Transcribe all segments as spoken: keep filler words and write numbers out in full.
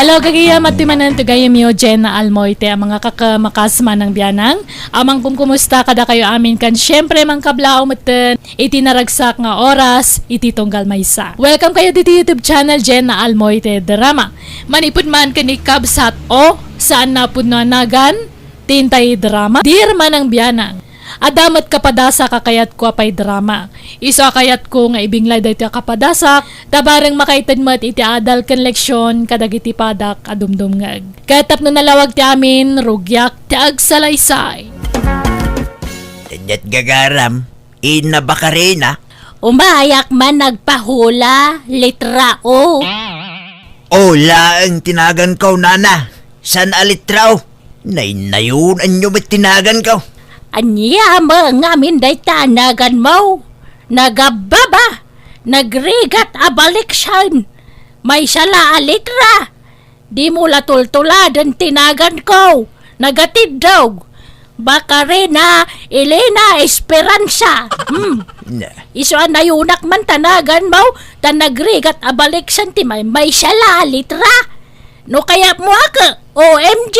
Hello, gagayam, adtoy manen ti gayamyo, Jenna Almoite, a mangkakamakas manang bianang. Amang kumkumusta kadakayo amin, ken siempre, mangkablaw metten iti naragsak nga oras iti tunggal maysa. Welcome kayo ditoy YouTube channel, Jenna Almoite Drama. Manipud man ken ni Kabsat O, saan na pudno a nagan, ti intay drama, Dear Manang Bianang. Adda met kapadasak a kayatko a paidrama. Isu a kayatko nga ibinglay daytoy a kapadasak, ta bareng makaited met iti adal ken leksion kadagiti padak a dumdumngeg. Ket tapno nalawag ti amin, rugiak ti agsalaysay. Ket gagaram, Ina Bakarina. Umayak man nagpahula, litra O. O laeng ti naganko, nana. Saan a litra O? Naynayonanyo met ti naganko. Ania met ngamin dayta a naganmo? Nagabbaba, nagrigat a baliksan, maysa la a litra. Dimo la tultuladen ti naganko, nagatiddog. Bakarina Elena Esperanza. Hmm. Na. Isu a nayonak man ta naganmo, ta nagrigat a baliksan ti may, maysa la a litra. No kayatmo a ke, O M G.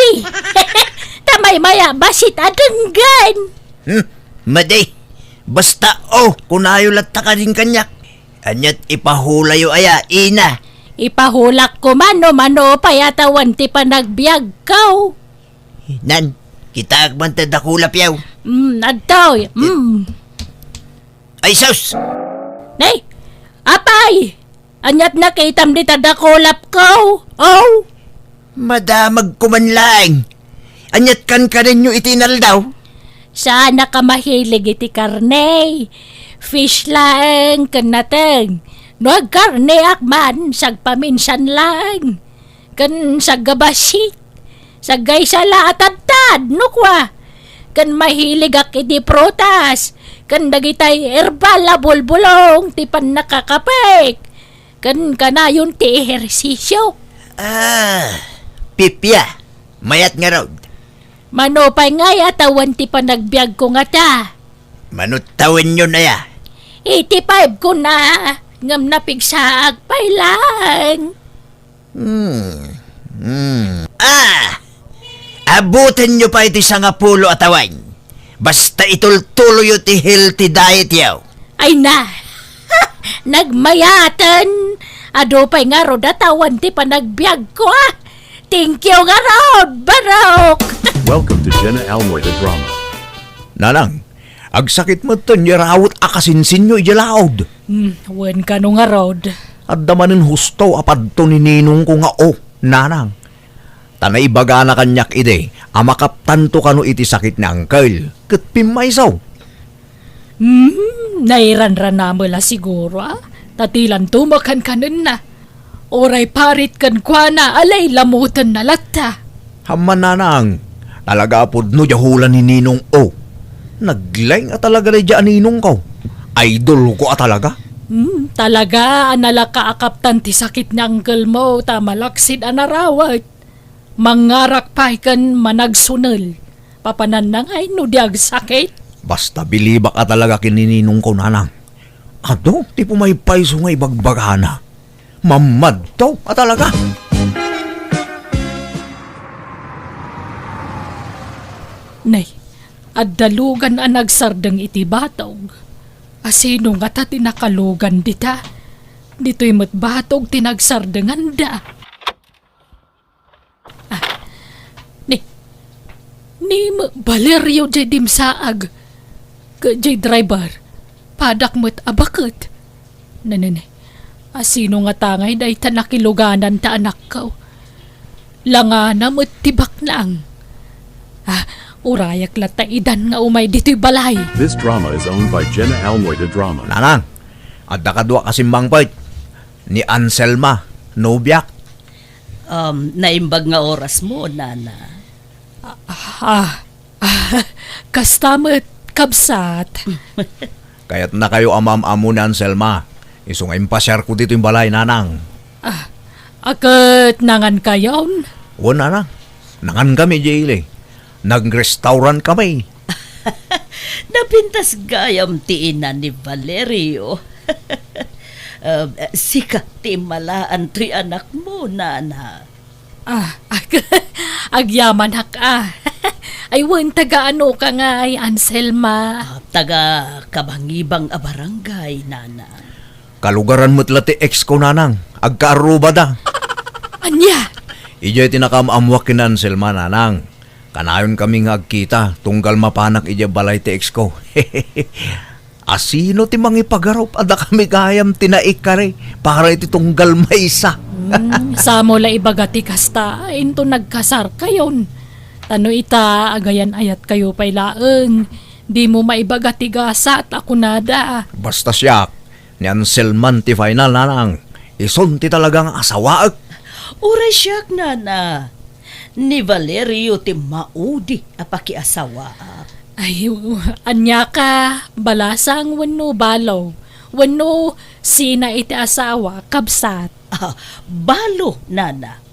Ta maymay a bassit a denggen. Hmm, madi. Basta, O, kunayo latta kadin kaniak. Aniat ipahulayo aya, ina? Ipahulak koma no mano pay a tawen ti panagbiagko. Nan, kitaek man ta dakulapyo. Mm, adtoy. Mm. Ay, sus! Nay! Apay! Aniat nakitam dita dakulapko? Oh! Madamagko man laeng. Aniat kankanenyo iti inaldaw? Saanak a mahilig iti karne. Fish laeng ken nateng. No agkarneak man, sagpaminsan laeng. Ken saggabassit. Saggaysa la a tadtad, no kua. Ken mahiligak iti prutas. Ken dagitay herbal a bulbulong ti pannakakapek. Ken kanayon ti ehersisio. Ah, pipia. Mayat ngarud. Mano pay ngay a tawen ti panagbiagko ngata? Mano tawenyon aya? Eighty-five ko na, ngem napigsaak pay laeng. Hmm. Hmm. Ah! Abutenyo pay ti sangapulo a tawen. Basta itultuloyo ti healthy diet yo. Ay na! Nagmayaten! Adu pay ngarud a tawen ti panagbiagko, ah! Thank you ngarud, Barok! Welcome to Jenna Almoy the Drama. Nanang, agsakit metten ti rawet a kasinsinyo idiay laud. Hmm, wen kano ngarud. Adda manen husto a padto ni ninongko nga O, nanang. Ta naibagana kaniak idi a makaptanto kano iti sakit ni Angkel, ket pimmayso. Hmm, nairanranamela siguro, ah. Ta ti lanto makankanenna. Uray parit kenkuana a lailamotenna latta. Ammo, nanang, talaga a pudno diay hula ni Ninong O. Naglaing a talaga daydiay a ninongko. Idolko a talaga. Hmm, talaga a nalaka a kaptan ti sakit ni Angkel mo ta malaksid a narawet. Mangngarak pay ken managsunel. Papananna ngay no di agsakit? Basta bilibak a talaga ken ni ninongko, nanang. Adu ti pumaypayso nga ibagbagana. Mammadto a talaga. Nay, adda lugan a nagsardeng iti batog. Asino ngata ti nakalugan dita? Ditoy met batog ti nagsardenganda. Ah, ni, ni Valerio jay dimsaag, ket jay driver, padak met a baket. Nenene, asino ngata ngay dayta nakiluganan ta anakko? Langana met ti baknang. Ah, urayak latta idan nga umay ditoy balay. This drama is owned by Jenna Almoy de Drama. Nanang, adda kadua a simmangpet ni Anselma, nobiak. Um, naimbag nga oras mo, nana. Ah, ah, kasta met, kabsat. Kayatnakayo a maam-ammo ni Anselma. Isu nga impasiarko ditoy balay, nanang. Ah, a ket nangankayon? Wen, nanang. Nangankami, Jaylee. Nag-restaurant kami. Napintas gayam ti ina ni Valerio. Ah, sika ti immalaan toy anakmo, nana. Ah, ag-, agyamanak, ah. Ay, wen, taga ano ka ngay, Anselma? Ah, taga Kabangibang a barangay, Nanang. Kalugaran met la ti ex ko, Nanang. Agkaarrubada. Ania? Idiay ti nakaam-ammoak ken Anselma, Nanang. Kanayon kami nga agkita, tunggal mapanak idiay balay ti ex ko. Asino ti mangipagarup a dakami gayam ti naikari para iti tunggal maysa? Hmm, samo la ibaga ti kasta, inton nagkasarkayon. Ta no ita, agayan-ayatkayo pay laeng. Dimo maibaga ti gasat a kunada. Basta siak, ni Anselman ti final, Nanang. Isun ti talaga nga asawaek. Uray siak, Nana. Ni Valerio ti maudi a pakiasawaak. Ay, ania ka, balasang wenno balo? Wenno sina iti asawa, kabsat? Ah, balo, Nana.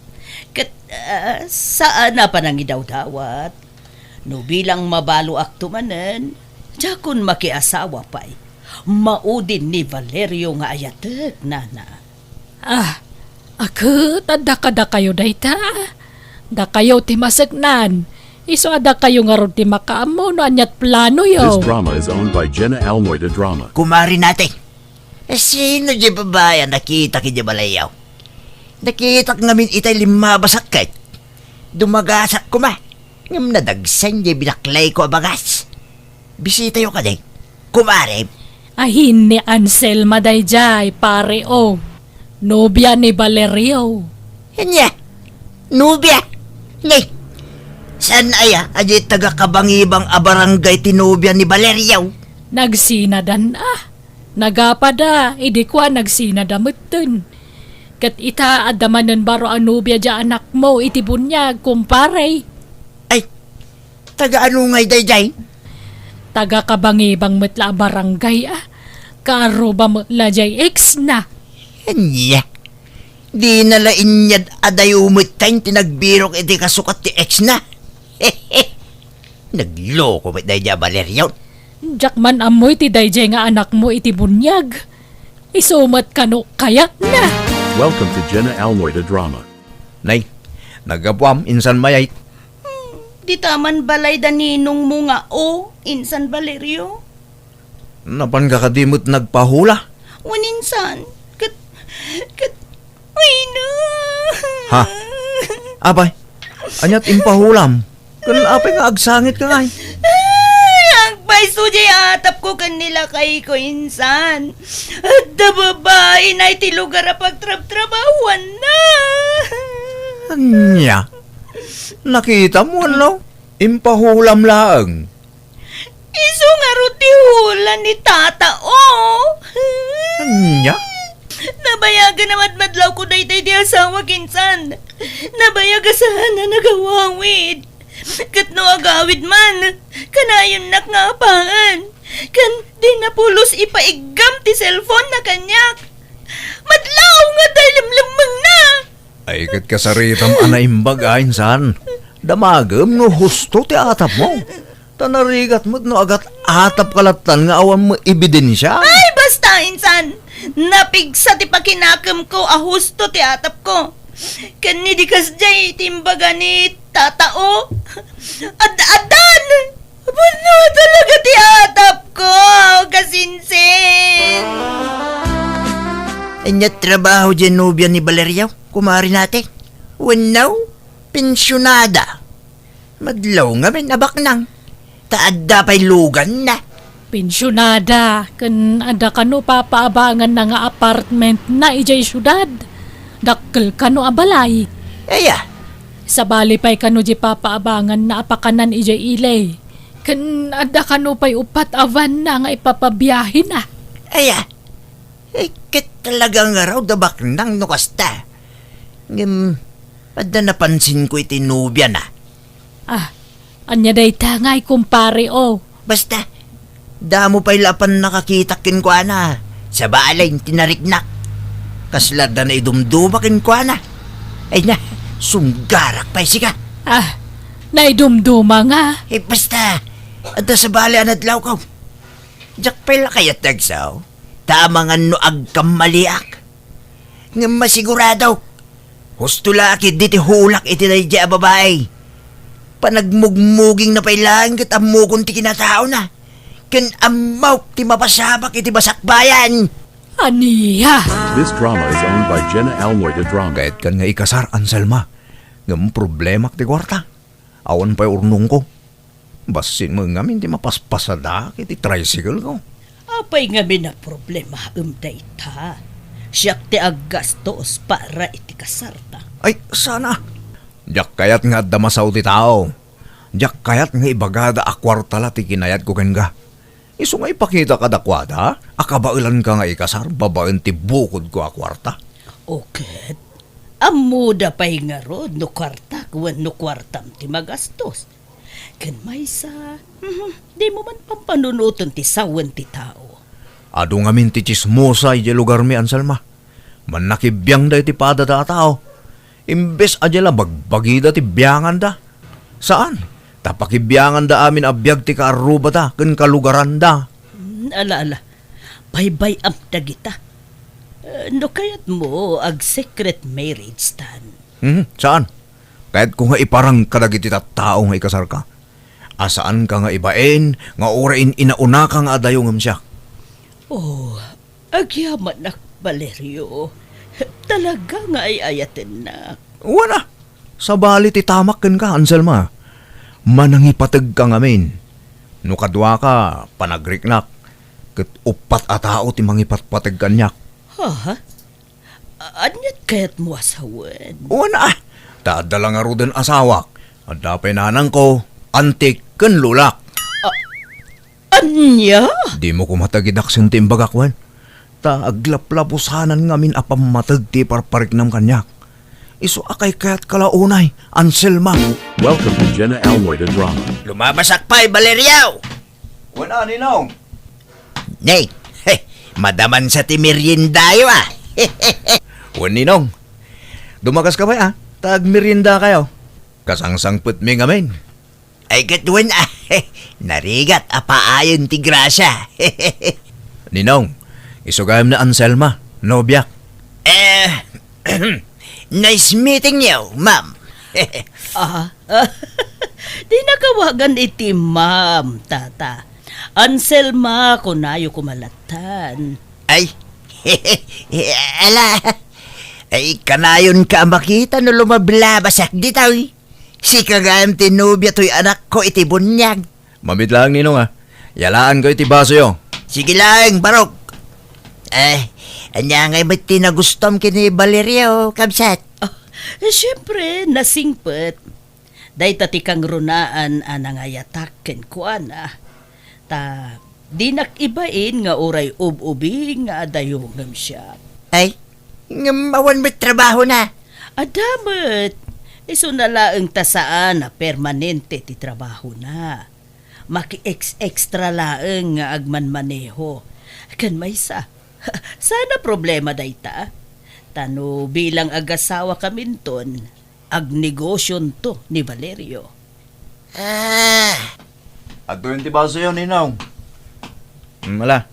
Ket, ah, saan a panangidawdawat. No bilang mabaloakto manen, diakon makiasawa pay. Maudi ni Valerio nga ayatek, Nana. Ah, a ket adda kadakayo dayta? Dakayo ti maseknan. Isu a dakayo ngarud ti makaammo no ania't planoyo. This drama is owned by Jenna Almoy de Drama. Kumari Nate, sino diay babai a nakitak idiay balayyo? Nakitak ngamin itay limmabasak ket dumagasak koma. Ngem nadagsen diay binaklayko a bagas. Bisitayo kadi, kumare. Ahin ni Anselma daydiay, pare, o. Nobia ni Valerio. Ania? Nobia? Ni, saan aya a diay taga Kabangibang a barangay ti nobia ni Valerio? Nagsinadan, ah. Nagapada, idi kua nagsinada metten. Ket ita, adda manen baro a nobia diay anakmo iti buniag, kumpare. Ay, taga ano ngay daydiay? Taga Kabangibang met la a barangay, a. Kaarruba met la diay ex na. Ania? Dina la inyad a dayo metten ti nagbirok iti kasukat ti ex na. Nagloko met daydiay a Valerio. Diak man ammo iti daydiay nga anakmo iti buniag. Isu met kano kayatna. Welcome to Jenna Almoy the Drama. Nay, naggapuam, insan mayat. Hmm, dita man balay da ninongmo nga o, insan Valerio. Napanka kadi met nagpahula? Wen insan, ket, ket, Ay, no. Ha? Apay, ania't impahulam? Ken apay nga agsangitka ngay? Ay, agpayso diay atapko ken ni lakayko insan. Adda babaina iti lugar a pagtrabtrabahuanna. Ania? Nakitam wenno? Impahulam laeng. Isu ngarud ti hula ni Tata, o. Ania? Nabayagan a madmadlawko daytoy ti asawak insan. Nabayag a saan a nagawawid. Ket no agawid man, kanayonnak nga apaen. Ken di napulos ipaiggam ti cellphone na kaniak. Madlaw nga adda limlemmengna. Ay, ket kasaritam a naimbag a insan. Damagem no husto ti atapmo. Ta narigat met no agat-atapka lattan nga awan met ebidensia. Ay, basta, insan! Napigsa ti pakinakemko a husto ti atapko. Ken ni di kasdiay ti imbaga ni Tata, o. Ad-addan! Wenno talaga ti atapko, kasinsin! Ania trabaho diay nobia ni Valerio, kumari Nate? Wenno, pensionada? Madlaw ngamin a baknang, ta adda pay luganna. Pensionada, ken adda kano papaabanganna nga apartmentna idiay siudad? Dakkel kano a balay? Aya. Sabali pay kano diay papaabanganna a pakanan idiay ili? Ken adda kano pay uppat a vanna nga ipapabiahena? Aya. Eh, ket talaga ngarud a baknang no kasta. Ngem, adda napansinko iti nobiana. Ah, ania dayta ngay, kumpare, o? Basta, damo pay la a pannakakitak kenkuana. Sabali ti nariknak. Kasla adda naidumduma kenkuana. Ay na, sunggarak pay sika. Ah, naidumduma nga? Eh, basta, adda sabali a nadlawko. Diak pay la kayat ti agsaw, ta amangan no agkammaliak. Ngem masigurado, Husto la a ketdi ti hulak iti daydiay a babai. Panagmugmugingna pay laeng ket ammokon ti kinataona. Ken ammok ti mapasamak iti masakbayan. Ania? This drama is owned by Jenna Almoy de Drama. Kayatkan nga ikasar, Anselma. Ngem problemak ti kuarta. Awan pay urnongko. Bassit met ngamin ti mapaspasadaak iti tricycle ko. Apay ngamin a problemaem dayta? Siak ti aggastos para iti kasarta. Ay, sana. Diak kayat nga adda masao ti tao. Diak kayat nga ibagada a kuarta la ti kinayatko kenka. Isu nga ipakita kadakuada a kabaelanka nga ikasar babaen ti bukodko a kuarta. O ket, ammoda pay ngarud no kuartak wenno kuartam ti magastos. Ken maysa, mhm, dimo man pampanunoten ti sawen ti tao. Adu ngamin ti tsismosa idiay lugarmi, Anselma. Mannakibiangda iti padada a tao. Imbes a dia la bagbagida ti bianganda. Saan? Ta pakibianganda amin a biag ti kaarrubada ken kalugaranda. Hmm, ala, ala. Baybay-am dagita. Eh, no kayatmo, ag-secret marriage tan. Hmm, saan? Kayatko nga iparang kadagiti tattao nga ikasarka. A saanka nga ibain nga uray in-inaunaka nga adayo ngem siak. Oh, agyamanak, Valerio. Talaga nga ay-ayatennak. Wen a, sabali ti tamak kenka, Anselma. Manangipategka ngamin. No kaduaka, panagriknak, ket uppat a tao ti mangipatpateg kaniak. Ha? A-, aniat kayatmo a sawen? Wen a, ta adda la ngaruden asawak. Adda pay nanangko, antik, ken lolak. A-, ania? Dimo koma tagidaksen ti imbagak, wen. Ta aglaplapusanan ngamin a pammateg ti iparpariknam kaniak. Isu a kaykayatka la unay, Anselma. Welcome to Jenna Almoy the Drama. Lumabasak pay, Valerio! Wen a, Ninong. Nay, madamansa ti meriendayo, a. Wen, Ninong. Dumakaska pay, a. Ta agmeriendakayo. Kasangsangpetmi ngamin. Ay, ket wen, a. Narigat a paayen ti grasya. Ninong, isu gayam ni Anselma, nobiak. Eh, nice meeting you, ma'am. Ah, dinnak awagan iti ma'am, tata. Anselma, kunayo koma lattan. Ay, ala, ay, kanayonka a makita no lumablabasak ditoy. Sika gayam ti nobia toy anakko iti buniag. Mamit laeng, Ninong, a. Yalaanko iti basoyo. Sige laeng, barok. Eh, ania ngay met ti nagustom ken ni Valerio, kabsat? Ah, eh, siempre, nasingpet. Dayta ti kangrunaan a nangayatak kenkuana. Ta, dinak ibain nga uray ub-ubing nga adayo ngem siak. Ay, ngem awan met trabahona? Adda met. Isuna laeng ta saan a permanente ti trabahona. Maki-ex-extra laeng nga agmanmaneho. Ken maysa, saan a problema dayta? Ta no bilang agasawakaminton, agnegosionto ni Valerio. Ah. Adtoyen ti basoyo, Ninong. Hmm, ala.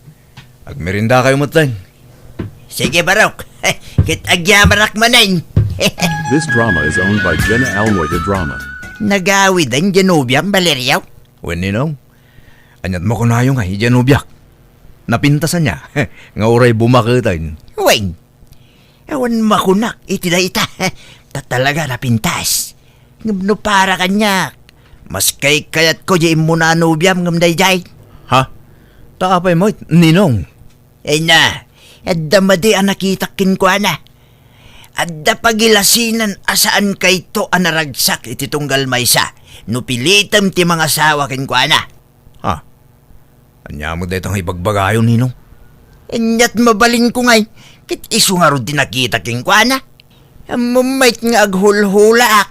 Agmeriendakayo metten. Sige, barok. Ket agyamanak manen. This drama is owned by Jenna Almoy de Drama. Nagawiden diay nobiam, Valerio? Wen, Ninong. Aniat makunayo nga idiay nobiak? Napintas ania nga uray bumaketen? Wen, awan makunak iti dayta. Ta talaga napintas. Ngem no para kaniak, mas kaykayatko diay immuna a nobiam ngem daydiay. Ha? Ta apay met, Ninong? Ay na, adda madi a nakitak kenkuana. Adda pagilasinan a saankayto a naragsak iti tunggal maysa no pilitem ti mangasawa kenkuana. Ha? Ania met dayta nga ibagbagayo, Ninong? Aniat mabalinko ngay, ket isu ngarud ti nakita kenkuana. Ammom met nga aghulhulaak.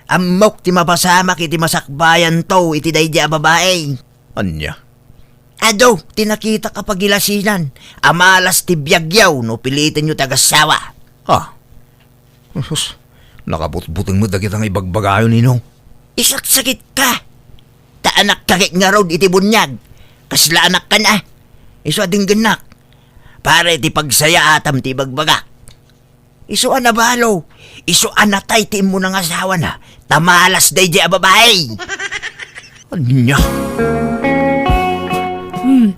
Ammok ti mapasamak iti masakbayanto iti daydiay a babai. Ania? Adu ti nakitak a pagilasinan a malas ti biagyo no pilitenyo ti agassawa. Ha? Sus, nakabutbuteng met dagita nga ibagbagayo, Ninong. Isaksakitka! Ta anakka ket ngarud iti buniag. Kasla anakkan a. Isu a denggennak. Para iti pagsayaatam ti ibagbagak. Isu a nabalo, isu a natay ti immuna nga asawana, ta malas daydiay a babai. Ania? Hmm,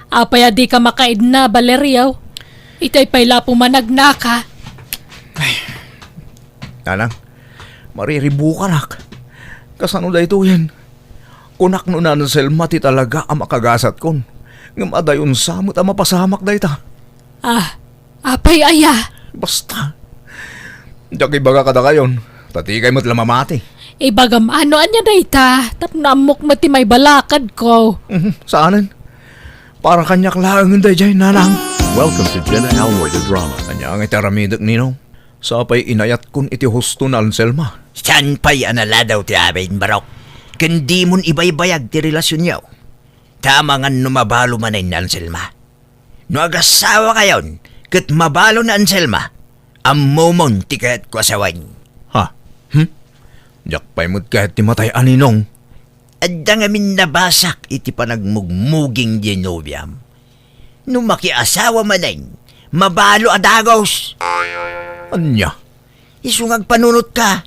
apay a dika makaidna, Valerio? Itay pay la pumanagnaka. Nanang, mariribukanak. Kasano daytoyen? Kunak no ni Anselma ti talaga a makagasatkon. Ngem adayon sa met a mapasamak dayta. Ah, apay aya? Basta. Diak ibaga kadakayon, ta dikay met la mamati. Ibagam no ania dayta, tapno ammok met ti maibalakadko. Mhm, saanen. Para kaniak laengen daydiay, nanang. Welcome to Jenna Almoy the Drama. Ania nga iti aramidek, Ninong? Sa pay inayatkon iti husto ni Anselma. Saan pay a naladaw ti amin, Barok? Ken dimon ibaybayag ti relasionyo. Ta amangan no mabalo manen ni Anselma. No agasawakayon ket mabalo ni Anselma, ammomon ti kayatko a sawen. Ha? Hmm? Diak pay met kayat ti matay a, Ninong. Adda ngamin nabasak iti panagmugmuging diay nobiam. No makiasawa manen, mabalo a dagus. Ania? Isu nga agpanunotka.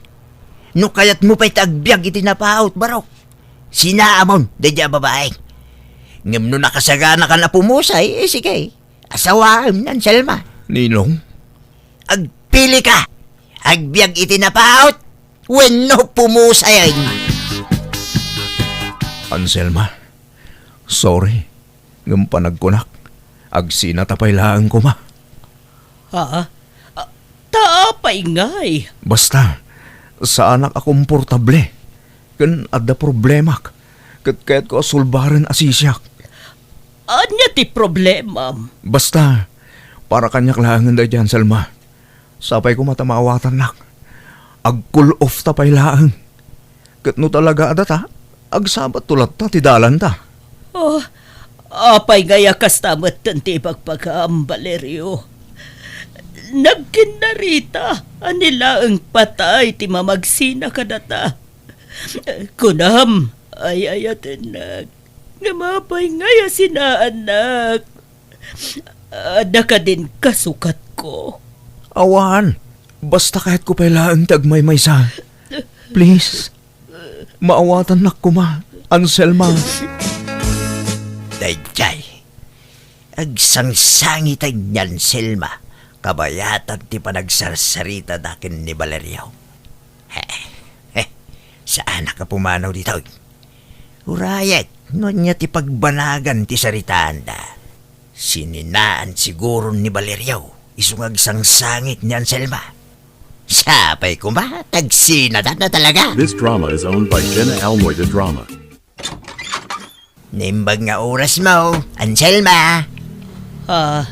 No kayatmo pay ti agbiag iti napaut, Barok, sinaamon daydiay a babai. Ngem no nakasaganakan a pumusay, eh, sige, asawaem ni Anselma. Ninong? Agpilika. Agbiag iti napaut wenno pumusayen. Anselma, sorry. Ngem panagkunak, agsinata pay laeng koma. Ha? Ah, ta apay ngay? Basta, saanak a komportable. Ken adda problemak. Ket kayatko a sulbaren a sisiak. Ania ti problemam? Basta, para kaniak laengen daydiay, Anselma. Sapay koma ta maawatannak. Ag-cool off ta pay laeng. Ket no talaga a data, agsabatto latta ti dalanta. Oh, apay ngay a kasta metten ti ibagbagam, Valerio? Nagkinnarita a ni laeng patay ti mamagsina kadata. Kunam, ay-ayatennak. Ngem apay ngay a sinaannak? Adda kadin kasukatko? Awan. Basta kayatko pay laeng ti agmaymaysa. Please. Maawatannak koma, Anselma. Daydiay. Agsangsangiten ni Anselma kabayatan ti panagsarsaritada ken ni Valerio. He, he, saanak a pumanaw ditoy. Urayek no ania ti pagbanagan ti saritaanda. Sininaan siguro ni Valerio isu nga agsangsangit ni Anselma. Sapay koma ta agsinadana talaga. This drama is owned by Jenna Almoy the Drama. Naimbag nga oras mo, Anselma. Ah,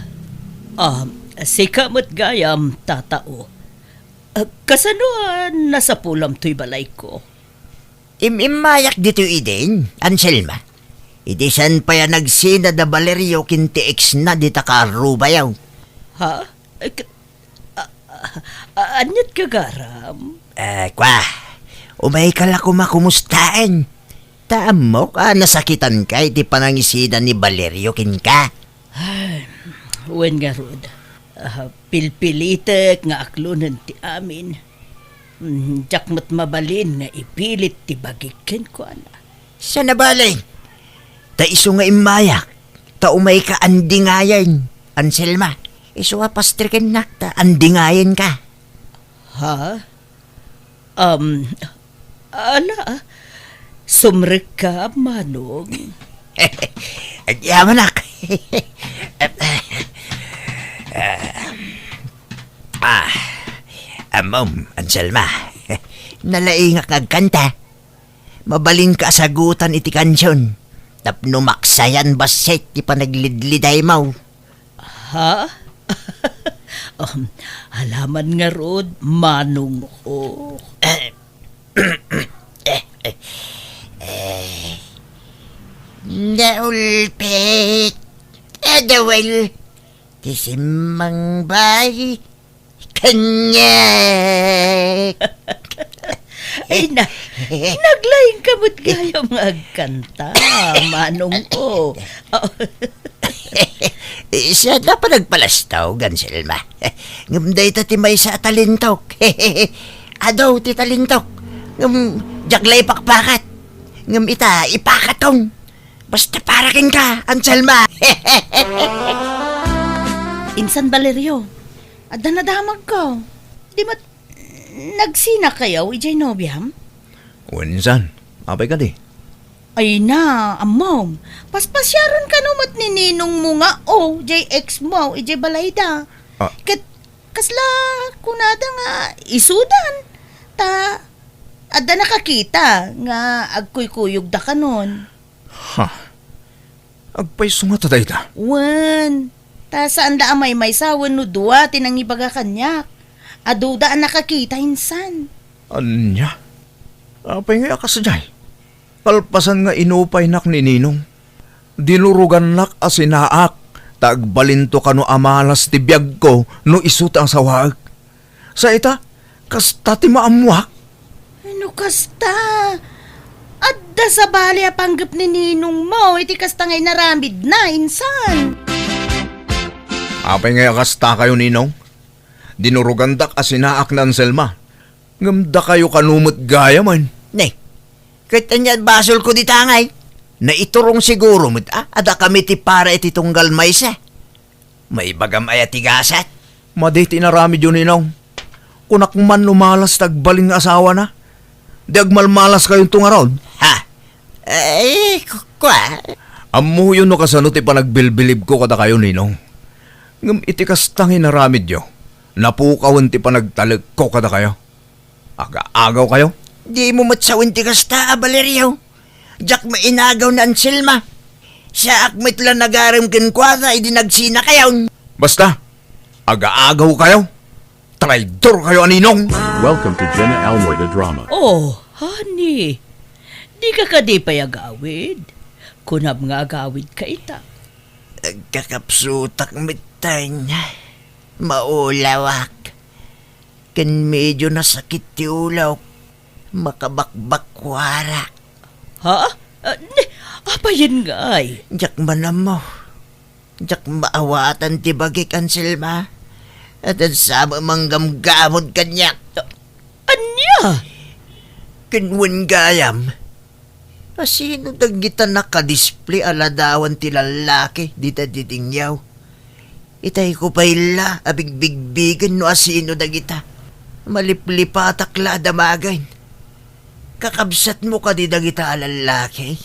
ah, sika met gayam, tatao. Ah, kasano a nasapulam toy balayko? Im-immayak ditoy idin, Anselma. Idi saan pay a nagsinad a Valerio ken ti ex na dita kaarrubayo. Ha? Eh, k-, a, a, a, aniat gagaram? Eh, kwa, umayka la koma kumustaen. Ta ammok a nasakitanka iti panangisina ni Valerio kenka. Ay, wen ngarud, ah, pilpilitek nga aklonen ti amin. Mm, diak met mabalin nga ipilit ti bagik kenkuana. Saan a bale? Ta isu nga immayak, ta umayka andingayen, Anselma. Isu a pastrikennak ta andingayenka. Ha? Um, ala, sumrekka, Manong. Agyamanak. Ah, ammom, Anselma. Nalaingak nga agkanta. Mabalinka a sagutan iti kansion tapno maksayan bassit ti panaglidlidaymo. Ha? Um, alaman ngarud, manongko. Eh, eh, eh, naulpit. Adawel, ti simmangbay. Kaniak. Ay, na, naglaing ka met gayam nga agkanta, manong ko. Oh. Siak la panagpalastog, Anselma. Ngem dayta ti maysa a talentok. Adu ti talentok. Ngem diak la ipakpakat. Ngem ita, ipakaton. Basta para kenka, Anselma. Insan, Valerio, adda nadamagko. Di met nagsinakayo idiay nobiam? Wen, insan, apay kadi? Ay na, ammom. Paspasiaren kano met ni ninongmo nga, o, jay ex mo, idiay balayda. Ah. Ket kasla kunada nga isudan. Ta, adda nakakita nga agkuykuyogda kanon. Ha? Agpayso ngata dayta? Wen, ta saan la a maymaysa wenno dua ti nangibaga kaniak. Aduda a nakakita insan. Ania? Apay ngay a kasdiay? Kalpasan nga inupaynak ni Ninong, dinurogannak a sinaak ta agbalinto kano a malas ti biagko no isu ti asawaek. Sa ita, kasta ti maammoak. No kasta, adda sabali a panggep ni ninongmo iti kasta nga inaramidna, insan. Apay ngay a kastakayo, Ninong? Dinurogandak a sinaak ni Anselma. Ngem dakayo kano met gayamen. Ne, ket ania basolko dita ngay? Naiturong siguro met a, a dakami ti para iti tunggal maysa. Maibagam aya ti gasat? Madi ti inaramidyo, Ninong. Kunak man no malas ti agbalin nga asawana. Di agmalmalaskayonto ngarud? Ha? Ay, ku-, kua? Ammoyo no kasano ti panagbilbilibko kadakayo, Ninong. Ngem iti kasta nga inaramidyo, napukawen ti panagtalekko kadakayo. Agaagaw kayo? Di mo met sawen ti kasta a, Valerio. Diak mainagaw ni Anselma. Saak met la nagarem kenkuana idi nagsina kayon. Basta, agaagaw kayo. Traidor kayo a ninong. Welcome to Jenna Almoida Drama. Oh, honey. Di ka kadi pay agawid? Kunam nga agawid ka ita. Agkakapsutak metten. Maulawak. Ken medyo nasakit ti ulok. Makabakbakkuarak. Ha? Ah, ne, apayen ngay? Diak man ammo. Diak maawatan ti bagik, Anselma. Adda sa manggamgamod kaniak. Ania? Ken wen gayam, asino dagita nakadisplay a ladawan ti lallaki dita didingyaw? Itayko pay la a bigbigbigen no asino dagita. Maliplipatak la a damagen. Kakabsatmo kadi dagita a lallaki?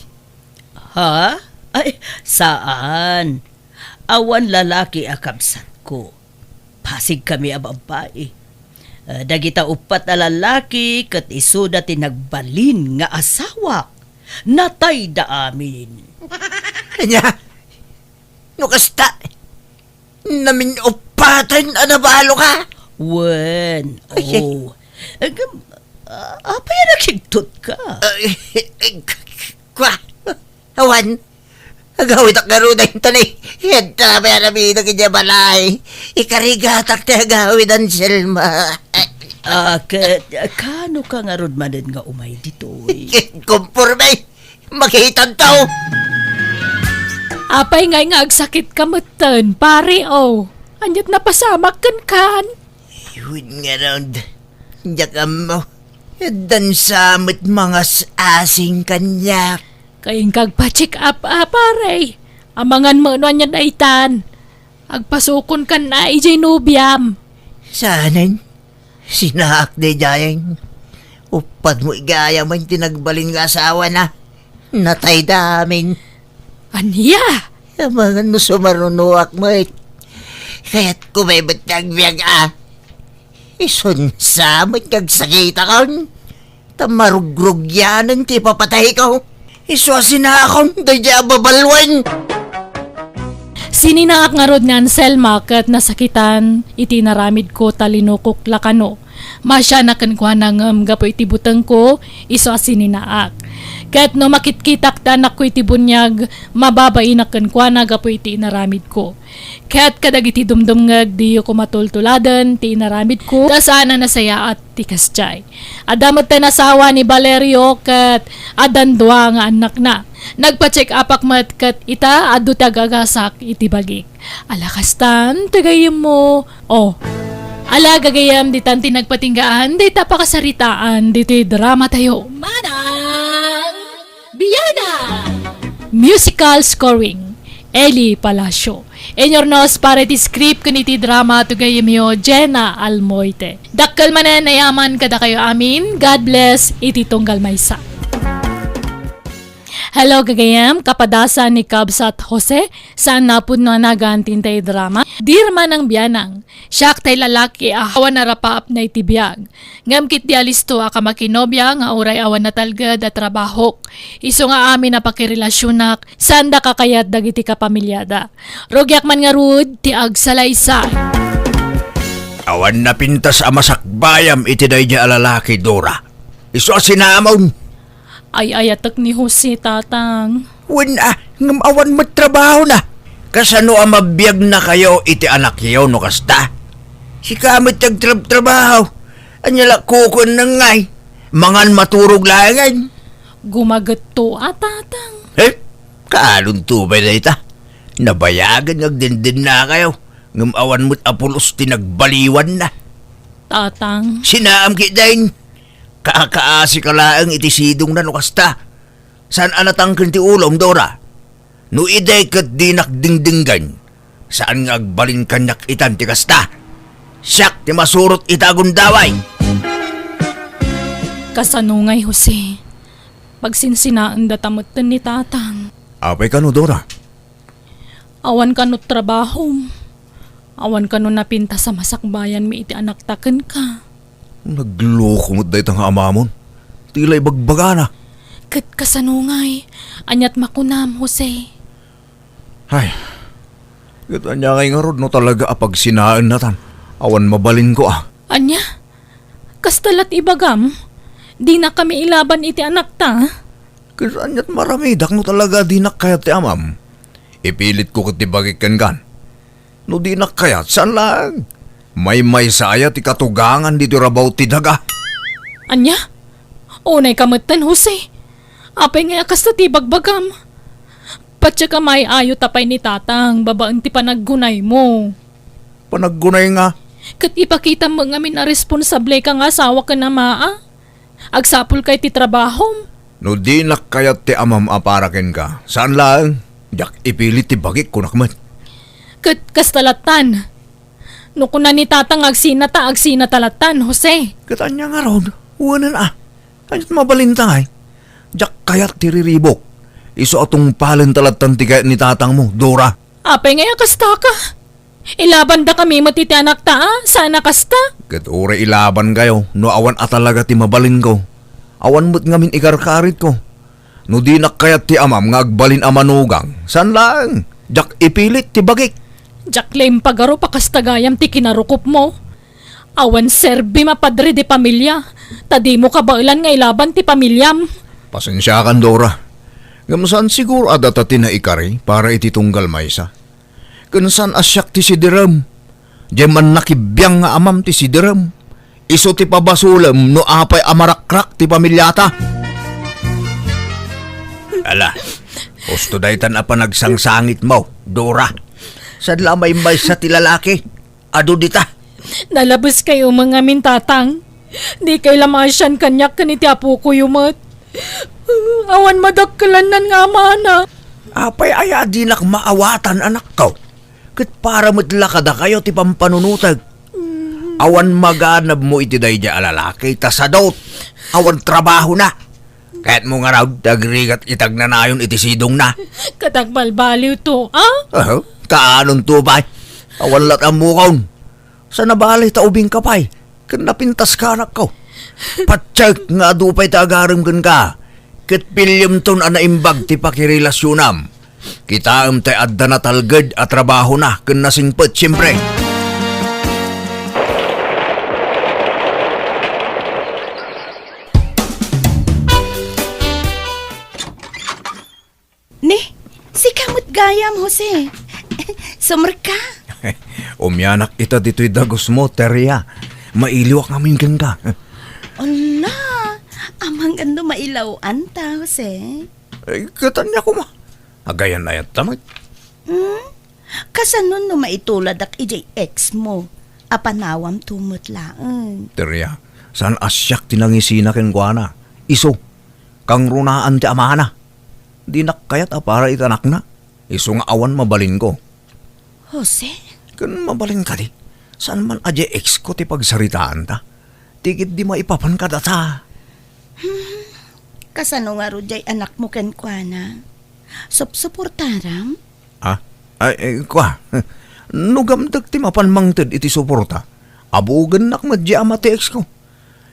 Ha? Ay, saan. Awan lalaki a kabsatko. Pasigkami a babbai. Ah, dagita uppat a lalaki ket isuda ti nagbalin nga asawak. Natayda amin. Ania? No kasta, namin-uppaten a nabaloka? Wen, ay, ay. Oh. Agam, ah, apay a nakigtot ka? Ay, ay, kwa, awan. Agawidak ngaruden, tani. Yadda pay a nabinog idiay balay. Ikarigatak ti agawid, Anselma. Ah, ket, kano ka ngarud manen nga umay ditoy? Konporme. Makitan tao. Apay ngay nga agsakit ka metten, pare, oh. Aniat napasamak kenkan? Ayun nga raw, diak ammo. Dansa met mangas-asing kaniak. Kayeng kagpa-check up, ah, pare. Amangan mo no aniat daytan. Agpasukon kan a idiay nobiam. Saanen? Sinaak daydiay. Uppat mo igayam ti nagbalin nga asawana. Natayda amin. Ania? Amangan no sumarunoak met. Kayatko met ti agbiag a. Isun sa met nga agsakitakon. Ta marugrugianen ti ipapatayko. Isu a sinaakon daydiay a babaluen. Sininaak ngarud ni Anselma ket nasakitan iti inaramidko ta linukok la kano. Maasianak kenkuana ngem gapu iti butengko, isu a sininaak. Ket no makitkitak ti anakko iti buniag, mababainak kenkuana gapu iti inaramidko. Ket kadagiti dumdumngeg, diyo koma tultuladen ti inaramidko, ta saan a nasayaat ti kasdiay. Adda metten asawa ni Valerio ket addan dua nga annakna. Nagpa-check-upak met ket ita, adu ti agagasak iti bagik. Ala kastan ti gayyemmo. Oh. Ala gagayyem, ditan ti nagpatinggaan dayta pakasaritaan ditoy drama tayo. Manang Biana! Musical scoring, Eli Palacio. Inurnos para iti script ken iti drama ti gayyemyo, Jenna Almoite. Dakkel manen a yaman kadakayo amin. God bless iti tunggal maysa. Hello, gagayyem, kapadasan ni Kabsat Jose, saan napudno a nagan ti intay drama. Dear Manang Bianang, siak tay lalaki a awan a rapaapna iti biag. Ngem ketdi alisto a kamakinobia nga uray awan natalged a trabahok. Isu nga amin a pakirelasionak, saanda kakayat dagiti kapamiliada. Rugiak man ngarud ti agsalaysay. Awan napintas a masakbayam iti daydiay a lalaki, Dora. Isu a sinamon. Ay-ayatek ni Jose, Tatang. Wen a, ngem awan met trabahona. Kasano a mabiagnakayo iti anakyo no kasta? Sika met ti agtrabtrabaho. Ania la kukuenna ngay? Mangan maturog laengen. Gumagetto a, Tatang. Eh, kaanonto pay dayta? Nabayagen nga agdindennakayo, ngem awan met a pulos ti nagbaliwanna. Tatang. Sinaam ketdin. Kakaasika laeng iti sidongna no kasta. Saan a natangken ti ulom, Dora? No idi ket dinak dingdinggen, saan nga agbalin kaniak itan ti kasta? Siak ti masurot ita a gundaway. Kasano ngay, Jose? Pagsinsinaendata metten ni Tatang. Apay kano, Dora? Awan kano trabahom. Awan kano napintas a masakbayanmi iti anakta kenka. Nagloko met dayta nga amamon. Tila ibagbagana. Ket kasano ngay? Aniat makunam, Jose? Ay, ket ania ngay ngarud no talaga a pagsinaennatan? Awan mabalinko a. Ania? Kasta la't ibagam? Dinakami ilaban iti anakta? Ket aniat maramidak no talaga dinak kayat ti amam? Ipilitko ket ti bagik kenkan. No dinak kayat, saan laeng. Maymaysa aya ti katugangan ditoy rabaw ti daga? Ania? Unay ka metten, Jose. Apay ngay a kasta ti bagbagam? Patiek a maay-ayo ta pay ni Tatang babaen ti panaggunaymo. Panaggunay nga? Ket ipakitam met ngamin a responsable ka nga asawa ken ama a. Agsapul kay ti trabahom. No dinak kayat ti amam a para kenka, saan laeng. Diak ipilit ti bagik, kunak met. Ket kasta lattan. No kuna ni Tatang nga agsinata, agsinata lattan, Jose. Ket ania ngarud? Wenen a. Aniat mabalinta ngay? Diak kayat ti riribuk. Isu a tungpalenta lattan ti kayat ni Tatangmo, Dora. Apay ngay a kasta ka? Ilabandakami met iti anakta a, saan a kasta? Ket uray ilabankayo no awan a talaga ti mabalinko. Awan met ngamin ikarkaritko. No dinak kayat ti amam nga agbalin a manugang, saan laeng. Diak ipilit ti bagik. Diak la impagarup a kasta gayam ti kinarukopmo. Awan serbim a padre de pamilia, ta dimo kabaelan nga ilaban ti pamiliam. Pasensiakan, Dora. Ngem saan siguro a data ti naikari para iti tunggal maysa. Ken saan a siak ti sidirem. Diay mannakibiang nga amam ti sidirem. Isu ti pabasolem no apay a marakrak ti pamiliata. Ala, husto daytan a panagsangsangitmo, Dora. Saan la a maymaysa ti lalaki? Adu dita. Nalabeskayo met ngamin, Tatang. Dikay la maasian kaniak ken iti apokoyo met. Awan madakkelannan nga amana. Apay aya a dinak maawatan, anakko? Ket para met la kadakayo ti pampanunotek. Awan maganabmo iti daydiay a lalaki, ta sadot. Awan trabahona. Kayatmo ngarud ti agrigat iti agnanayon iti sidongna? Ket agbalbaliwto, a? Aha, kaanonto pay? Awan la't ammokon. Saan a bale ta ubingka pay ken napintaska, anakko. Patiek nga adu pay ti agarem kenka, ket pillemton a naimbag ti pakirelasionam. Kitaem tay adda natalged a trabahona ken nasingpet, siempre. Ayam, Jose. Sumrek ka? Umianak ita ditoy dagusmo, Teria. Mailiwak ngamin kenka. Ala, amangan no mailaw-anta, Jose. Eh, katanya koma. Agayan-ayat ta met. Hmm? Kasano no maituladak idiay ex mo? Apanawam to met laeng. Teria, saan a siak ti nangisina kenkuana. Isu, kangrunaan ti amana. Dinak kayat a para iti anakna. Isu nga awan mabalinko. Jose? Ken mabalin kadi, saan man a diay ex ko ti pagsaritaanta. Ti ketdi maipapan kadata. Hmm, kasano ngarud diay anakmo kenkuana? Supsuportaram? Ah, ay, eh, kua, no gamdek ti mapan mangted iti suporta, abugennak met diay ama ti ex ko.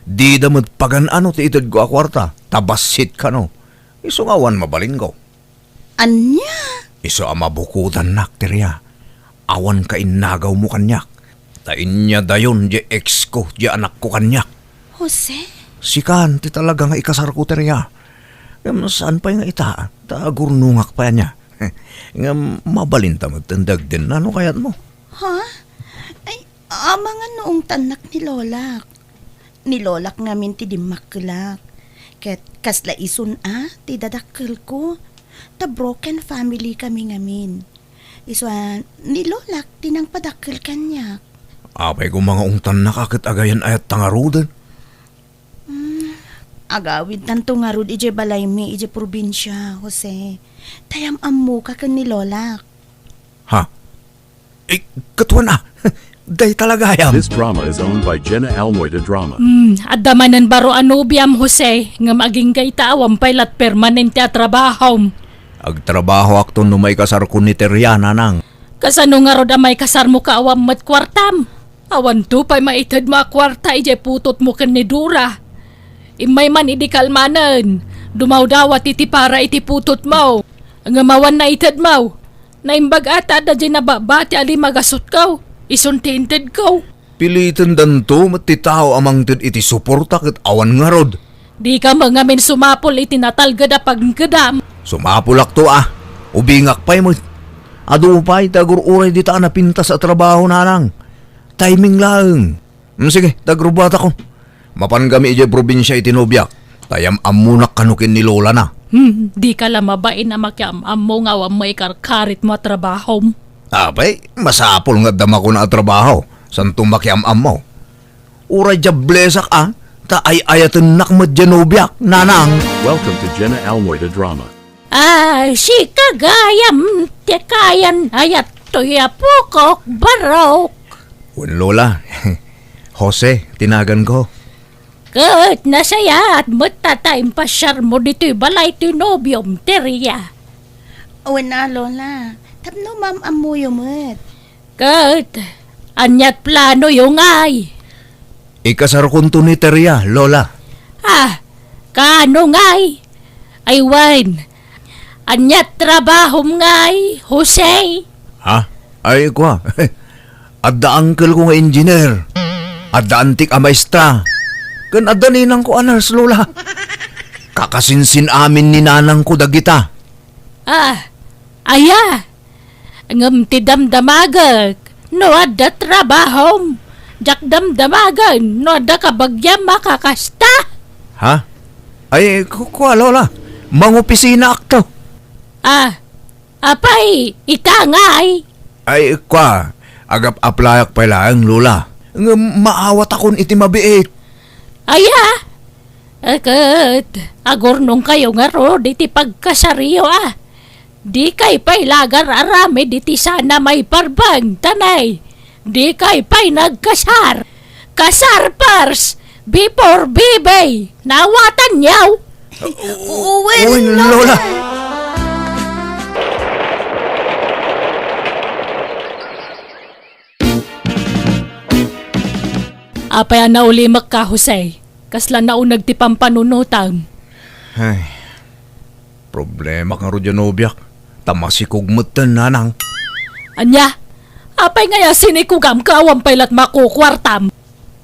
Dida met pagan-ano ti itedko a kuarta, ta bassit kano. Isu nga awan mabalinko. Ania? Isu a mabukodannak, Teria. Awan kainnagawmo kaniak. Ta inyadayon diay ex ko, diay anakko kaniak. Jose? Sikan ti talaga nga ikasarko, Teria. Ngem saan pay nga ita, ta agurnongak pay ania. Ngem mabalinta met ti dagdinna no kayatmo. Ha? Ay, amangan no ungtannak ni Lolak. Ni Lolak ngamin ti dimmakkelak. Ket kasla isun a ti dadakkelko. Ta broken family kami ngamin. Isu a ni Lolak ti nangpadakkel kaniak. Apay koma nga ungtannaka ket agayan-ayatta ngaruden? Hmm, agawidtanto ngarud idiay balaymi idiay probinsia, Jose. Ta yam-ammoka ken ni Lolak. Ha? Eh, katuan a. Dayta la gayam. This drama is owned by Jenna Almoy de Drama. Hmm, adda manen baro a nobiam, Jose, ngem agingga ita awan pay lat permanente a trabahom. Agtrabahoakto no maikasarko ni Teria, nanang. Kasano ngarud a maikasarmo ka awan met kuartam? Awanto pay maitedmo a kuarta idiay putotmo ken ni Dora. Immay man idi kalmanen, dumawdawat iti para iti putotmo. Ngem awan naitedmo. Naimbag a ta adda diay nababati a lima gasutko, isun ti intedko. Pilitendanto met ti tao a mangted iti suporta ket awan ngarud. Dika met ngamin sumapul iti natalged a pagngedam. Sumapulakto a, ubingak pay met. Adu pay ti agur-uray dita a napintas a trabaho, nanang. Timing laeng. Mm, sige, ta agrubuatakon. Mapan kami idiay probinsia iti nobiak. Ta yam-ammonak kano ken ni Lolana. Hmm, dika la mabain a makiam-ammo nga awan maikarkaritmo a trabahom. Apay, masapul nga adda makuna a trabaho. Santo makiam-ammo. Uray diablesak a, ta ay-ayatennak met diay nobiak, nanang. Welcome to Jenna Almoy the Drama. Ah, sika gayam ti kayan-ayat toy apokok, Barok. Wen, Lola. Jose ti naganko. Ket nasayaat met ta ta impasiarmo ditoy balay ti nobiom, Teria. Wen a, Lola. Tapno maam-ammoyo met. Ket, aniat planoyo ngay? Ikasarkonto ni Teria, Lola. Ah, kaano ngay? Ay wen, aniat trabahom ngay, Jose? Ha? Ay, kua. Adda uncle ko nga engineer. Adda antik a maestra. Ken adda ninang ko a nurse, Lola. Kakasinsin amin ni nanang ko dagita. Ah, aya? Ngem ti damdamagek, no adda trabahom, diak damdamagen no adda kabagiam a kakasta. Ha? Ay, ku-, kua, Lola. Mangopisinaakto. Ah, apay, ita ngay? Ay, kua, agap-aplayak pay laeng, Lola. Ngem maawatakon iti mabiit. Aya? Ket, agurnongkayo ngarud iti pagkasaryo a. Dikay pay lagar aramid iti sana maiparbeng, tanay. Dikay pay nagkasar. Kasar first, before baby. Nawatanyo? Wen, Lola. Apay a naulimekka, Jose? Kasla nauneg ti pampanunotam. Ay, problemak ngarud diay nobiak. Ta masikog metten, nanang. Ania? Apay ngay a sinikogam ket awan pay lat makukuartam?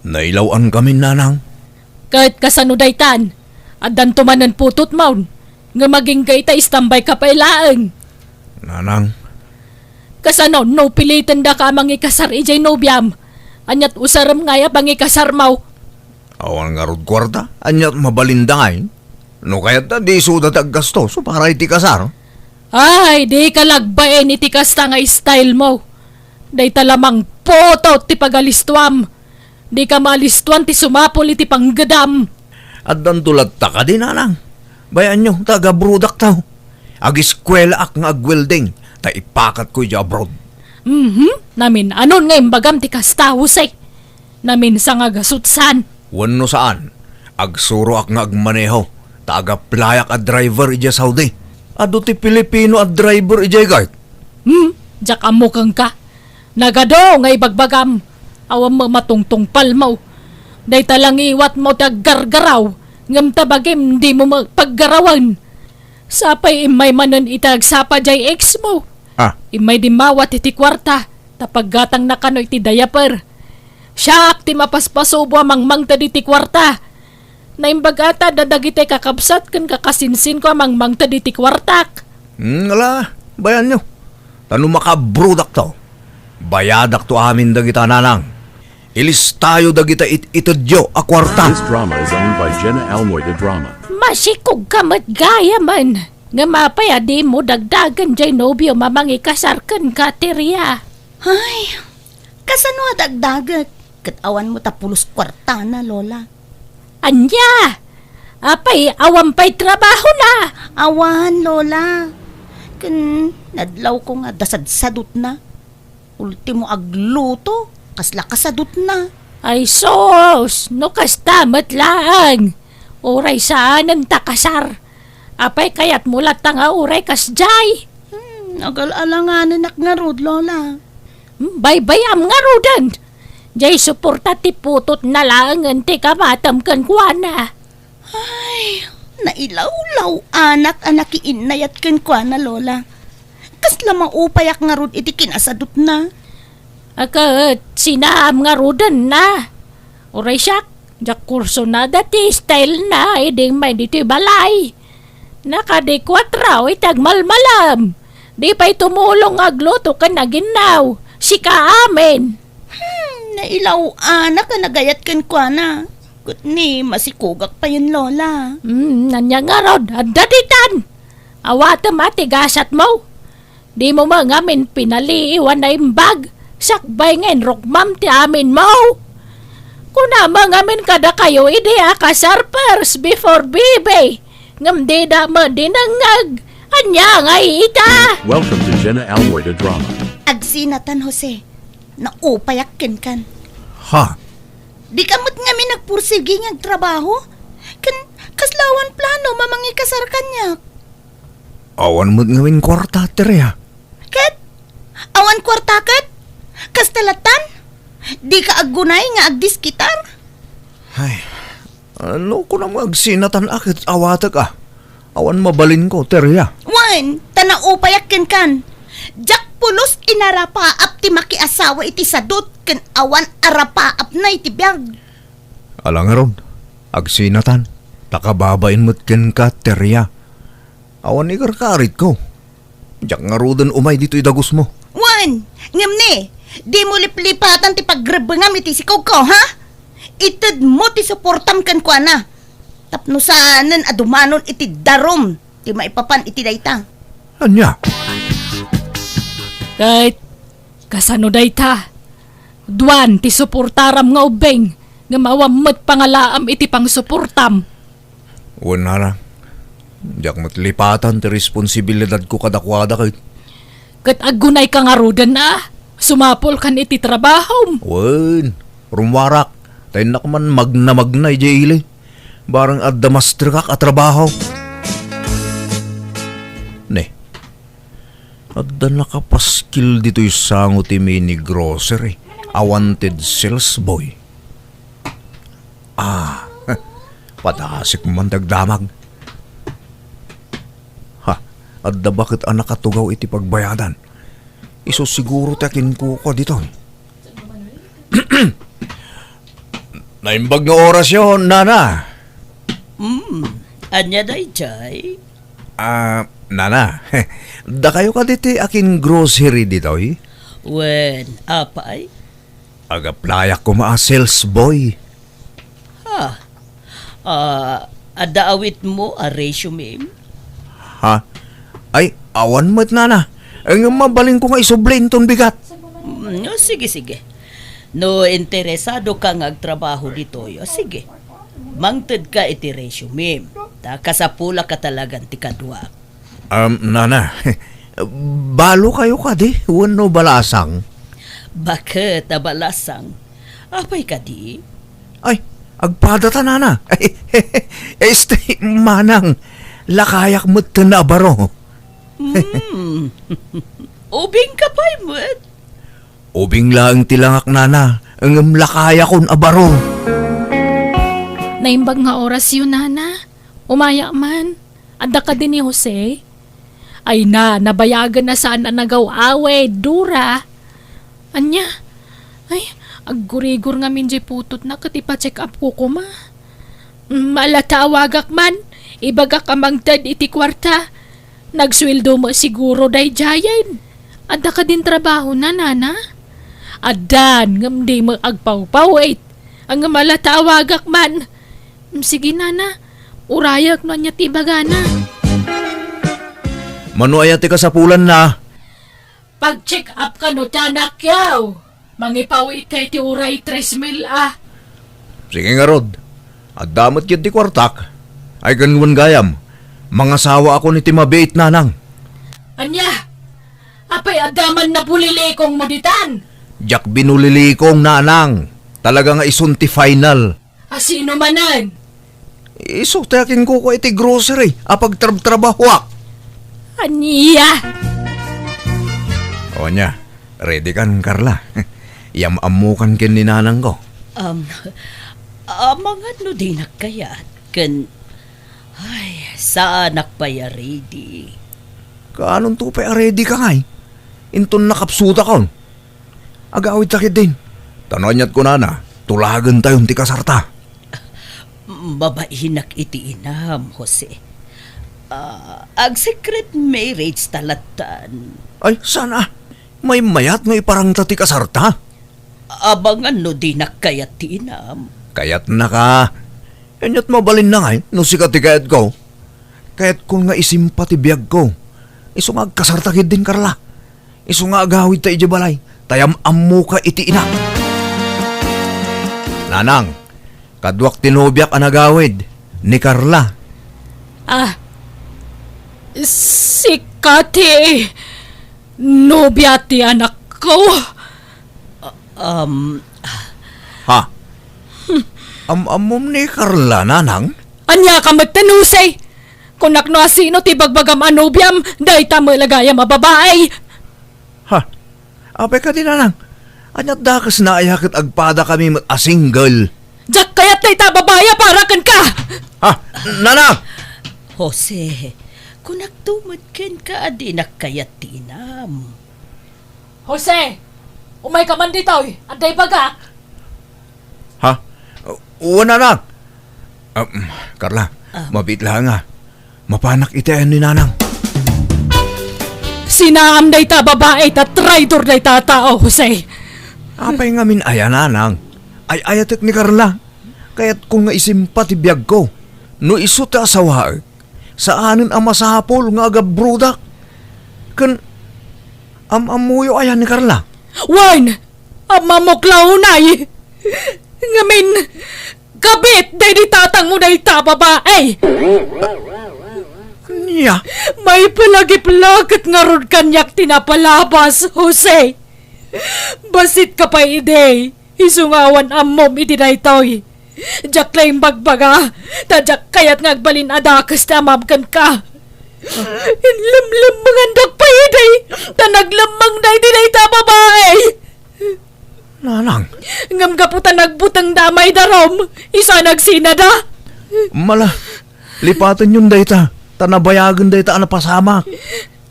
Nailaw-ankami, nanang. Ket kasano daytan? Addanto manen putotmon. Ngem agingga ita, istambayka pay laeng. Nanang. Kasano no pilitendaka a mangikasar idiay nobiam? Aniat usarem ngay a pangikasarmo? Awan ngarud kuarta, aniat mabalinda ngay? No kayat ta, di isuda ti aggasto, so para iti kasar. Ay, dika lagbain iti kasta nga style mo. Dayta la mangputot ti pagalistuam. Dika maalistuan ti sumapul iti panggedam. Addanto latta kadi, nanang? Bayanyo, ta agabrodakto. Agiskuelaak nga agwelding, ta ipakatko idiay abroad. Mhm, namin-anon nga imbagam ti kasta, Jose? Namin-, sa nga gasutsan? Wenno saan, agsuroak nga agmaneho, ta agaplayak a driver idiay Saudi. Adu ti Filipino a driver idiay, Gart. Hmm, diak ammo kenka. Nagadu nga ibagbagam, awan mo matungtungpalmo. Dayta la ngiwatmo ti aggargaraw, ngem ta bagim dimo ma-, paggarawen. Sapay immay manen iti agsapa diay ex mo. Ah. Immay dimmawat iti kuarta, ta paggatangna kano iti diaper. Siak ti mapaspasubo a mangmangted iti kuarta. Naimbag ata da dagiti kakabsat ken kakasinsinko a mangmangted iti kuartak. Hmm, ala, bayanyo. Ta no makabrodakto, bayadakto amin dagita, nanang. Ilistayo dagita it-itedyo a kuarta. This drama is owned by Jenna Almoy de Drama. Masikog ka met gayamen. Ngem apay a dimo dagdagen jay nobiom a mangikasar kenka, Teria? Ay, kasano a dagdaget? Ket awan met a pulos kuartana, Lola. Ania? Apay, awan pay trabahona? Awan, Lola. Ken nadlawko nga dasadsadutna. Ultimo agluto, kasla kasadutna. Ay sus, no kasta met laeng. Uray saanen ta kasar. Apay kayatmo latta nga uray kasdiay? Hmm, agal-alanganenak ngarud, Lola. Hmm, baybayam ngaruden. Jay suporta ti putotna laengen ti kamatem kenkuana. Ay, nailawlaw-anak a nakiinnayat kenkuana, Lola. Kasla maupayak ngarud iti kinasadutna. A ket sinaam ngarudenna. Uray siak, diak kursunada ti stylena idi immay ditoy balay. Nakadikuatro iti agmalmalem. Di pay tumulong nga agluto ken aginnaw. Sika amin. Hmm, nailaw-anak a nagayat kenkuana. Ket ni, masikogak payen, Lola. Hmm, ania ngarud, adda ditan. Awatem a ti gasatmo. Dimo met ngamin pinaliiw a naimbag, sakbay nga inrukmam ti aminmo. Kunam met ngamin kadakayo idi a kasar first before baby, ngem dida met dinengngeg. Ania ngay ita? Welcome to Jenna Almoy the Drama. Agsinatan, Jose. Naupayak kenkan. Ha? Dika met ngamin agpursigi nga agtrabaho? Ken kasla awan plano a mangikasar kaniak? Awan met ngamin kuarta, Teria. Ket? Awan kuarta ket? Kasta lattan? Dika aggunay nga agdiskitar? Ay, ano kunam nga agsinatan a ket awatek a? Awan mabalinko, Teria. Wen, ta naupayak kenkan. Diak pulos inarapaap ti makiasawa iti sadut ken awan arapaapna iti biag. Ala ngarud, agsinatan, ta kababain met kenka, Teria. Awan ikarkaritko. Diak ngaruden umay ditoy dagusmo. Wen, ngem ni, dimo liplipatan ti pagrebbengam iti sikogko, ha? Itedmo ti suportam kenkuana. Tapno saanen a dumanon iti darum ti maipapan iti dayta. Ania? Ket kasano dayta? Duan ti suportaram nga ubbing, ngem awan met pangalaam iti pangsuportam. Wen, nanang, diak met lipatan ti responsibilidadko kadakuada ket. Ket aggunayka ngaruden a sumapulkan iti trabahom. Wen, rummuarak, ta innak man magnamagna idiay ili. Bareng adda mastrekak a trabaho. Ne, adda nakapaskil ditoy sango ti mini grocery a wanted sales boy. Ah, padasik man dagdamag. Ha, adda baket a nakatugaw iti pagbayadan. Isu siguro ti akinkukua ditoy. Naimbag nga orasyo, nana. Hmm, ania daydiay? Ah, Nana, dakayo kadi ti akin-grocery ditoy? Wen, apay? Ag-applyak koma a sales boy. Ha? Ah, adda awitmo a resume? Ha? Ay, awan met, nana. Ngem mabalinko nga isubli inton bigat. Mm, o, sige, sige. No interesado ka nga agtrabaho ditoy, o, sige. Mangted ka iti resume. Ta kasapulak a talagan ti kaduak. Um, nana, balo kayo kadi wenno balasang? Baket a balasang? Apay kadi? Ay, agpada ta, nana. Ay, este, manang, lakayak met ten a baro. Hmm. Ubing ka pay met? Ubing laeng ti langak, nana, ngem lakayakon a baro. Naimbag nga orasyo, nana. Umayak man. Adda kadi ni Jose? Ay na, nabayagen a saan a nagaw-awid, Dora. Ania? Ay, aggurigor ngamin diay putotna ket ipa-check up ko koma. Mm, ala ta awagak man, ibagak a mangted iti kuarta. Nagsueldo met siguro daydiayen. Adda kadin trabahona, nana? Addan, ngem di met agpawpawit. Ngem ala ta awagak man. Mm, sige, nana. Urayek no ania ti ibagana. Mano aya ti kasapulanna? Pag-check up kano ti anakyo. Mangipawit iti uray tres mil a. Sige ngarud. Adda met ketdi kuartak. Ay ken wen gayam, mangasawaakon iti mabiit, nanang. Ania? Apay adda man nabulilikongmo ditan? Diak binulilikong, nanang. Talaga nga isun ti final. A sino manen? Isu ti akinkukua iti grocery a pagtrabtrabahoak. Ania? O ania, ready kan, Carla? Yam-ammokan ken ni nanangko. Um, amangan no dinak kayat, ken, ay, saanak pay a ready. Kaanonto pay a ready ka ngay? Inton nakapsutakon. Agawidta ketdin. Ta no aniat kunana, tulagentayon ti kasarta. Mabainak iti inam, Jose. Ah, ag-secret marriage ta lattan. Ay, saan a? Maymayat no iparangta ti kasarta? Abangan no dinak kayat ti inam. Kayatnaka. Aniat mabalinna ngay no sika ti kayatko? Kayatkon nga isimpa ti biagko. Isu nga agkasarta ketdin, Carla. Isu nga agawidta idiay balay, ta yam-ammoka iti inak. Nanang, kaduak ti nobiak a nagawid, ni Carla. Ah, sika ti nobia ti anakko? Ah, um, Ha? Am-ammom ni Carla, nanang? Ania ka met, Jose? Kunak no asino ti bagbagam a nobiam, dayta met la gayam a babai. Ha? Apay kadi, nanang? Aniat dakesna aya ket agpadakami met a single? Diak kayat dayta a babai a para kenka! Ha? Nanang! Jose, kunakto met kenka a dinak kayat ti inam. Jose, umayka man ditoy, adda ibagak. Ha? Wen, nanang. Um, Carla, Ah. mabiit laeng a. Mapanak iti ayan ni nanang. Sinaam dayta a babai ta traidor dayta a tao, Jose. Apay ngamin aya, nanang? Ay-ayatek ni Carla. Kayatkon nga isimpa ti biagko. No isu ti asawaek, saanen a masapul nga agabrodak. Ken am-ammoyo aya ni Carla? Wen, am-ammok la unay. Ngamin, kabit daydi tatangmo dayta a babai. Nia? Maipalagip la ket ngarud kaniak ti napalabas, Jose. Bassit ka pay idi. Isu nga awan ammom iti daytoy. Diak la imbagbaga, ta diak kayat nga agbalin a dakes ti amam kenka. Inlemlemmengandak pay idi, ta naglemmengda iti dayta a babai. Nanang. Ngem gapu ta nagbutengda a maidarum, isu a nagsinada. Mala, lipatenyon dayta, ta nabayagen dayta a napasamak.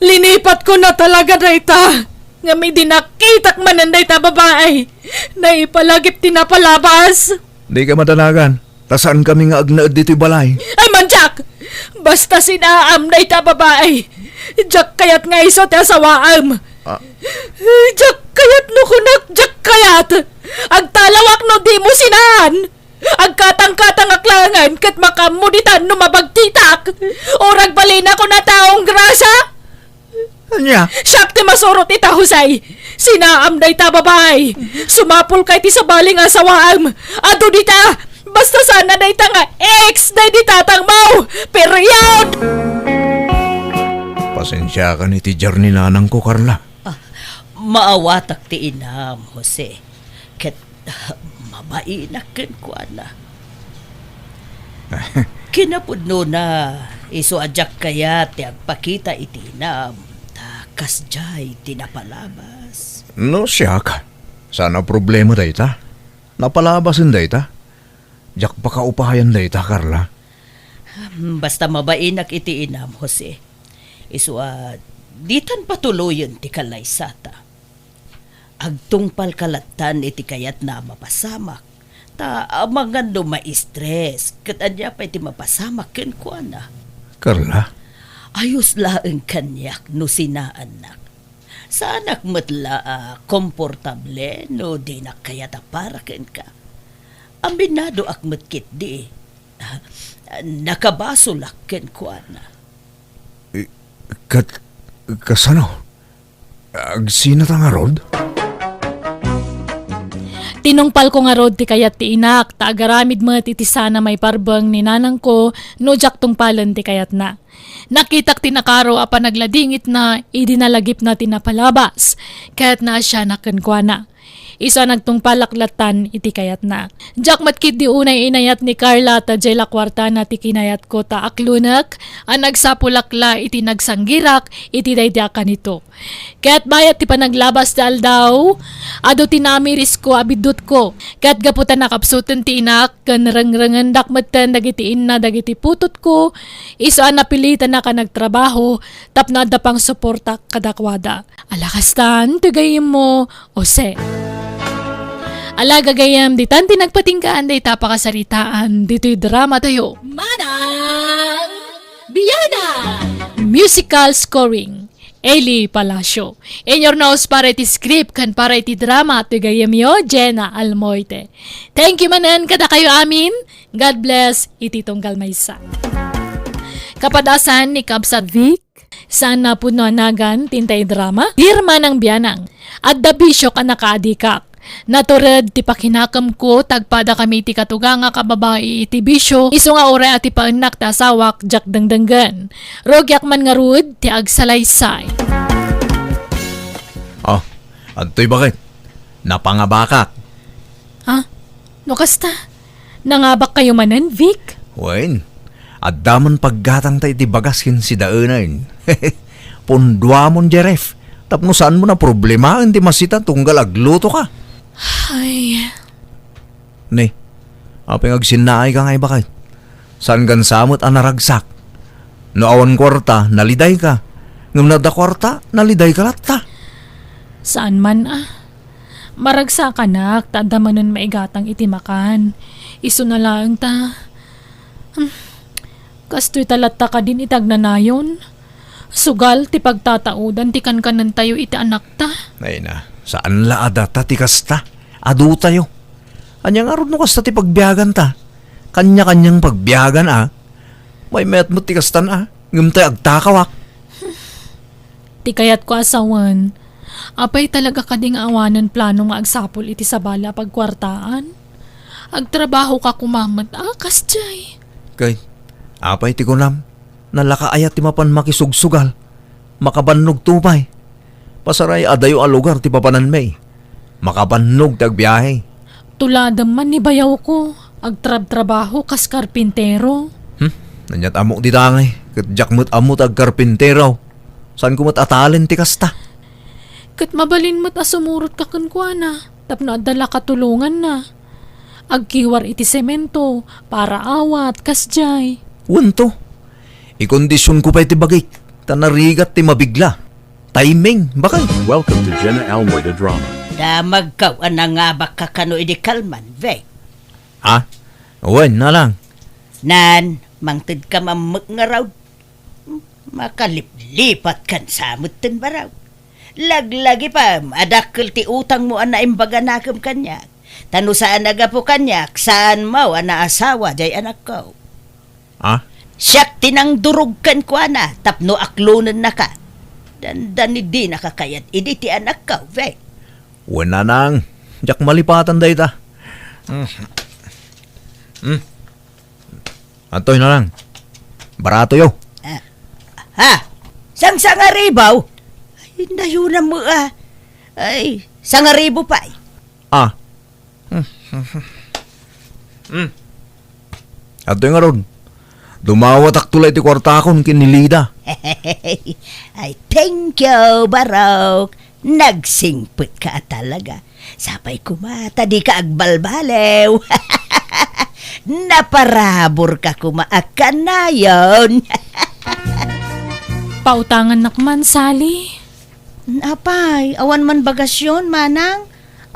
Linipatkon a talaga dayta. Ngem idi nakitak manen dayta a babai, naipalagip ti napalabas. Dika madanagan, ta saankami nga agnaed ditoy balay. Ay, mandiak! Basta sinaam dayta a babai. Diak kayat nga isu ti asawaem. Ah. Diak kayat no kunak, diak kayat. Agtalawak no dimo sinaan. Agkatangkatangak laengen ket makaammo ditan no mabagtitak. Urag balinak kuna taong grasa. Ania? Siak ti masurot ita, Jose. Sinaam dayta babai. Sumapulka iti sabali nga asawaem. Adu dita. Basta sana dayta nga ex daydi tatangmo. Period! Pasensiakan iti diar ni nanangko, Carla. Ah, maawatak ti inam, Jose. Ket, ah, mabainak kenkuana. Kinapudnona, isu a diak kayat ti agpakita iti inam, ta kasdiay ti napalabas. No siak, saan a problema dayta. Napalabasen dayta. Diak pakaupayan dayta, Carla. Hmm, basta mabainak iti inam, Jose. Isu a, ditan patuloyen ti kalaysata. Agtungpalka lattan iti kayatna a mapasamak, ta amangan no ma-stress, ket ania pay ti mapasamak kenkuana? Carla? Ayos laeng kaniak no sinaannak. Saanak met la a komportable no dinak kayat a para kenka. Aminadoak met ketdi. Nakabasolak kenkuana. Eh, kat-, kasano? Agsinata ngarud? Tinungpalko ngarud ti kayat ti inak, ta agaramid met iti saan a maiparbeng ni nanangko no diak tungpalen ti kayatna. Nakitak ti nakaro a panagladingitna idi nalagipna ti napalabas, ket naasianak kenkuana. Isu a nagtungpalak lattan iti kayatna. Diak met ketdi unay inayat ni Carla ta diay la kuartana ti kinayatko ta aklonek a nagsapulak la iti nagsanggirak iti daydi a kanito. Ket bayat ti panaglabas ti aldaw, adu ti namirisko a biddutko. Ket gapu ta nakapsuten ti inak ken rengrengendak metten dagiti inna dagiti putotko, isu a napilitanak a nagtrabaho tapno adda pangsuporta kadakuada. Ala kastan ti gayyemmo, Jose. Ala gagayyem, ditan ti nagpatinggaan dayta pakasaritaan ditoy dramatayo. Manang Biana! Musical scoring, Eli Palacio. Inyurnos para iti script ken para iti drama ti gayyemyo, Jenna Almoite. Thank you manen kadakayo amin. God bless iti tunggal maysa. Kapadasan ni Kabsat Vic, saan a pudno a nagan ti intay drama? Dear Manang Bianang, adda bisiok a nakaadikak. Natured ti pakinakemko, tagpadakami ti katugangak a babai iti bisio, isu nga uray a ti paennak ti asawak, diak dengdenggen. Rugiak man ngarud ti agsalaysay. Oh, adtoy baket. Napangabakak. Ah, no kasta, nangabakkayo manen, Vic? Wen, adda man paggatangta iti bagas ken sidaenen. Punduamon, Jeref, tapno saanmo a problemaen ti masita tunggal aglutoka. Ay. Ne, apay nga agsinnaayka nga ibaket? Saan gansa met a naragsak? No awan kuarta, nalidayka. Ngem no adda kuarta, nalidayka latta. Saan man a. Maragsakanak ta adda manen maigatang iti makan. Isuna laeng ta, hmm, kastoy ta latta kadin iti agnanayon. Sugal ti pagtataudan ti kankanentayo iti anakta. Ay na, saan la a data ti kasta. Adutayo. Ania ngarud no kasta ti pagbiaganta? Kanya-kanyang pagbiagan a. Maymayat met ti kastan a. Ngem tay agtakawak. Ti kayatko a sawen, apay talaga kadi nga awanen plano nga agsapul iti sabali a pagkuartaan? Agtrabahoka koma met a kasdiay. Ket, apay ti kunam? Nalaka aya ti mapan makisugsugal? Makabannogto pay. Pasaray adayo a lugar ti papananmi. Makabannog ti agbiahe. Tuladem man ni bayawko, agtrabtrabaho kas karpintero. Hmm? Aniat ammok dita ngay, ket diak met ammo ti agkarpintero. Saanko met a talent ti kasta. Ket mabalin met a sumurotka kenkuana, tapno adda la katulonganna. Agkiwar iti semento, para awat, kasdiay. Wen to. Ikondisionko pay ti bagik, ta narigat ti mabigla. Timing, bakay. Welcome to Jenna Almoy the Drama. Damagkaw a nangabakka kano idi kalman, Vic. Ah? Wen, nalang. Nan, mangtedka mammek ngarud. Makaliplipatkan sa metten, Baraw. Laglagipem a dakkel ti utangmo a naimbaganakem kaniak. Ta no saan a gapu kaniak, saanmo a naasawa diay anakko. Ah? Siak ti nangdurog kenkuana tapno aklonennaka. Dandani dinaka kayat idi ti anakko, Vek. Wen, Nanang, diak malipatan dayta. Mm. Mm. Antoy, Nanang? Baratoyo. Ah. Ha? Sangsangaribaw? Ay, nayunam mo, ah. Ay, sangaribo pay. Ah. Hmm. Adtoy ngarud, dumawatakto la iti kuartakon ken ni Lida. Ay, thank you, Barok. Nagsingpetka a talaga. Sapay koma ta dika agbalbaliw. Naparaburka koma a kanayon. Pautangannak man, Sally. Apay, awan man bagasyon, manang?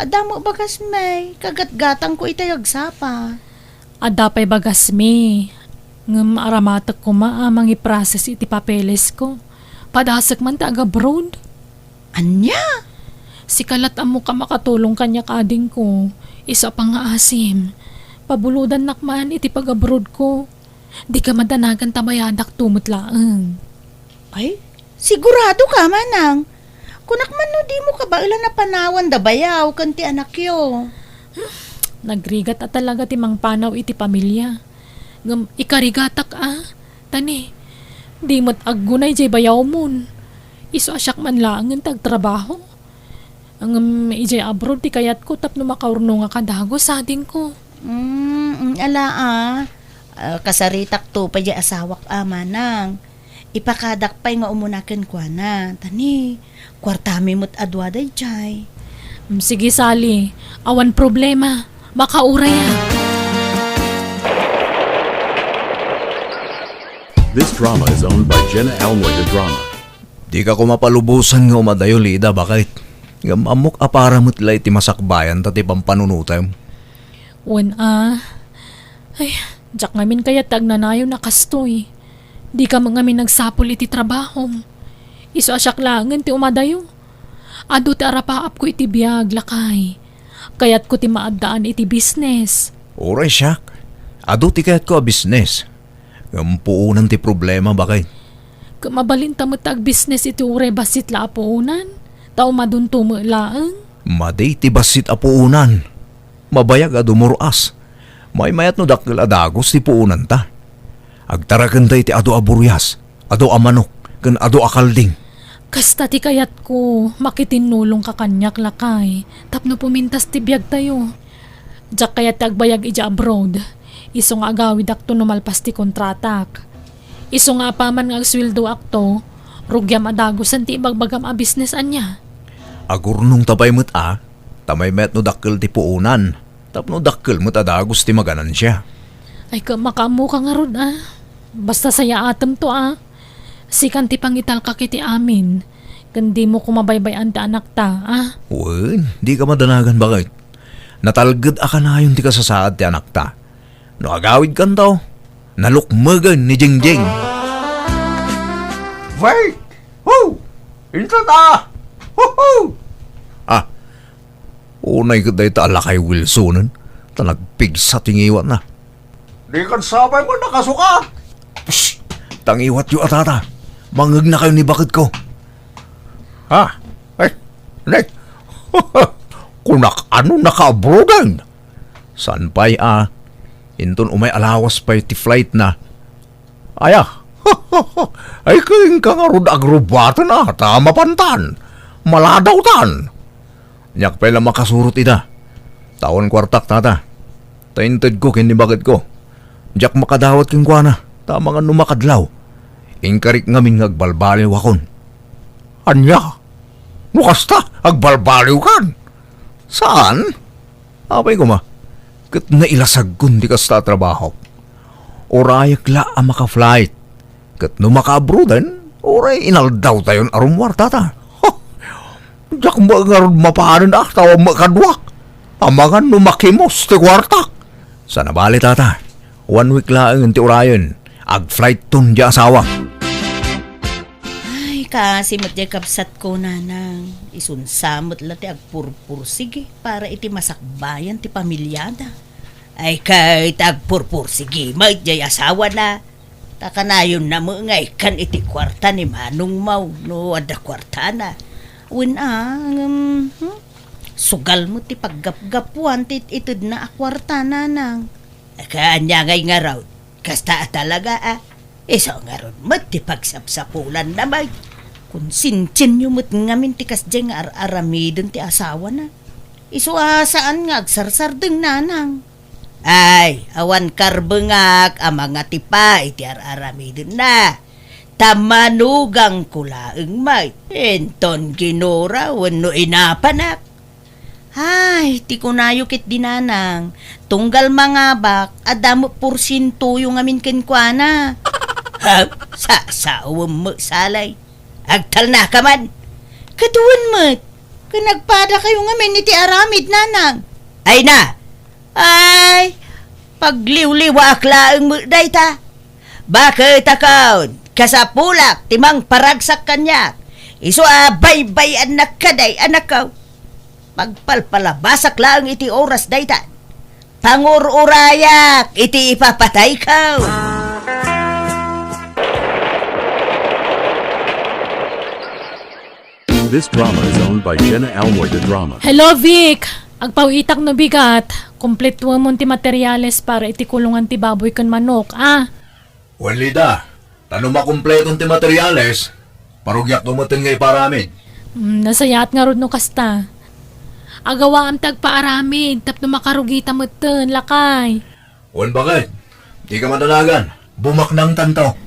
Adda met bagasmi, kagatgatangko itay agsapa. Adda pay bagasmi, ngem aramatek koma a mangiprocess iti papelesko. Padasek man ti agabroad. Ania? Sika lat ammok a makatulong kaniak, adingko, isu a pangngaasim. Pabulodannak man iti pag-abroadko. Dika madanagan ta bayadakto met laeng. Ay, sigurado ka, manang? Kunak man no dimo kabaelan a panawan da bayaw ken ti anakyo. Nagrigat a talaga ti mangpanaw iti pamilia. Ngem ikarigatak a, tani, di met aggunay jay bayawmon. Isu a siak man laengen ti agtrabaho. Ngem idiay abroad ti kayatko tapno makaurnongak a dagus, adingko. Mm, mm, ala, ah. Ah, kasaritakto pay diay asawak a, manang. Ipakadak pay nga umuna kenkuana. Tani, kuartami met a dua daydiay. Mm, sige, Sally. Awan problema. Makauray a. This drama is owned by Jenna Elmwood Drama. Dika koma palubosan nga umadayo, Lida, baket. Ngem ammok a para met la iti masakbayan ta ti pampanunotem. Wen a. Ay, diak ngamin kayat ti agnanayon a kastoy. Dika met ngamin agsapul iti trabahom. Isu a siak laengen ti umadayo. Adu ti arapaapko iti biag, lakay. Kayatko ti maaddaan iti business. Uray siak, adu ti kayatko a business. Ngem puonan ti problema, baket. Ket mabalinta met ti agbisnes iti uray bassit la a puonan, ta umadunto met laeng. Madi ti bassit a puonan. Mabayag a dumur-as. Maymayat no dakkel a dagus ti puonanta. Agtarakenda iti adu a burias, adu a manok, ken adu a kalding. Kasta ti kayatko, makitinnulongka kaniak, lakay, tapno pumintas ti biagtayo. Diak kayat ti agbayag idiay abroad. Isu nga agawidakto no malpas ti kontratak. Isu nga apaman nga agsueldoakto, rugiam a dagusen ti ibagbagam a business ania. Agurnongta pay met a, ta maymayat no dakkel ti puonan, tapno dakkel met a dagus ti maganansia. Ay, ket makaammoka ngarud a. Basta sayaatemto a. Sikan ti pangitalkak iti amin, ken dimo koma baybay-an ti anakta, a? Wen, dika madanagan, baket. Natalged a kanayon ti kasasaad ti anakta. No agawidkanto, nalukmegen ni Jingjing. Wait! Ho! Inton a! Ho, ho! Ah, unay ket dayta a lakay Wilsonen, ta nagpigsa ti ngiwatna. Dikan sapay met a kasuka! Psst! Tangiwatyo a, tata. Mangegnakayo ni baketko. Ha? Ay, ne? Kunak, ano, nakaabroaden? Saan pay a? Inton umay a lawas pay ti flightna. Aya? Ay, ken ka ngarud agrubaten a, ta mapantan. Maladawtan. Diak pay la makasurot ida. Ta awan kuartak, tata. Ta intedko ken ni baketko. Diak makadawat kenkuana, ta amangan no makadlaw. Inkarik ngamin nga agbalbaliwakon. Ania? No kasta, agbalbaliwkan? Saan? Apay koma, ket nailasagkon ti kasta a trabaho. Urayek la a maka-flight. Ket no makaabroaden, uray inaldawtayon a rummuar, tata. Diak met ngarud mapanen a, ta awan met kaduak. Amangan no makimos ti kuartak. Saan a bale, tata. One week laeng ti urayen. Ag-flightton ti asawa. Kaasi met diay kabsatko, nanang, isunsa met la ti agpurpursigi para iti masakbayan ti pamiliada. Ay, ket agpurpursigi met diay asawana. Ta kanayonna met nga ikkan iti kuarta ni manongmo no adda kuartana. Wen a, ngem, hmm? Sugal met ti paggapgapuan ti itedna a kuarta, nanang. Ket ania ngay ngarud? Kasta a talaga, a? Isu ngarud met ti pagsapsapulanna met. Konsensianyo met ngamin ti kasdiay nga ar-aramiden ti asawana. Isu a saan nga agsarsardeng, nanang. Ay, awan karbengak a mangatipa iti ar-aramidenna. Ta manugangko laeng met. Inton ginura wenno inapanak. Ay, ti kunayo ketdi, nanang, tunggal mangabak, adda met porsientoyo ngamin kenkuana. Ha? Sa-, sawen met salay. Agtalnaka man. Ket wen met, ken agpadakayo ngamin iti aramid, nanang. Ay na! Ay, pagliwliwaak laeng met dayta. Baket akon, kasapulak ti mangparagsak kaniak. Isu a baybay-annak kadi, anakko. Pagpalpalabasak laeng iti oras dayta. Pangur-urayak iti ipapatayko. This drama is owned by Jenna Almoy, the drama. Hello, Vic! Agpawitak no bigat. Kumpletuemon ti materiales para iti kulungan ti baboy ken manok, a? Wen, Lida, ta no makumpleton ti materiales, parugiakto metten nga iparamid. Mm, nasayaat ngarud no kasta. Agawaam ti agpaaramid tapno makarugita metten, lakay. Wen, baket, dika madanagan. Bumaknangtanto.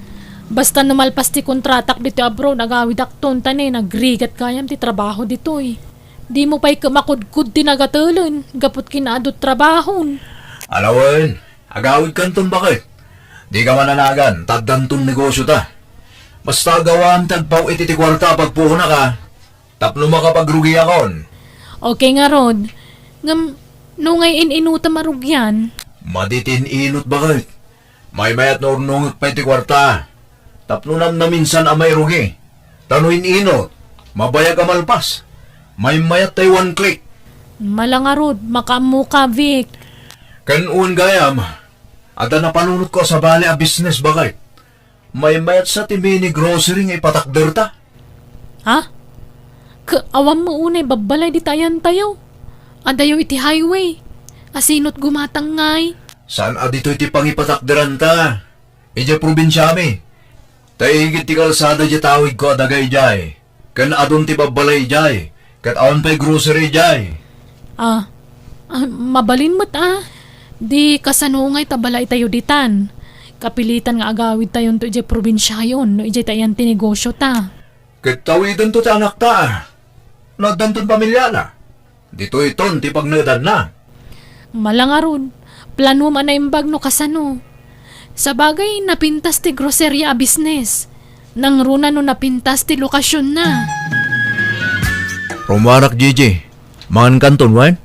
Basta no malpas ti kontratak ditoy abroad, agawidakton ta ne, nagrigat gayam ti trabaho ditoy. Dimo pay ket makudkod ti nagatelen, gapu ti ket adu trabahon. Ala wen, agawidkanton, baket. Dika madanagan, ta addanton negosiota. Basta agawaam ti agpaw-it iti kuarta a pagpuonak, a. Tapno makapagrugiakon. Okay ngarud. Ngem, no ngay in-inutam a rugian? Madi ti in-inut, baket. Maymayat no urnongek pay ti kuarta. Tapno namnaminsan a mairugi. Ta no in-inut, mabayag a malpas. Maymayat tay one click. Mala ngarud, makaammoka, Vic. Ken wen gayam, adda napanunotko a sabali a business, baket. Maymayat sa ti mini grocery nga ipatakderta. Ha? Ket awan met unay babbalay dita ayantayo. Adayo iti highway. Asinot gumatang ngay? Saan a ditoy ti pangipatakderanta? Idiay probinsiami. Ta igid ti kalsada diay tawidko a daga idiay. Ken adun ti babbalay idiay, ket awan pay grocery idiay. Ah, ah, mabalin met a. Di kasano ngay ta balaytayo ditan? Kapilitan nga agawidtayonto idiay probinsiayon no idiay ta ayan ti negosiota. Ket tawidento ti anakta, a. No addanton pamiliana. Ditoyton ti pagnedanna. Mala ngarud, planom a naimbag no kasano. Sabagay, napintas ti groceria a business. Nangruna no napintas ti lokasionna. Rumuarak, Gigi. Mangankanton, wen?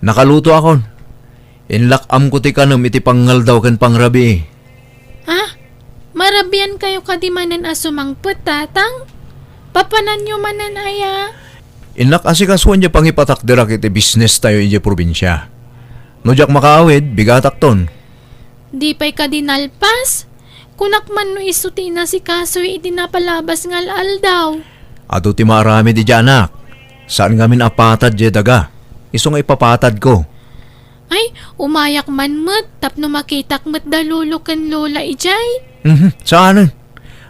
Nakalutoakon. Inlak-amko ti kanem iti pangngaldaw ken pangrabii. Ha? Marabiankayo kadi manen a sumangpet, Tatang? Papananyo manen aya? Innak asikasuan diay pangipatakderak iti business tayo idiay probinsia. No diak makaawid, bigatakton. Di pay kadi nalpas? Kunak man no isu ti inasikasoyo iti napalabas nga al-aldaw. Adu ti maaramid idiay anak. Saan ngamin a patad diay daga. Isu nga ipapatadko. Ay, umayak man met tapno makitak met da lolo ken lola idiay. Mhm, saanen.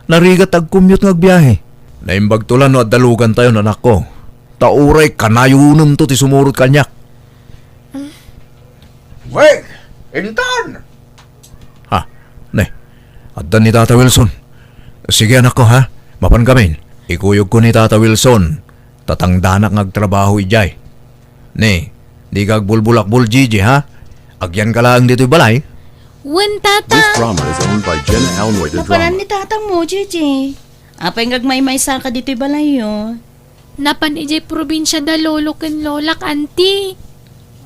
Narigat agcommute nga agbiahe. Naimbagto la no adda lugantayon, anakko. Ta uray kanayonemto ti sumurot kaniak. Wek, intan! Ha? Ne, adda ni Tata Wilson. Sige, anakko, ha? Mapan kamin. Ikuyogko ni Tata Wilson. Tatangdanak nga agtrabaho idiay. Ne, dika agbulbulakbol, Gigi, ha? Agyanka laeng ditoy balay. Wen, Tata. This drama is owned by Jenna Almoy, the drama. Napanan ni tatangmo, Gigi. Apay nga agmaymaysaka ditoy balayyo? Napan idiay probinsia da lolo ken lolak, anti.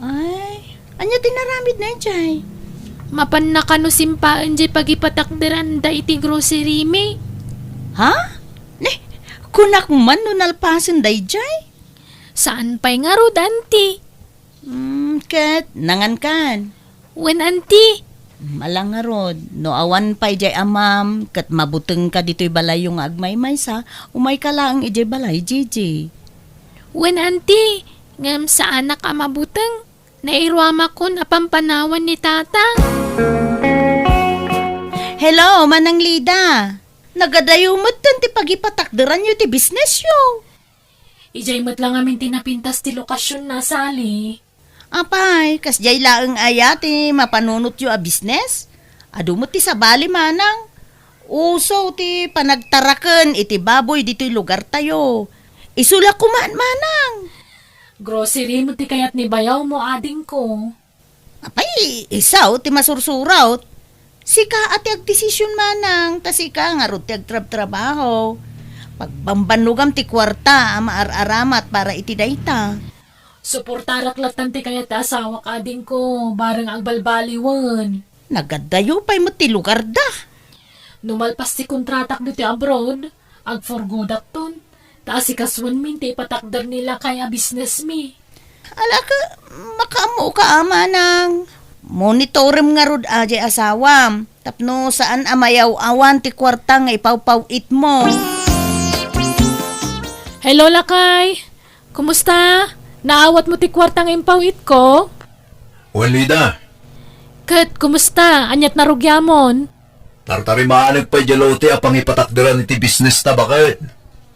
Ay, ania ti inaramidna idiay? Mapanna kano simpaen diay pagipatakderanda iti grocery mi. Ha? Ne, Kunak man no nalpasen daydiay? Saan pay ngarud, anti? Hmm, ket nangankan? Wen, anti. Ala ngarud, no awan pay diay amam, ket mabutengka ditoy balayyo nga agmaymaysa, umayka laeng idiay balay, Gigi. Wen, anti, ngem saanak a mabuteng. Nairuamakon a pampanawan ni Tata. Hello, Manang Lida. Nagadayo metten ti pagipatakderanyo ti bisnesyo. Idiay met la ngamin ti napintas ti lokasionna, Sally. Apay, kasdiay laeng aya ti mapanunotyo a bisnes? Adu met ti sabali, Manang. Uso ti panagtaraken iti baboy ditoy lugartayo. Isu la koma, Manang. Grocery met ti kayat ni bayawmo, adingko. Apay, isu ti masursurot. Sika a ti agdesision, Manang, ta sika ngarud ti agtrabtrabaho. Pagbambannogam ti kuarta a maar-aramat para iti dayta. Suportarak lattan ti kayat ti asawak, adingko, bareng agbalbaliwen. Nagadayo pay met ti lugarda. No malpas ti kontratak ditoy abroad, agforgodakton. Ta asikasuenmin ti ipatakder ni lakay a bisnesmi. Alaka, makaammoka a, Manang. Monitorem ngarud a diay asawam, tapno saan a mayaw-awan ti kuarta nga ipawpaw-itmo. Hello, lakay. Kumusta? Naawatmo ti kuarta nga impaw-itko? Wen, Lida. Ket kumusta? Aniat narugiamon? Tartarimanek pay diay lote a pangipatakderan iti bisnesta, baket.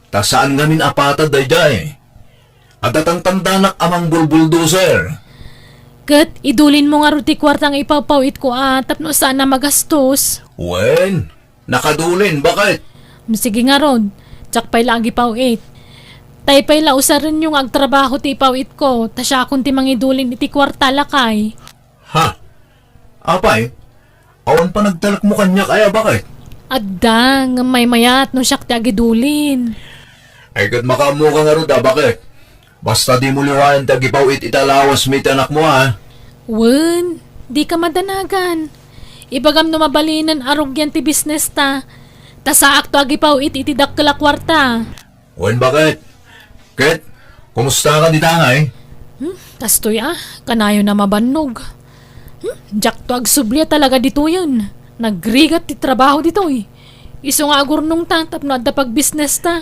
Ta saan ngamin a patad daydiay. Adda tantandanak a mangbulbuldoser. Ket idulinmo ngarud ti kuarta nga ipawpaw-itko a tapno saan a magastos. Wen, nakadulin, baket. Sige ngarud, diak pay la agipaw-it. Tay pay la usarenyo nga agtrabaho ti ipaw-itko, ta siakon ti mangidulin iti kuarta, lakay. Ha? Apay, awan panagtalekmo kaniak aya, baket? Adda, ngem maymayat no siak ti agidulin. Ay, ket makaammoka ngarud a, baket? Basta dimo liwaen ti agipaw-it iti alawasmi iti anakmo, a? Wen, dika madanagan. Ibagam no mabalinen a rugian ti bisnesta, ta saakto agipaw-it iti dakkel a kuarta. Wen, baket? Ket, kumusta ka dita ngay? Hmm, kastoy a, kanayon a mabannog. Hmm, diakto agsubli a talaga ditoyen. Nagrigat ti trabaho ditoy. Isu nga agurnongta tapno adda pagbisnesta.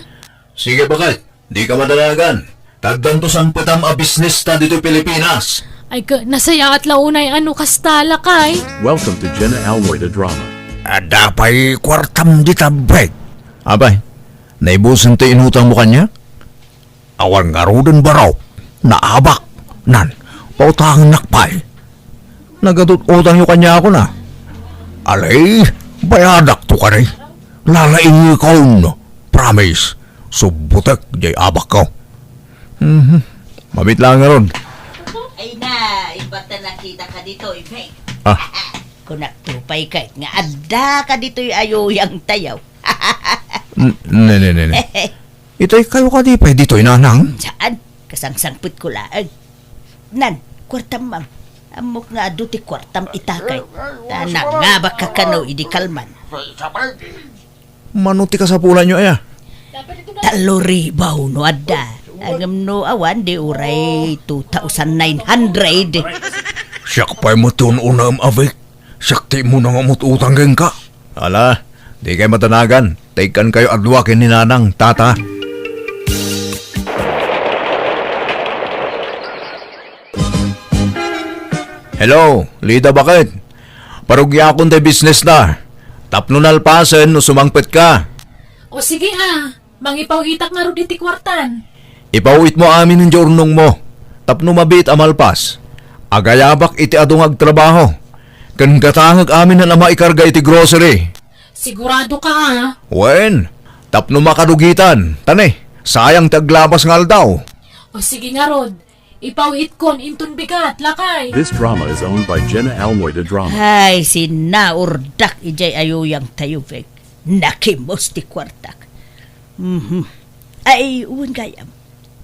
Sige, baket, dika madanagan. Ta addanto sangpetam a bisnesta ditoy Pilipinas. Ay, ka, nasayaat la unay a no kasta, lakay. Welcome to Jenna Almoy the Drama. Adda pay kuartam dita, baket? Apay, naibusen ti inutangmo kaniak? Awan ngaruden barok, naabak, nan, pautangennak pay. Nagatut-utangyo kaniakon a. Alay, bayadakto kadi. Lalaingekon, promise. Subbotek diay abakko. Mhm. Mabit laeng ngarud. Ay na, imbag ta nakitaka ditoy, Peng. Ah. Kunakto pay ket nga addaka ditoy a yuyangtayo. N-, ne, ne, ne, ne. Itay kayo kadi pay ditoy, nanang? Saan? Kasangsangpetko laeng. Nan, kuartam, ma'am. Ammok nga adu ti kuartam ita kay. Ta nangabakka kano idi kalman. Mano ti kasapulanyo aya? Tallo ribu no adda. Ngem no awan, di uray two thousand nine hundred. Siak pay met ti un-unaem, abek. Siak ti immuna nga umut-utang kenka. Ala, dikay madanagan. Ta ikkankayo a dua ken ni Nanang, Tata. Hello, Lida, baket? Parugiakon tay bisnesna. Tapno nalpasen no sumangpetka. O sige a, mangipaw-itak ngarud iti kuartan. Ipaw-itmo amin diay urnongmo. Tapno mabiit a malpas. Agayabak iti adu nga agtrabaho. Ken gatangek amin a maikarga iti grocery. Sigurado ka, ha? Wen, tapno makadugitan. Ta ne, sayang ti aglabas nga aldaw. O sige ngarud, ipaw-itkon inton bigat, lakay. This drama is owned by Jenna Almoy the Drama. Ay, sinaurdak idiay a yuyangtayo, Peg. Nakimos ti kuartak. Mhm. Ay, wen gayam.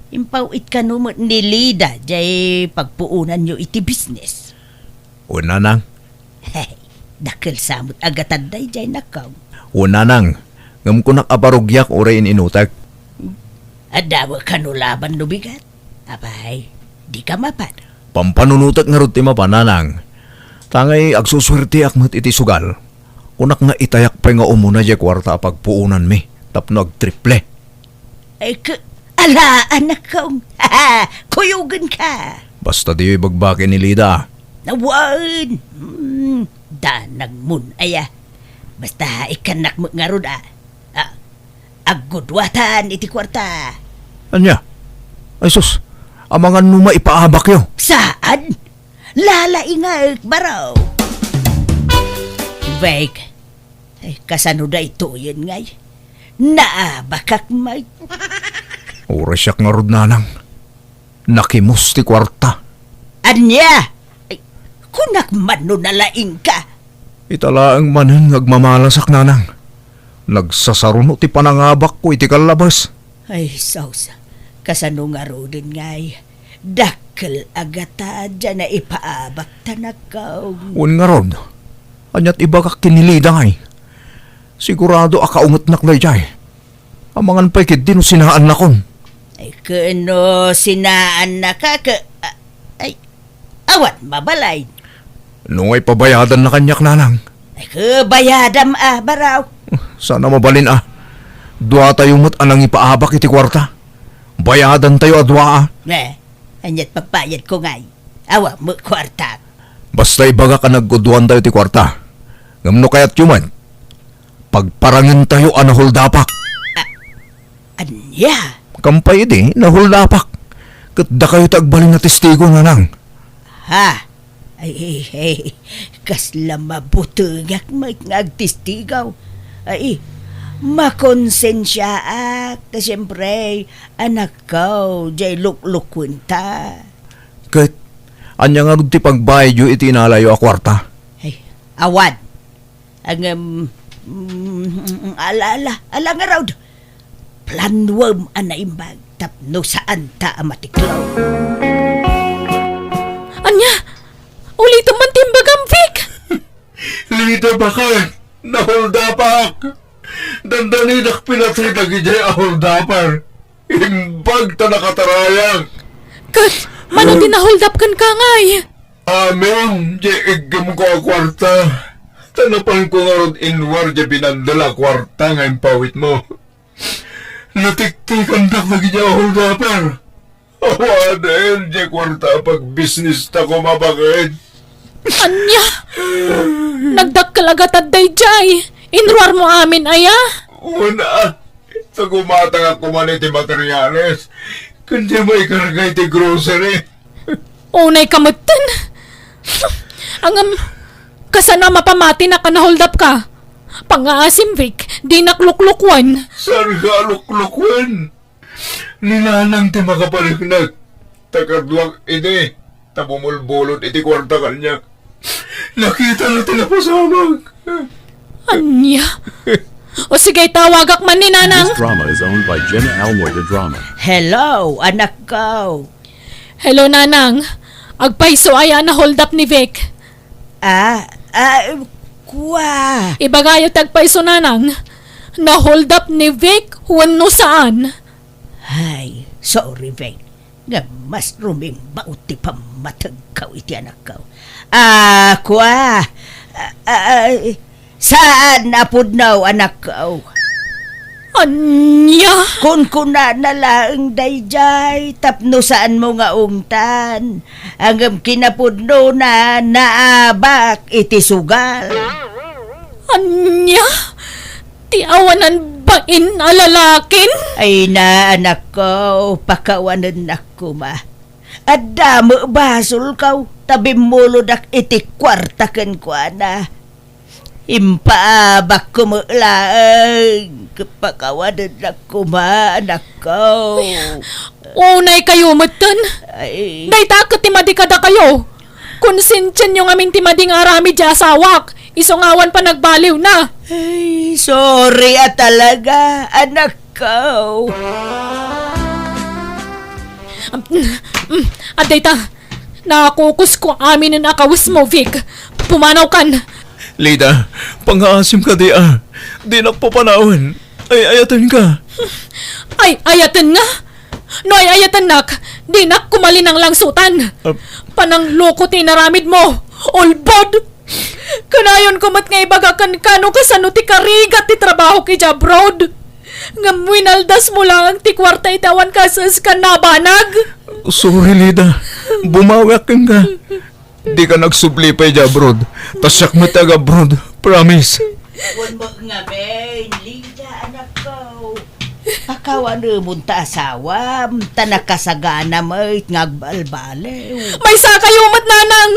Impaw-it kano met ni Lida diay pagpuonanyo iti bisnes. Wen, nanang. Hey, dakkel sa met a gatad daydiay, nakkaw. Wen, nanang. Ngem kunak a parugiak uray in-inutek. Adda met kano laban no bigat? Apay, dika mapan. Pampanunotek ngarud ti mapan, nanang. Ta ngay agsusuerteak met iti sugal. Kunak nga itayak pay nga umuna diay kuarta a pagpuonanmi tapno agtriple. Ay, k-, ala, anak kong. Kuyogenka. Basta diyo ibagbaki ni Lida. Awan. Hmm, danagmon aya. Basta ikkannak met ngarud, a. A, aggudwatan iti kuarta. Ania? Ay sus, amangan no maipaabakyo. Saan? Lalaingek, baro. Bek, ay, kasano daytoyen ngay? Naabakak met. Uray siak ngarud, nanang. Nakimus ti kuarta. Ania? Ay, kunak man no nalaingka. Ita laeng manen nga agmamalasak, nanang. Nagsasaruno ti panangabakko iti kallabas. Ay, sus. Kasano ngaruden ngay? Dakkel a gata diay naipaabak, anakko. Wen ngarud, aniat ibagak ken ni Lida ngay? Sigurado a kaungetnak daydiay. Amangan pay ketdi no sinaannakon. Ay, ken no sinaannaka, ke-, a-, ay, awan mabalin. No ngay pabayadanna kaniak, nanang? Ay, ke, bayadam a, baro. Saan a mabalin a. Duatayo met a nangipaabak iti kuarta. Bayadantayo a dua a. Eh, aniat pagbayadko ngay? Awan met kuartak. Basta ibagak a nagguduantayo ti kuarta. Ngem no kayatyo met, pagparangentayo a naholdapak. A-, ania? Kampay idi, naholdapak. Ket dakayo ti agbalin a testigo, nanang. Ha? Ay, ay, ay, kasla mabutengak met nga agtestigo. Ay, makonsensiaak, ta siempre, anakko, diay luklukuenta. Ket, ania ngarud ti pagbayadyo iti inalayo a kuarta? Ay, awan. Ngem, mm, ala, ala, ala ngarud. Planuem a naimbag tapno saanta a matiklaw. Ania? Ulitem man ti imbagam, Vic! Lida, baket, naholdapak! Dandanidak pinatay dagidiay a holdaper. Imbag ta nakatarayak. Ket, mano ti naholdap kenka ngay? Amin, diay iggemko a kuarta. Ta napanko ngarud inruar diay binandel a kuarta nga impawitmo. Natiktikandak dagidiay a holdaper. Awanen diay kuarta a pagbisnista koma, baket. Ania? Nagdakkel a gatad daydiay. Inruarmo amin aya? Wen a. Ta gumatangak koman iti materiales ken diay maikarga iti grocery. Unayka metten. Ngem, kasano a mapamatinak a naholdapka? Pangngaasim, Vic, dinak luklukuen. Saanka a luklukuen? Ni nanang ti makapaneknek. Ta kaduak idi, ta bumulbulod iti kuarta kaniak. Nakitana ti napasamak. Ania? O sige, tawagak man ni nanang. This drama is owned by Jenna Almoy the Drama. Hello, anakko. Hello, nanang. Agpayso aya a naholdap ni Vic? Ah, ah, kua. Ibagayo ti agpayso, nanang. Naholdap ni Vic wenno saan? Ay, sorry, Vic. Ngem mas rumingbaw ti pammatengko iti anakko. Ah, kua. Ah, ah, saan a pudno, anakko? Ania? Kunkunana laeng daydiay tapno saanmo nga ungtan. Ngem kinapudnona, naabak iti sugal. Ania? Ti awanan bain a lalakin? Ay na, anakko, pakawanennak koma. Adda met basolko, ta bimmulodak iti kuarta kenkuana. Impaabakko met laeng, pakawanennak koma, anakko. Unaykayo metten. Ay. Dayta ket ti madi kadakayo. Konsensianyo ngamin ti madi nga aramid ti asawak, isu nga awan panagbaliwna. Ay, sorry a talaga, anakko. Am, mm, adda ita, nakukusko aminen a kawesmo, Vic. Pumanawkan. Lida, pangngaasim kadi a. Dinak papanawen. Ay-ayatenka. Ay-ayatenna? No ay-ayatennak, dinak kumalinanglangsutan. Ah. Panangloko ti inaramidmo. Ulbod! Kanayonko met nga ibaga kenka no kasano ti karigat ti trabahok idiay abroad. Ngem winaldasmo laeng ti kuarta iti awan kas-eskan a banag. Sorry, Lida. Bumawiak kenka. Dika agsubli pay idiay abroad. Ta siak met ti ag-abroad. Promise. Wen met ngamin, Lida, anakko. Pakawanemon ta asawam, ta nakasagana met nga agbalbaliw. Maysakayo met, nanang!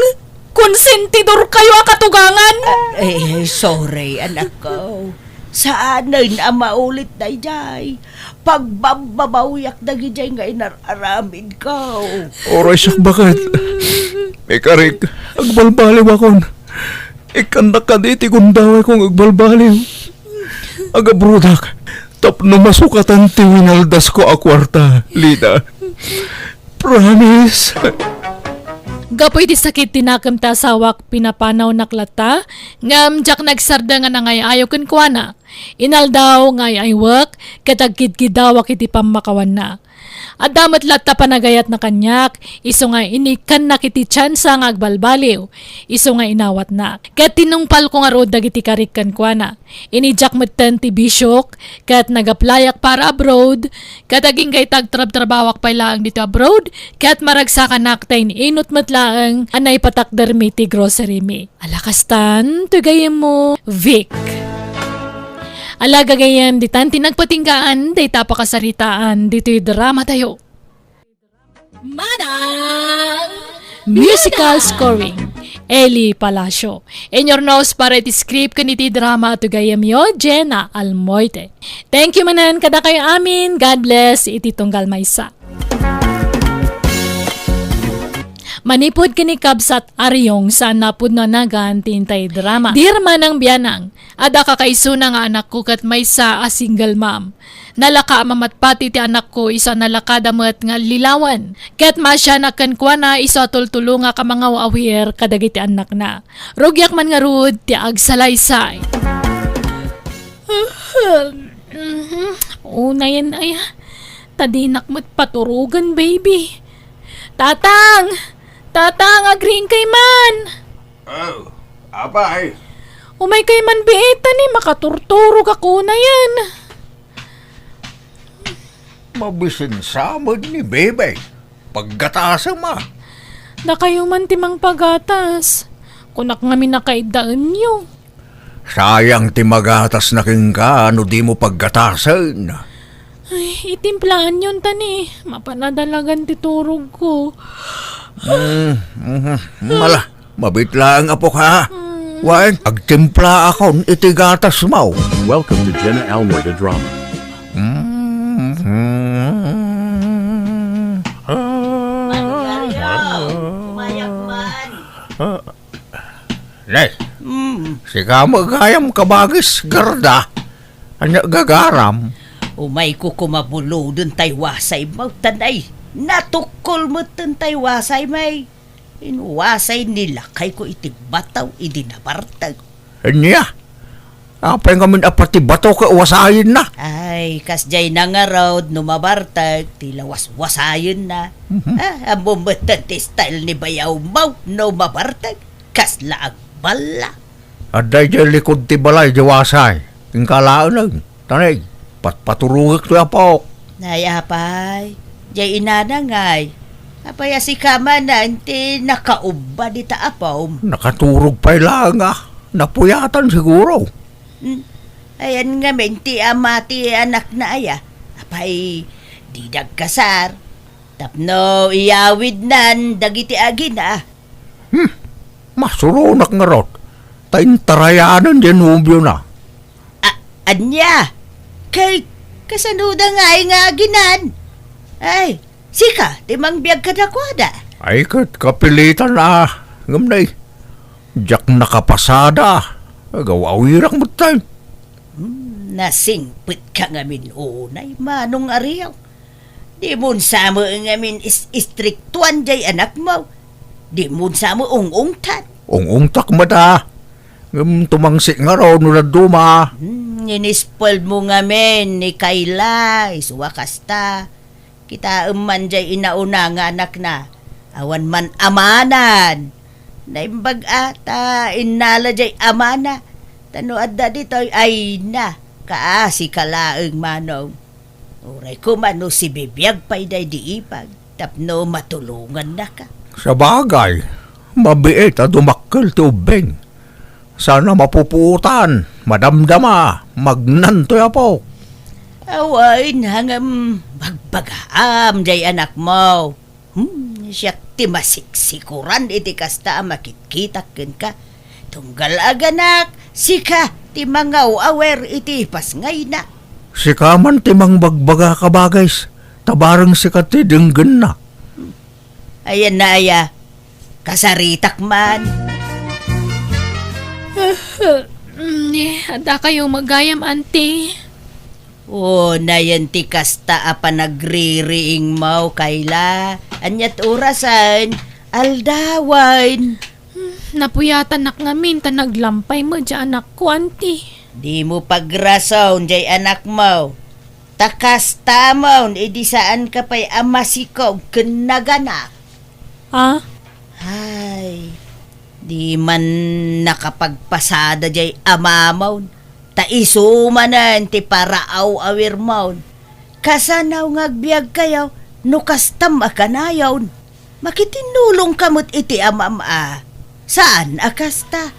Konsentidorkayo a katugangan! Ah, eh, sorry, anakko. Saanen a maulit daydiay. Pagbabbabawiak dagidiay nga inar-aramidko. Uray siak baket. Ikarik, agbalbaliwakon. Ikkannak kadi ti gundawayko nga agbalbaliw. Agabroadak tapno masukatan ti winaldasko a kuarta, Lida. Promise. Gapu iti sakit ti nakem ti asawak, pinapanawnak latta, ngem diak nagsardeng a nangay-ayo kenkuana. Inaldaw nga ay-aywek ket agkidkidawak iti pammakawanna. Adda met latta panagayatna kaniak, isu nga inikkannak iti tiansa nga agbalbaliw, isu nga inawatnak. Ket tinungpalko ngarud dagiti karik kenkuana. Inidiak metten ti bisiok, ket nag-applyak para abroad, ket agingga iti agtrabtrabawak pay laeng ditoy abroad, ket maragsakanak ta in-inut met laeng a naipatakdermi ti grocerymi. Ala kastan, toy gayyemmo, Vic. Ala gagayyem, ditan ti nagpatinggaan dayta a pakasaritaan ditoy dramatayo. Manang Musical scoring, Eli Palacio. In your nose para iti script ken iti drama, toy gayyemyo, Jenna Almoite. Thank you manen kadakayo amin. God bless iti tunggal maysa. Manipud ken ni kabsat Ariong, saan a pudno a nagan ti intay drama. Dear Manang Bianang, adda kakaisuna nga anakko ket maysa a single mom. Nalaka a mamatpati ti anakko, isu a nalakada met nga allilawen. Ket maasianak kenkuana, isu a tultulongak a mangaw-awir kadagiti annakna. Rugiak man ngarud ti agsalaysay. Mhm. Unayen aya. Ta dinak met paturogen, baby. Tatang! Tatang, agriingkay man! Oh, apay? Umaykay man biit, ta ni makaturturogak unayen. Mabisin sa met ni Bebe. Paggatasem a. Dakayo man ti mangpagatas. Kunak ngamin a kaiddaenyo. Sayang ti magatasna kenka no dimo paggatasen. Ay, itimplaanyon ta ni, mapan a dalagan ti turogko. Mm, mhm. Mala, mabiit laeng, apok, ha? Mm. Wen, agtimplaakon iti gatasmo. Welcome to Jenna Almoy the Drama. Mm. Maria, umayak man. Ne, mm, sika met gayam kabagis, Garda. Ania gagaram? Umayko koma buloden tay wasaymo, ta nay, natukkol metten tay wasaymi. Inwasay ni lakayko iti bato idi nabartek. Ania? Apay ngamin a pati bato ket wasayenna? Ay, kasdiay na ngarud no mabartek ti lawaswasayenna. Mhm. Ah, ammom metten ti style ni bayawmo no mabartek. Kasla agballa. Adda idiay likod ti balay di wasay. Inka laeng, taneg, patpaturogek toy apok. Nay, apay, diay inana ngay. Apay a sika manen ti nakaubba dita apom? Nakaturog pay laeng a. Napuyatan siguro. Hmm. Ayan ngamin ti ama ti anakna aya. Apay, di dagkasar. Tapno iyawidnan dagiti agina. Hmm, masuronak ngarud, ta intarayanan diay nobiona. A-, ania? Kay, kasanoda ngay nga aginan? Ay, sika, ti mangbiag kadakuada. Ay, ket kapilitan a, ngem nay, diak nakapasada, agaw-awirak metten. Hmm, nasingpet ka ngamin unay, Manong Ariel. Dimon sa met ngamin is-, istriktuan diay anakmo. Dimon sa met ung-ungtan. Ung-ungtak met a. Ngem tumangsit ngarud no dadduma. Hmm, Inispoilmo ngamin ni Kayla, isu a kasta. Kitaem man jay inauna nga anakna. Awan man amanan. Naimbag a, ta innala jay amana. Ta no adda ditoy, ay na, kaasi ka laeng, Manong. Uray koma no sibibiag pay daydi ipag, tapno matulongannaka. Sabagay, mabiit a dumakkel ti ubbing. Saan a mapupuotan, madamdama, magnantoy apo. Awan, ngem bagbagaam jay anakmo. Hmm, siak ti masiksikuran iti kasta a makitkitak kenka. Tunggal aganak, sika ti mangaw-awer iti pasngayna. Sika man ti mangbagbaga, kabagis, ta bareng sika ti denggenna. Ayan na aya, kasaritak man. Ni, adda kayo magayam, Auntie. O, nayen ti kasta a panagririingmo, Kayla. Aniat orasen, aldawen. Hmm, napuyatanak ngamin ta naglampay met jay anakko, Auntie. Dimo pagrason jay anakmo. Ta kastamon, idi saanka pay a masikog ken naganak. Ah? Ay, di man nakapagpasada jay amamon. Ta isu manen ti paraaw-awirmon. Kasano nga agbiagkayo no kastam a kanayon? Makitinnulongka met iti amam a. Saan a kasta?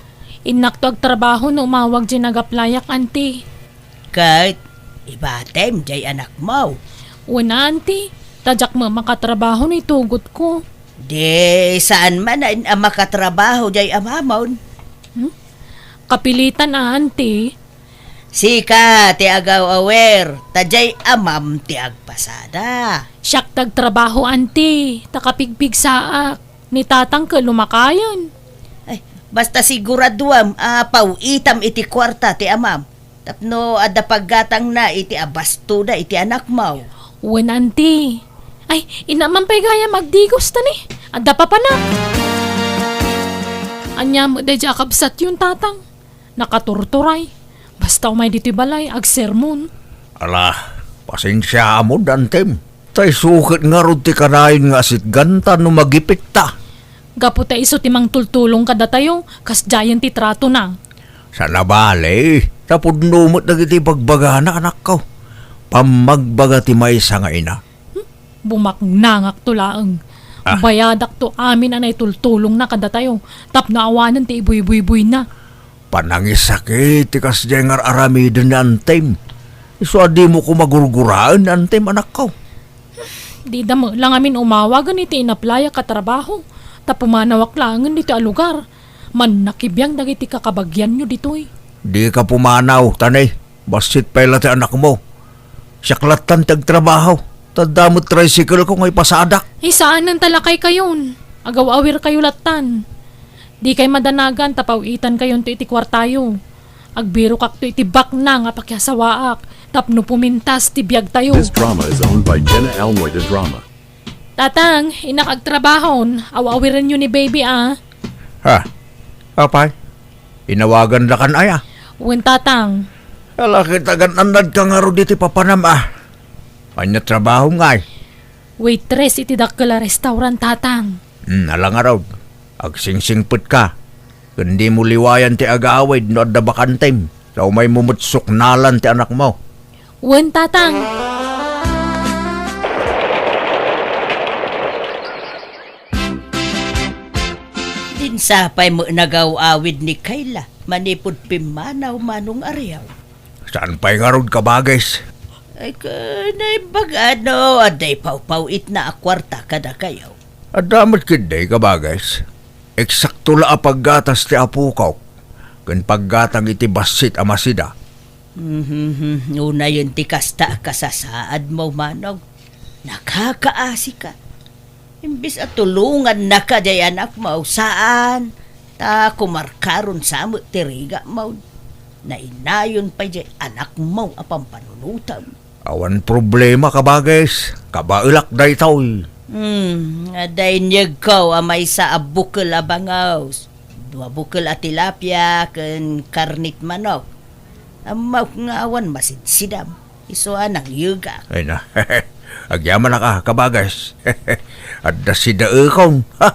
Innakto agtrabaho no umawag jay nagaplayak, Auntie. Ket ibatem jay anakmo. Wen, Auntie, ta diak met makatrabaho no itugotko. Di saan manen a makatrabaho jay amamon? Hmm? Kapilitan a, Auntie. Sika ti agaw-awer, ta jay amam ti agpasada. Siak ti agtrabaho, Auntie, ta kapigpigsaak. Ni Tatang ket lumakayen. Ay, basta siguraduam a paw-itam iti kuarta ti amam. Tapno adda paggatangna iti abastoda iti anakmo. Wen, Auntie. Ay, inna man pay gayam agdigos ta ni. Adda papanak. Ania met daydiay a kabsatyon, Tatang? Nakaturturay. Basta umay ditoy balay, agsermon. Ala, pasensiaam, Antem. Ta isu ket ngarud ti kanayon nga asitganta no magipitta. Gapu ta isu ti mangtultulong kadatayo, kasdiayen ti tratona. Saan a bale, ta pudno met dagiti bagbagana, anakko. Pammagbaga ti maysa nga ina. Hmm? Bumaknangakto laeng. Ah. Bayadakto amin a naitultulongna kadatayo, tapno awanen ti ibuybuybuyna. Panangisakit ti kasdiay nga ar-aramiden ni Antem. Isu a dimo koma gurguraen ni Antem, anakko. Dida met la ngamin umawagen iti inaplayak a trabaho, ta pumanawak laengen ditoy a lugar. Mannakibiang dagiti kakabagianyo ditoy. Dika pumanaw, ta ne, bassit pay la ti anakmo. Siak lattan ti agtrabaho, ta adda met tricycle ko nga ipasadak. Ay, saanen ta lakaykayon. Agaw-awirkayo lattan. Dikay madanagan ta paw-itankayonto iti kuartayo. Agbirokakto iti baknang a pakiasawaak tapno pumintas ti biagtayo. This drama is owned by Jenna Almoy de Drama. Tatang, innak agtrabahon. Aw-awirenyo ni baby, a. Ha? Apay? Inawagan la kan aya? Wen, Tatang. Ala, ket agan-annadka ngarud iti papanam, a. Ania trabahom ngay? Waitress iti dakkel a restaurant, Tatang. Hmm, ala ngarud. Agsingsingpetka. Ken dimo liwayan ti agawid no adda bakantem. Ta umaymo met suknalan ti anakmo. Wen, Tatang. Dinsapay met nagaw-awid ni Kayla manipud pimmanaw, Manong Ariaw. Saan pay ngarud, kabagis? Ay, ka, naimbag a no, adda ipawpaw-itna a kuarta kadakayo. Adda met ketdi, kabagis. Eksakto la a paggatas ti apokok, ken paggatang iti bassit a masida. Mhm, unayen ti kasta a kasasaadmo, Manong. Nakakaasika. Imbes a tulongannaka jay anakmo, saan, ta kumarkaron sa met ti rigamon. Nainayon pay jay anakmo a pampanunotem. Awan problema, kabagis. Kabaelak daytoy. Hmm, adda inyegko a maysa a bukel a bangaws, dua bukel a tilapia, ken karnit manok. Ammok nga awan masidsidam. Isu a nangyegak. Ay na. Agyamanak a, kabages. Adda sidaekon. Ha?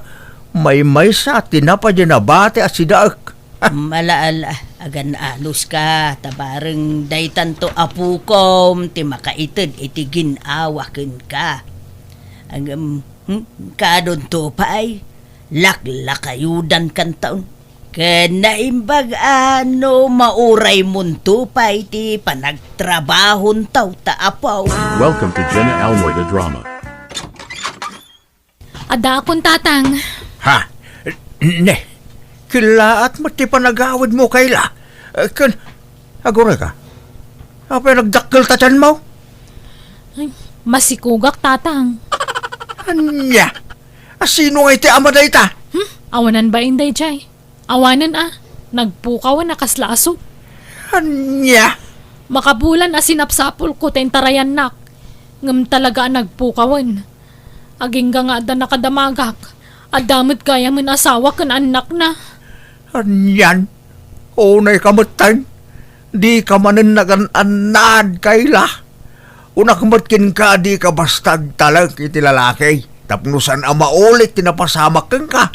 Maymaysa, tinapa di nabati a sidaek. Ala, ala, agan-anuska, ta bareng daytanto apukom ti makaited iti gin-awa kenka. Ngem, hmm, kadunto pay, laklakayudankanton. Ken naimbag a no mauraymonto pay ti panagtrabahonto ta apo. Welcome to Jenna Almoy the Drama. Addaakon, Tatang. Ha? Ne, kellaat met ti panagawidmo, Kayla. Eh, ken, aguray ka. Apay nagdakkel ta tianmo? Ay, masikugak, Tatang. Ania? Asino nga iti ama dayta? Hmm? Awanan bain dayjay. Awanen a, nagpukawen a kasla aso. Ania? Makabulan a sinapsapulko ta intarayannak, ngem talaga a nagpukawen. Agingga nga adda nakadamagak, adda met gayamen asawa ken annakna. Anian? Unay ka metten? Di ka manen nagan-annad, Kayla. Unak met kenka a di ka basta agtalek iti lalaki tapno saan a maulit ti napasamak kenka.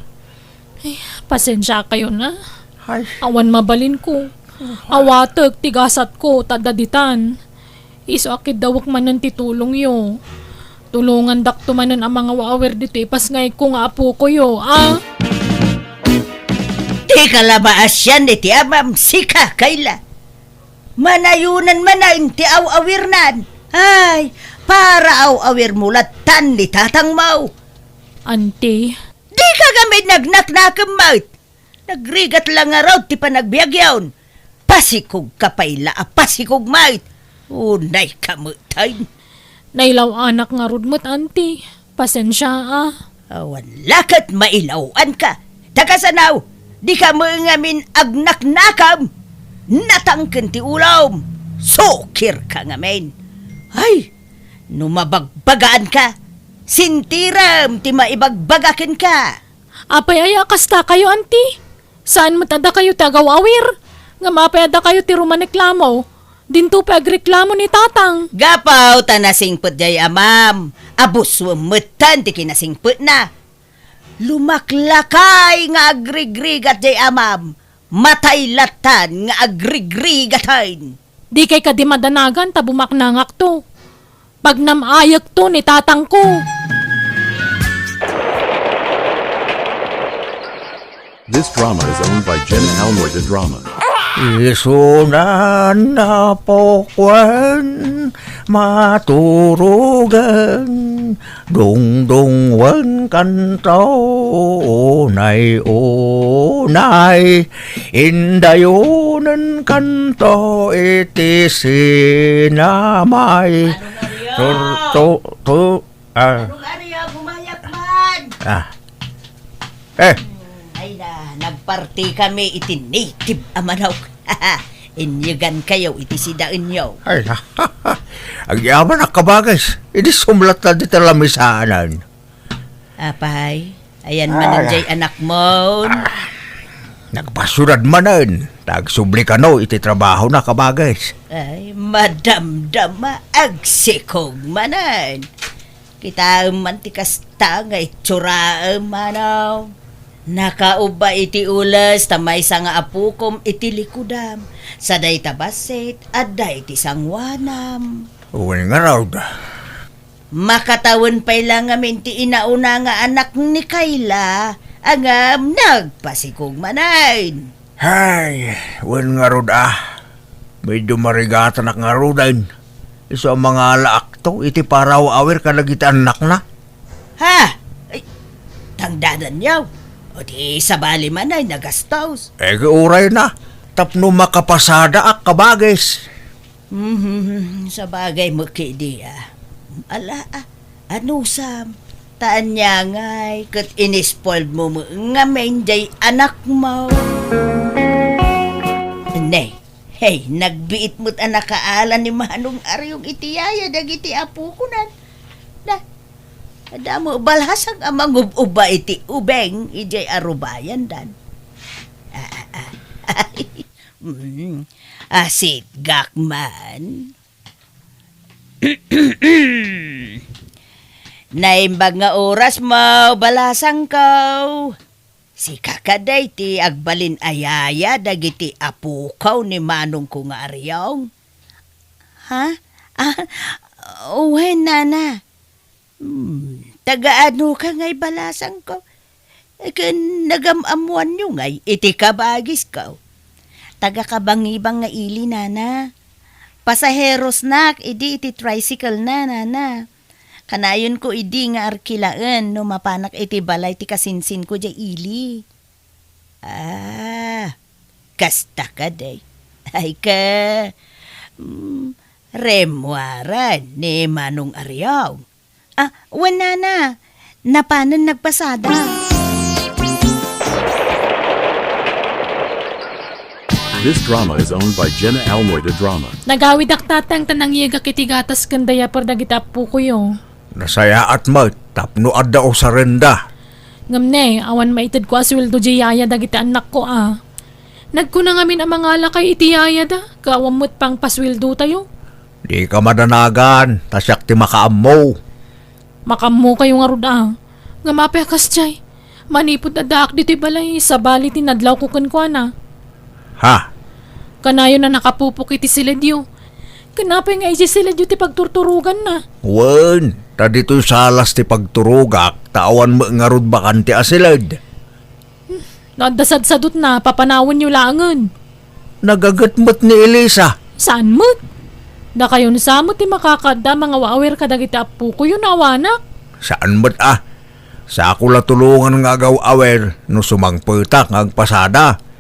Ay, pasensiakayon a. Ay. Awan mabalinko. Awatek ti gasatko ta adda ditan. Isu a kiddawek manen ti tulongyo. Tulongandakto manen a mangaw-awir ditoy ipasngayko nga apokoyo, a? Dika la maasian iti amam, sika, Kayla. Manayonan manen ti aw-awirnan. Ay, para aw-awirmo lattan ni tatangmo. Anti, Dika ngamin nagnaknakam met. Nagrigat la ngarud ti panagbiagyon. Pasikogka pay la a pasikog met. Unayka metten. Nailaw-anak ngarud met, Anti. Pasensia a. Awan la ket mailaw-anka. Ta kasano, dika met ngamin agnaknakam. Natangken ti ulom. Sukirka ngamin. Ay, no mabagbagaanka, sintiram ti maibagbaga kenka. Apay aya a kastakayo, Anti? Saan met a dakayo ti agaw-awir? Ngem apay a dakayo ti rumaneklamo? Dinto pay agreklamo ni Tatang. Gapu ta nasingpet jay amam, a busuen metten ti kinasingpetna. Lumaklakay nga agrigrigat jay amam, matay lattan nga agrigrigaten. Dikay kadi madanagan ta bumaknangakto. Pagnam-ayekto ni tatangko. This drama is owned by Jenna Almoy the Drama. Isunan a pukwen, maturugen, dungdungwen kanto, unay, unay. Indayonen kanto iti sinamay. Manong Aryo! Tur-, tu-, tu-, ah. Manong Aryo, bumayag man! Ah. Eh. Hmm, ay na, nagparti kami iti native a manok. Inyegan kayo iti sidaenyo. Ay, agyaman a kabages. Idi sumlat na di talamisanan. Apay, ayan manen jay anakmon. Ah, nagpasiudad manen, ta agsubli kano iti trabahona, kabages. Ay, madamdama, agsikog manen. Kitaem man ti kasta nga itsuraem, manong. Nakaubba iti ules ta maysa nga apukom iti likudam. Sa dayta bassit, adda iti sangoanam. Wen ngarud. Makatawen pay la ngamin ti inauna nga anak ni Kayla, ngem nagpasikog manen. Hay, wen ngarud a. Medyo marigatanak ngaruden. Isu a mangalaakto iti paraw-awir kadagiti annakna. Ha? Ay, tangdadanyo. O di sabali manen a gastos. Eh, uray na. Tapno makapasadaak, kabages. Mhm, sabagay met kadi a. Ala, a, anusam? Ta ania ngay ket inispoilmo met ngamin jay anakmo. Ne, hey, nagbiit met a nakaala ni Manong Aryong iti yaya dagiti apokonan. Na, adda met balasang a mangub-uba iti ubeng idiay arubayandan. Ah, ah, ah. Mm. Asitgak man. Naimbag nga orasmo, balasangko. Sika kadi ti agbalin a yaya dagiti apokaw ni manongko nga Ariong? Ha? Ah, wen, nana. Hmm, taga-ano ka ngay, balasangko? Ken nagam-ammoanyo ngay iti kabagisko? Taga Kabangibang nga ili, nana. Pasaherosnak idi iti tricycle na, nana. Kanayonko idi nga arkilaen no mapanak iti balay ti kasinsinko diay ili. Ah, kasta kadi. Ay ka, mm, rimmuaren ni Manong Ariong. Ah, wen, nana. Napanen nagpasada. This drama is owned by Jenna Almoy, the drama. Nagawidak, tatang, ta nangyegak iti gatas ken diaper dagiti appokoyo. Nasayaat met tapno adda usarenda. Ngem ne, awan maitedko a sueldo diay yaya dagiti annakko a. Nagkuna ngamin a mangalakay iti yayada, ket awan met pangpasueldotayo. Dika madanagan, ta siak ti makaammo. Makaammokayo ngarud a. Ngem apay a kasdiay? Manipud addaak ditoy balay, sabali ti nadlawko kenkuana. Ha? Kanayon a nakapupok iti siledyo. Ken apay nga idiay siledyo ti pagturturoganna? Wen, ta ditoy salas ti pagturogak, ta awan met ngarud bakante a siled. Hmm, no adda sadsadutna, papanawenyo laengen. Nagaget met ni Elisa. Saan met? Dakayon sa met ti makakaadda a mangaw-awir kadagiti appokoyo no awanak. Saan met a. Sako la tulongan nga agaw-awir no sumangpetak nga agpasada.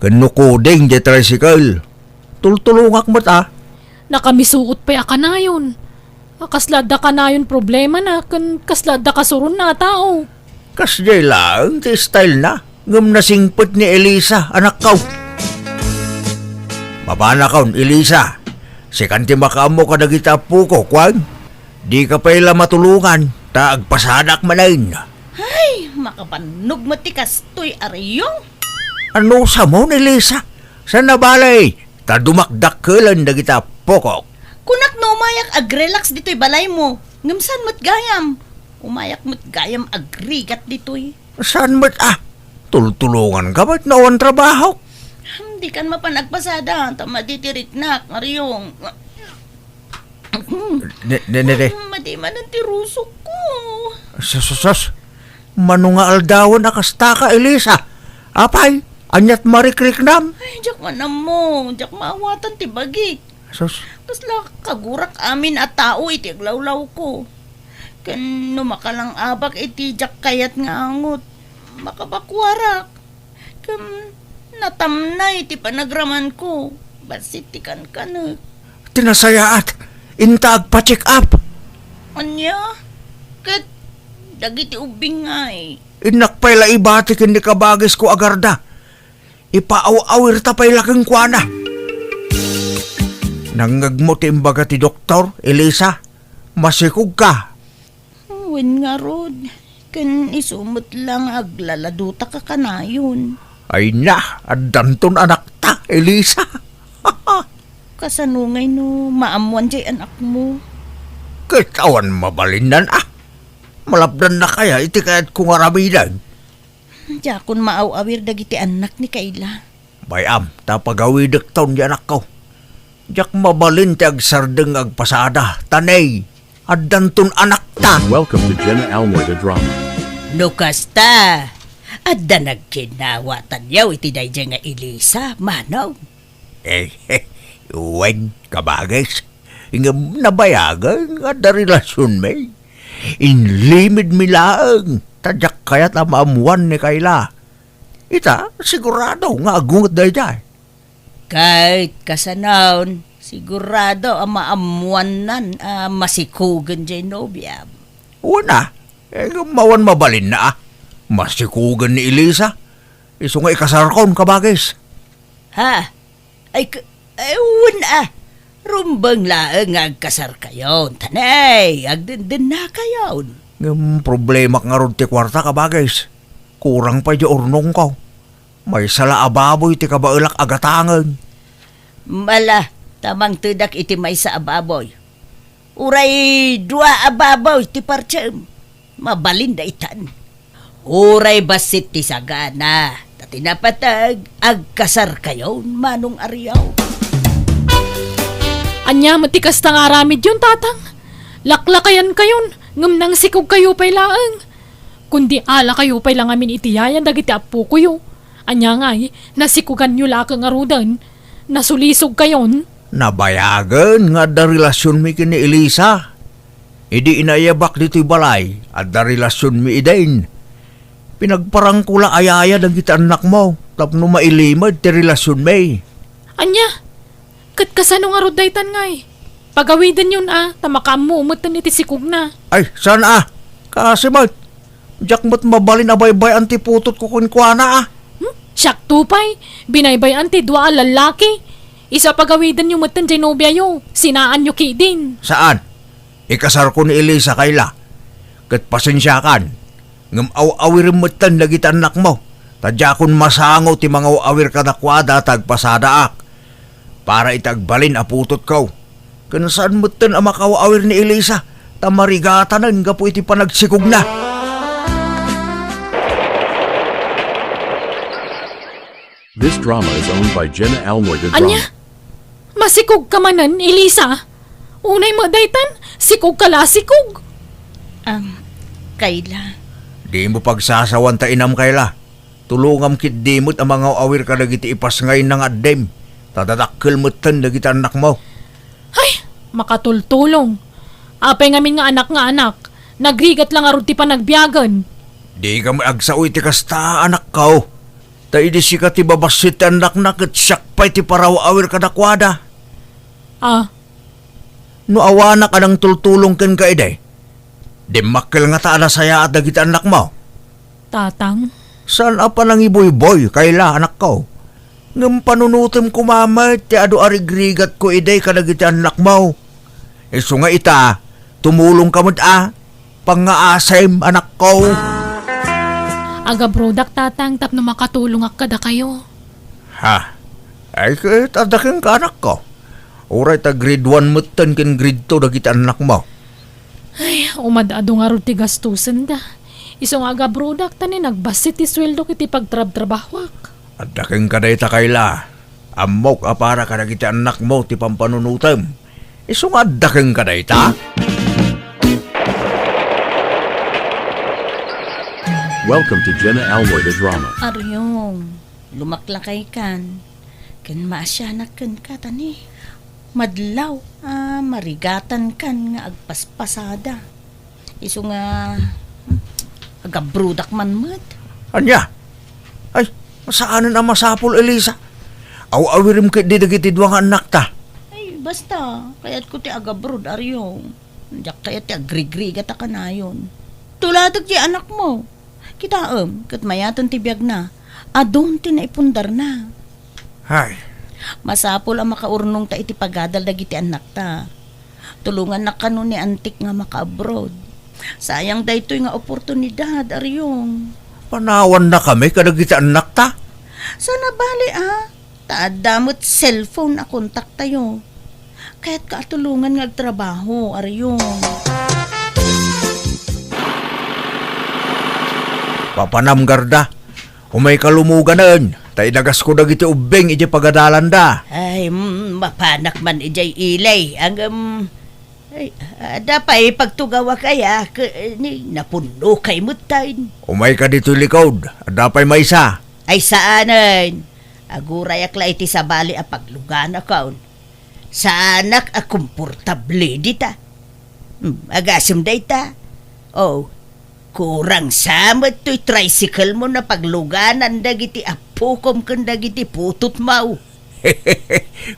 Ken no kuding diay tricycle. Tultulongak met a. Nakamisuot pay a kanayon. A, kasla adda kanayon problemana ken kasla adda kasuronna a tao. Kasdiay laeng ti stylena, ngem nasingpet ni Elisa, anakko. Mapanakon, Elisa. Sikan ti makaammo kadagiti appoko, kuan? Dika pay la matulongan, ta agpasadak manen. Ay, makabannog met ti kastoy, Ariong. Anusam, Elisa? Saan a bale, ta dumakdakkelen dagiti appokok. Kunak no umayak agrelax ditoy balaymo, ngem saan met gayam? Umayak met gayam agrigat ditoy. Saan met a? Tultulonganka met no awan trabahok. Hmm, dikan mapan agpasada, ta madi ti riknak, Ariong. Ne, ne, ne, ne. Madi manen ti rusokko. Sus, sus, sus. Mano nga aldawen a kastaka, Elisa? Apay, aniat marikriknam? Ay, diak man ammo. Diak maawatan ti bagik. Sus. Kasla kagurak amin a tao iti aglawlawko. Ken no makalang-abak iti diak kayat nga angot, makabakuarak. Ken natamnay ti panagramanko. Bassit ti kankanek. Ti nasayaat, inta agpa-check up. Ania? Ket dagiti ubbing ngay? Innak pay la ibati ken ni kabagisko a garda. Ipaaw-awirta pay la kenkuana. Nangngegmo ti imbaga ti doktor, Elisa? Masikogka. Wen ngarud, ken isu met la nga aglaladutak a kanayon. Ay na, addanton anakta, Elisa. Kasano ngay no maammoan diay anakmo? Ket awan mabalinnan a. Malapdannak aya iti kayatko nga aramiden? Diakon maaw-awir dagiti annak ni Kayla. Bay-am, ta pagawidekton ti anakko. Diak mabalin ti agsardeng nga agpasada, ta ne, addanton anakta. Welcome to Jenna Almoy the Drama. No kasta, adda nagkinnawatanyo iti daydiay nga Elisa, manong? Eh, wen, kabagis. Ngem nabayagen nga adda relasionmi. Inlimidmi laeng, ta diak kayat a maammoan ni Kayla. Ita, sigurado nga agunget daydiay. Ket kasano, sigurado a maammoannan a masikogen diay nobiam. Wen a, eh, ngem awan mabalinna a. Masikogen ni Elisa. Isu nga ikasarkon, kabagis. Ha? Ay, k-, ay, wen a. Rumbeng laeng nga agkasarkayon. Ta ne, agdendennakayon. Ngem problemak ngarud ti kuarta, kabagis. Kurang pay diay urnongko. Maysa la a baboy ti kabaelak a gatangen. Ala, ta mangtedak iti maysa a baboy. Uray dua a baboy ti partsem. Mabalin daytan. Uray bassit ti sagana, ta ti napateg, agkasarkayon, Manong Ariaw. Ania met ti kasta nga aramidyon, Tatang? Laklakayankayon, ngem nangsikogkayo pay laeng. Kundi alakayo pay la ngamin iti yaya dagiti appokoyo. Ania ngay, nasikoganyo la ket ngaruden, nasulisogkayon? Nabayagen nga adda relasionmi ken ni Elisa. Idi inayyabak ditoy balay, adda relasionmi idin. Pinagparangko la a yaya dagiti annakmo tapno mailimed ti relasionmi. Ania? Ket kasano ngarud daytan ngay? Pagawidenyon a, ta makaammo metten iti sikogna. Ay, saan a? Kasi met, diak met mabalin a baybay-an ti putotko kenkuana a. Hmm? Siakto pay, binaybay-an ti dua a lallaki. Isu a pagawidenyo metten diay nobiayo, sinaanyo ketdin. Saan? Ikasarko ni Elisa, Kayla. Ket pasensiakan, ngem aw-awirem metten dagiti annakmo, ta diakon masango ti mangaw-awir kadakuada ta agpasadaak para iti agbalin a putotko. Ken saan metten a makaw-awir ni Elisa, ta marigatanen gapu iti panagsikogna. This drama is owned by Jenna Almoy de Drama. Ania? Masikogka manen, Elisa? Unay met daytan, sikogka la a sikog. Am, Kayla. Dimo pagsasawan ta inam, Kayla. Tulongam ketdi met a mangaw-awir kadagiti ipasngayna nga addim, ta dadakkel metten dagiti annakmo. Ay, makatultulong. Apay ngamin nga anak nga anak, nagrigat la ngarud ti panagbiagen. Dika met agsao iti kasta, anakko. Ta idi sika ti babassit ti annakna ket siak pay ti paraw-awir kadakuada. Ah. No awanak a nangtultulong kenka idi, dimmakkel ngata a nasayaat dagiti annakmo? Tatang. Saan a panangibuyboy, Kayla, anakko. Ngem panunotem koma met ti adu a rigrigatko idi kadagiti annakmo. Isu nga ita, tumulongka met a, pangngaasim, anakko. Agabrodak, Tatang, tapno makatulongak kadakayo. Ha? Ay, ket adda kenka, anakko. Uray ta grade one metten ken grade two dagiti annakmo. Ay, umad-adu ngarud ti gastosenda. Isu nga agabrodak, ta ni nagbassit ti sueldok iti pagtrabtrabahoak. Adda kenka dayta, Kayla. Ammok a para kadagiti annakmo ti pampanunotem. Isu nga adda kenka dayta. Welcome to Jenna Almoy the Drama. Aryong, lumaklakaykan. Ken maasianak kenka, ta ni madlaw a marigatankan nga agpaspasada. Isu nga, hmm, agabrodak man met. Ania? Ay, saanen a masapul, Elisa. Aw-awirem ketdi dagiti dua nga annakta. Ay, basta, kayatko ti agabrod, Aryong. Diak kayat ti agrigrigat a kanayon. Tulatek ti anakmo. Kitaem, ket mayaten ti biagna. Adun ti naipundarna. Hay. Masapul a makaurnongta iti pagadal dagiti annakta. Tulongannak kano ni Antik nga makaabroad. Sayang daytoy nga oportunidad, Aryong. Panawannakami kadagiti annakta? Saan a bali, a. Ta adda met cellphone a kontaktayo. Kayatka a tulongan nga agtrabaho, Aryong. Papanam, Garda. Umayka lumoganen, ta idagasko dagiti ubbing idiay pagadalanda. Ay, mm, mapanak man idiay ili. Ngem, ay, adda pay pagtugawak aya, ke-, ni, napunnokay metten. Umayka ditoy likod, adda pay maysa. Ay, saanen. Agurayak la iti sabali a pagluganakon. Saanak a komportable dita. Hmm, agasem dayta. Oh, kurang sa met toy tricycle mo a pagluganan dagiti appokom ken dagiti putotmo.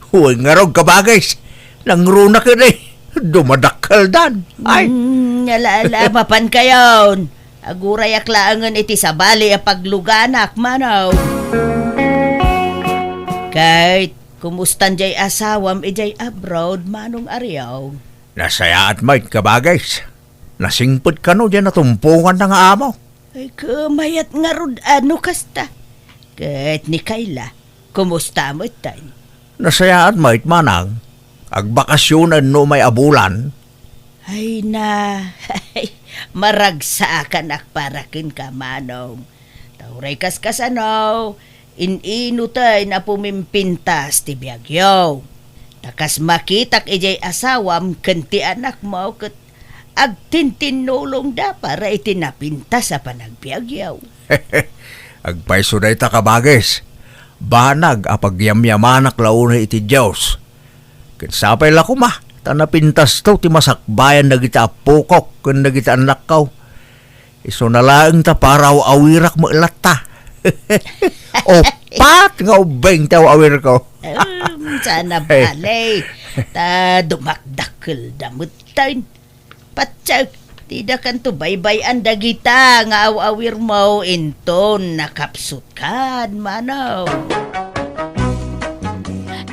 Wen ngarud, kabagis. Nangruna ket, eh. Dumadakkeldan. Ay. Hmm, ala, ala, mapankayon. Agurayak laengen iti sabali a pagluganak, Manong. Ket, kumustan jay asawam idiay abroad, Manong Ariong? Nasayaat met, kabagis. Nasingpet kano jay natumponganna nga amo? Ay, kumayat ngarud a no kasta. Ket ni Kayla, kumusta metten? Nasayaat met, manang. Agbakasionen no umay a bulan. Ay na, maragsakanak para kenka, manong. Ta uray kaskasano, in-inutay a pumimpintas ti biagyo. Ta kas makitak idiay asawam ken ti anakmo ket agtintinnulongda para iti napintas a panagbiagyo. Agpayso dayta, kabagis. Banag a pagyamyamanak la unay iti Dios. Ket sapay la koma, ta napintasto ti masakbayan dagiti appokok ken dagiti annakko. Isuna laeng ta para aw-awirak met latta. Uppat nga ubbing ti aw-awirko. Em, sana bale. Ta dumakdakelda metten. Patse, didakanto baybay-an dagita nga aw-awirmo inton nakapsutkan, manong.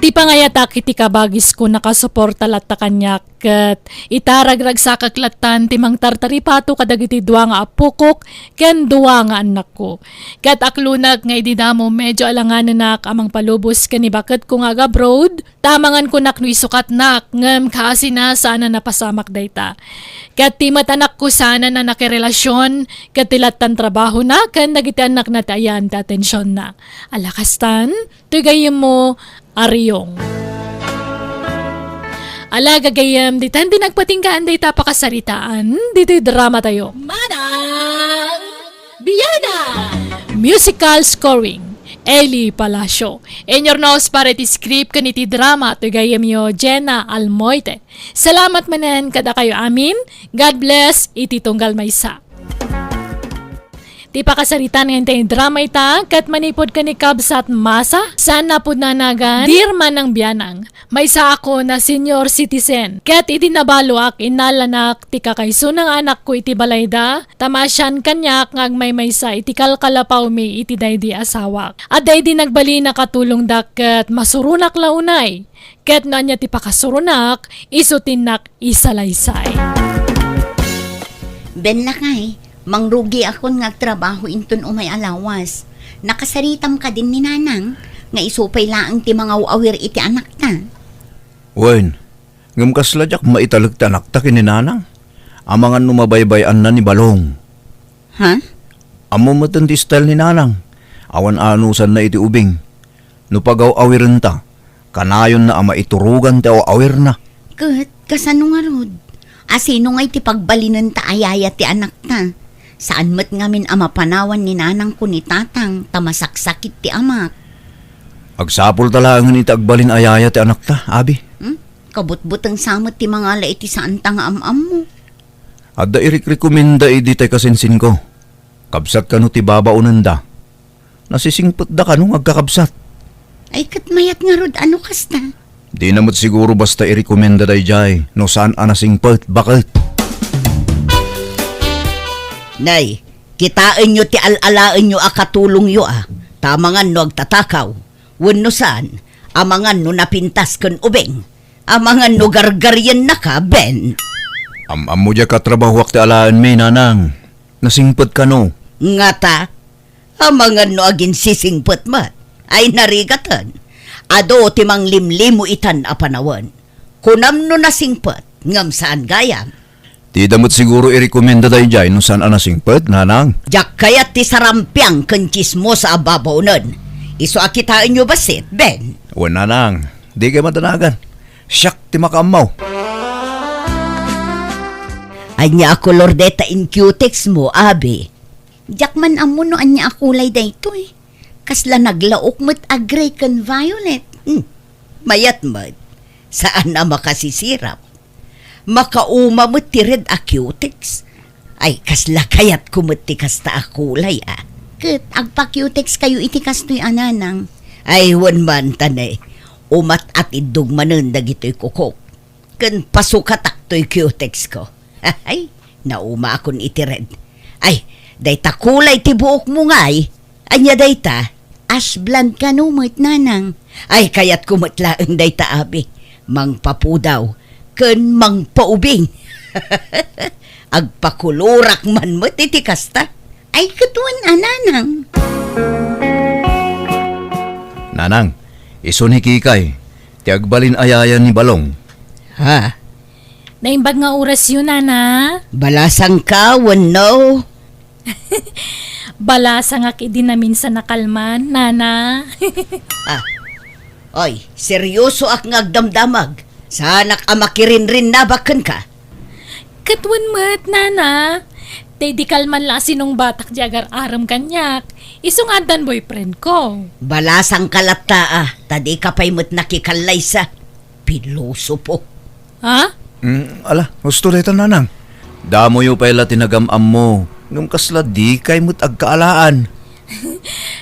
Ti pangayatak iti kabagisko, nakasuporta latta kaniak, ket ita ragragsakak lattan ti mangtartaripato kadagiti dua nga appokok ken dua nga annakko. Ket aklonak nga idi damo, medyo alanganenak a mangpalubos ken ni baketko nga agabroad, ta amangan konak no isukatnak, ngem kaasina saan a napasamak dayta. Ket ti met anakko saan a nakirelasion ket ti lattan trabahona ken dagiti annakna ti ayan ti atensionna. Ala kastan, toy gayyemmo, Ariong. Ala, gagayyem, ditan ti nagpatinggaan dayta pakasaritaan ditoy dramatayo. Manang Biana! Musical scoring, Eli Palacio. Inurnos para iti script ken iti drama, toy gayyemyo, Jenna Almoite. Salamat manen kadakayo amin. God bless iti tunggal maysa. Ti pakasaritan nga intay drama ita, ket manipud ken ni Kabsat Masa, saan a pudno a nagan, Dear Manang Bianang. Maysaak a senior citizen. Ket idi nabaloak, innalanak ti kakaisuna nga anakko iti balayda, ta maasian kaniak nga agmaymaysa iti kalkalapawmi iti daydi asawak. Adda idi nagbalin a katulongda ket masuronak la unay. Ket no ania ti pakasuronak, isu ti innak isalaysay. Ben lakay, mangrugiakon nga agtrabaho inton umay a lawas. Nakasaritam kadin ni Nanang nga isu pay laeng ti mangaw-awir iti anakta. Wen, ngem kasla diak maitalek ti anakta ken ni Nanang. Amangan no mabaybay-anna ni Balong. Ha? Ammo metten ti style ni Nanang. Awan anusanna iti ubing. No pagaw-awirenta, kanayonna a maiturogan ti aw-awirna. Ket, kasano ngarud? Asino ngay ti pagbalinenta a yaya ti anakta? Saan met ngamin a mapanawan ni Nanang ken ni Tatang ta masaksakit ti amak. Agsapulta laengen iti agbalin a yaya ti anakta, abi. Hmm? Kabutbuteng sa met ti mangala iti saanta nga am-ammo. Adda irikrekomenda idi tay kasinsinko. Kabsat kano ti babaonenda. Nasisingpetda kano nga agkakabsat. Ay, ket mayat ngarud a no kasta. Dina met siguro basta irekomenda daydiay no saan a nasingpet, baket. Nay, kitaenyo ti al-alaenyo a katulongyo a, ta amangan no agtatakaw, wenno saan, amangan no napintas ken ubing, amangan no gargariennaka, Ben. Am-ammo diay katrabahoak ti alaenmi, Nanang. Nasingpet kano? Ngata, amangan no aginsisingpet met. Ay narigaten. Adu ti manglimlimo itan a panawen. Kunam no nasingpet, ngem saan gayam. Dida met siguro irekomenda daydiay no saan a nasingpet, Nanang. Diak kayat ti sarampiang ken tsismosa a babaonen. Isu a kitaenyo bassit, Ben. Wen, Nanang. Dikay madanagan. Siak ti makaammo. Ania a kolor dayta in cutex mo, abi? Diak man ammo no ania a kulay daytoy. Kasla naglaok met a gray ken violet. Hmm. Mayat met. Saan a makasisirap. Makauma met ti red a cutex. Ay, kasla kayatko met ti kasta a kulay, a. Ket agpa-cutex kayo iti kastoy a, Nanang. Ay, wen man, ta ne. Umat-atiddog manen dagitoy kukok. Ken pasukatak toy cutex ko. Ay, naumaakon iti red. Ay, dayta kulay ti buokmo ngay. Ania dayta? Ash blonde kano met, Nanang. Ay, kayatko met laeng dayta, abi. Mangpapudaw ken mangpaubing. Agpakolorak man met iti kasta. Ay, ket wen a, Nanang. Nanang, isu ni Kikay, Ti agbalin a yaya ni Balong. Ha? Naimbag nga orasyo, Nana? Balasangka wenno? Balasangak idi naminsan a kalman, Nana. Ah. Oy, seryosoak nga agdamdamag. Saanak a makirinrinnabak kenka. Ket wen met, Nana. Daydi kalman la a sinungbatak ti agar-arem kaniak. Isu nga addan boyfriend ko. Balasangka latta, ah, ta dika pay met nakikallaysa. Pilosopo. Ha? Mm, ala, husto dayta, Nanang. Damoyo pay la ti nagam-ammo, ngem kasla dikay met agkaalaan.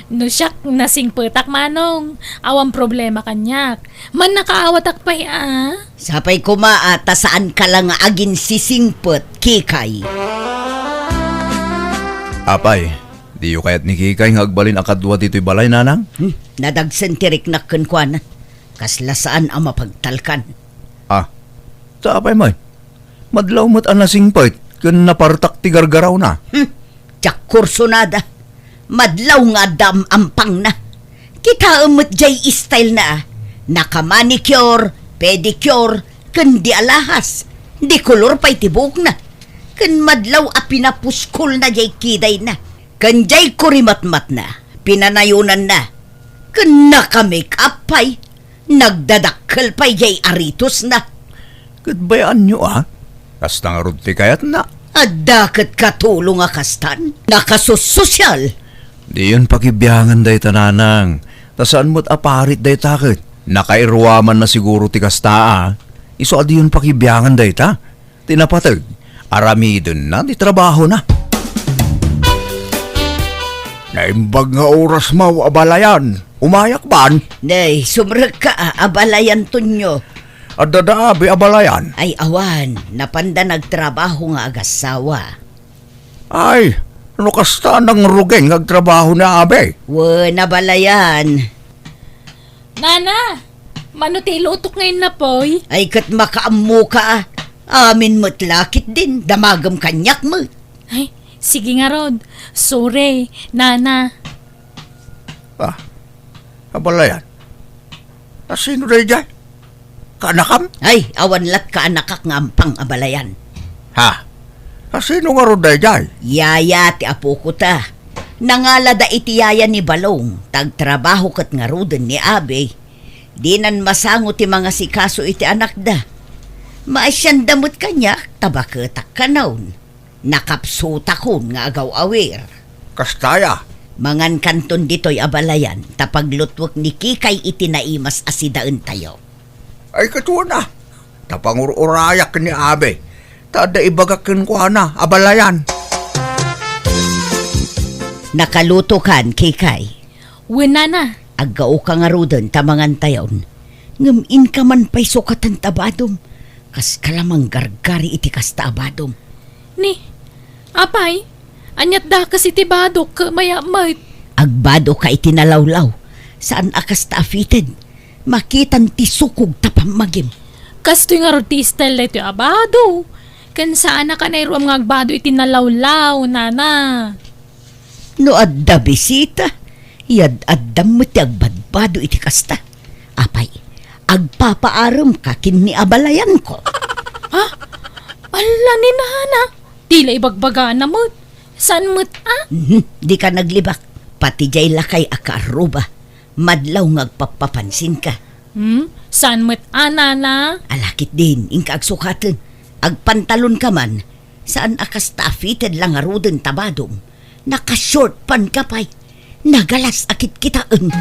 No siak, nasingpetak, Manong. Awan problema kaniak. Mannakaawatak pay, a. Sapay koma a ta saanka la nga aginsisingpet, Kikay. Apay, diyo kayat ni Kikay nga agbalin a kadua ditoy balay, Nanang? Hmm, nadagsen ti riknak kenkuana. Kasla saan a mapagtalkan. Ah, ta apay met? Madlaw met a nasingpet ken napartak ti gargarawna. Hmm, diak kursunada. Madlaw nga adda am-ampangna. Kitaem met diay style na, ah. Naka-manicure, pedicure, ken di alahas. Di kolor pay ti buokna. Ken madlaw a pinapuskolna diay kidayna. Ken diay kurimatmatna, pinanayonanna. Ken naka-make up pay. Nagdadakkel pay diay aritosna. Ket bay-anyo, a? Kasta ngarud ti kayatna. Adda ket katulong a kastan? Nakasussosyal. Diyon pakibiangan dayta, Nanang. Ta saan met a parit dayta ket. Nakairuamanna siguro ti kasta, a. Isu a diyon pakibiangan dayta. Ti napateg, aramidenna ti trabahona. Naimbag nga orasmo, abalayan. Umayak ban? Nay, sumrekka, a, abalayan, Tonyo. Adda da abi, abalayan? Ay, awan. Napanda nagtrabaho nga agassawa. Ay, no kasta, nangrugeng nga agtrabaho ni abi. Wen, abalayan. Nana, mano ti ilutok nga innapoy? Ay, ket makaammoka, a. Amin met la ketdin, damagem kaniak met. Ay, sige ngarud. Sorry, Nana. Ah, abalayan. A, sino daydiay? Kaanakam? Ay, awan lat kaanakak nga ampang, abalayan. Ha? A, sino ngarud daydiay? Yaya ti apoko ta. Nangalada iti yaya ni Balong, ta agtrabaho ket ngaruden ni abi. Dinan masango ti mangasikaso iti anakda. Maasianda met kaniak, ta baketak kanayon. Nakapsutakon nga agaw-awir. Kasta aya? Mangankanton ditoy, abalayan, ta paglutuek ni Kikay iti naimas a sidaentayo. Ay, ket wen a. Ta pangur-urayak ni abi. Ta adda ibagak kenkuana, abalayan. Nakalutokan, Kikay? Wen, Nana. Aggaoka ngaruden ta mangantayon. Ngem inka man pay sukaten ta badom. Kaska la manggargari iti kasta a badom. Ni, apay, aniat dakes iti badok ket mayat met? Agbadoka iti nalawlaw. Saan a kasta a fitted. Makitan ti sukog ta pammagim. Kastoy ngarud ti style daytoy a bado. Ken saanak a nairuam nga agbado iti nalawlaw, Nana. No adda bisita, iyad-addam met ti agbadbado iti kasta. Apay, agpapaaremka ken ni abalayanko. Ha? Alla ni Nana, ti la ibagbagana met. Saan met a? Mhm, dika naglibak. Pati diay lakay a kaarruba. Madlaw nga agpappapansinka. Hmm? Saan met a, Nana? Ala ketdin, inka agsukaten. Agpantalonka man. Saan a kasta a fitted la ngaruden ta badom. Naka-short pant ka pay. Nagalas a kitkitaen.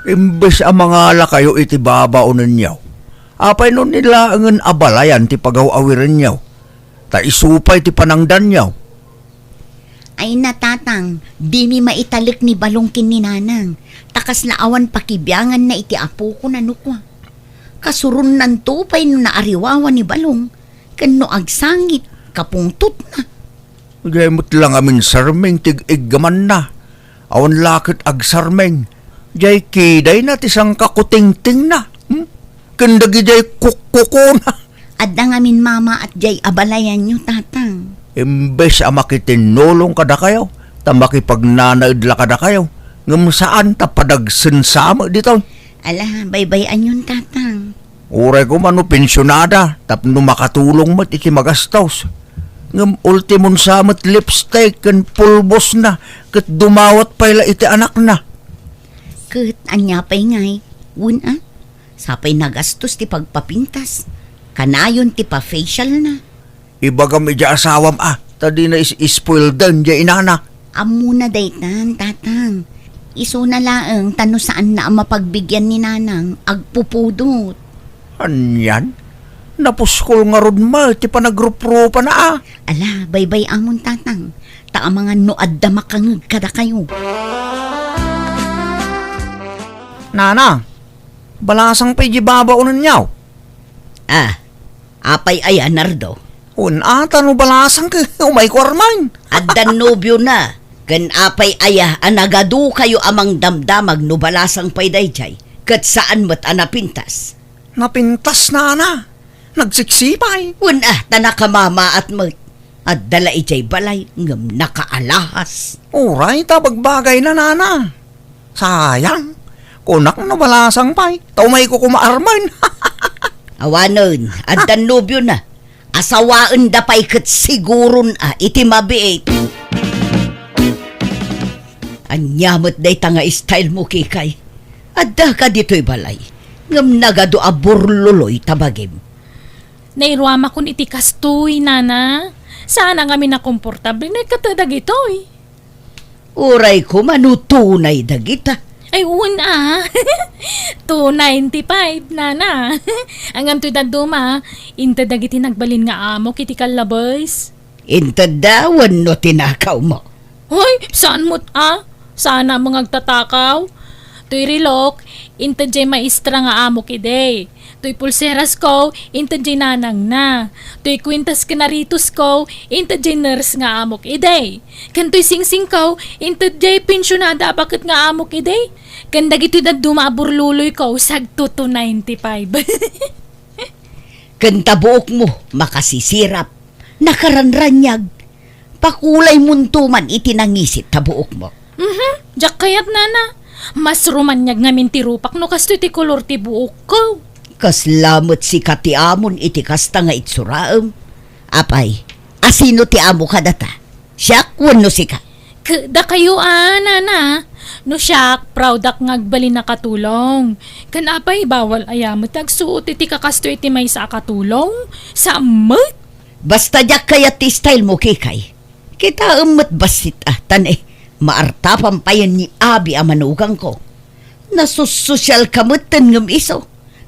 Imbes a mangalakayo iti babaonenyo, apay no ni laengen abalayan ti pagaw-awirenyo, ta isu pay ti panangdanyo? Ay, natatang, dimi maitalek ni Balong ken ni Nanang, ta kasla awan pakibianganna iti apoko nano kua. Kasuronnanto pay no naariwawa ni Balong, ken no agsangit, kapungtotna. Diay met la ngamin sarming ti ig-iggamanna. Awan la ket agsarming. Diay kidayna ti sangkakutingtingna. Hmm? Ken dagidiay kukkukona. Adda ngamin mamaat diay abalayanyo, tatang. Imbes a makitinnulong kadakayo, ta makipagnanaed la kadakayo, ngem saan ta padagsen sa met ditoy. Ala, baybay-anyon, Tatang. Uray koma no pensionada tapno makatulong met iti magastos. Ngem ultimon sa met lipstick ken pulbosna ket dumawat pay la iti anakna. Ket ania pay ngay? Wen a, sapay nagastos ti pagpapintas. Kanayon ti pa-facial na. Ibagam idiay asawam a, ta dina is-ispoildan diay inana. Ammona daytan, Tatang. Isuna laeng ta no saanna a mapagbigian ni Nanang, agpupudot. Anian? Napuskol ngarud met ti panagruprupana a. Ala, baybay-amon, Tatang. Ta amangan no adda makangeg kadakayo. Nana, balasang pay di babaonenyo? Ah, apay aya, Nardo? Wen a, ta no balasang ket umayko armen. Addan nobiona, ken apay aya a nagadukayo a mangdamdamag no balasang pay daydiay, ket saan met a napintas? Napintas, Nana. Nagsiksipay. Wen a, ta nakamamaat met. Adda la idiay balay ngem nakaalahas. Uray ta bagbagayna, Nana. Sayang. Kunak no balasang pay, ta umayko koma armen. Awanen, addan nobiona. Asawaenda pay ket siguron a iti mabiit. Ania met dayta nga style mo, Kikay? Adda ka ditoy balay, ngem nagadu a burluloy ta bagim. Nairuamakon iti kastoy, Nana. Saan a ngamin a komportable no ikkat dagitoy. Uray koma no tunay dagita. Ay, wen a. Two ninety-five, Nana. Ngem toy dadduma, inted dagiti nagbalin nga amok iti kallabes. Intedda wenno tinakawmo? Hoy, saan met a? Saan a nga agtatakaw? Toy relok, inted diay maestra nga amok idi. Toy pulserasko, inted diay nanangna. Toy kuentas ken aretosko, inted diay nurse nga amok idi. Ken toy singsingko, inted diay pensionada a baket nga amok idi. Ken dagitoy dadduma a burluloyko, sagto two ninety-five. Ken ta buokmo, makasisirap, nakaranraniag. Pakulaymonto man iti nangisit ta buokmo. Mhm, diak kayat, Nana. Mas rumaniag ngamin ti rupak no kastoy ti kolor ti buokko. Kasla met sika ti amon iti kasta nga itsuraem. Apay, asino ti amo kadata? Siak wenno sika? K-, dakayo a, Nana. No siak, proud-ak nga agbalin a katulong. Ken apay, bawal aya met ti agsuot iti kakastoy iti maysa a katulong? Saan met? Basta diak kayat ti style mo, Kikay. Kitaem met bassit a, tan, eh, maartapan payen ni abi a manugangko. Nasusosial ka metten ngem isu,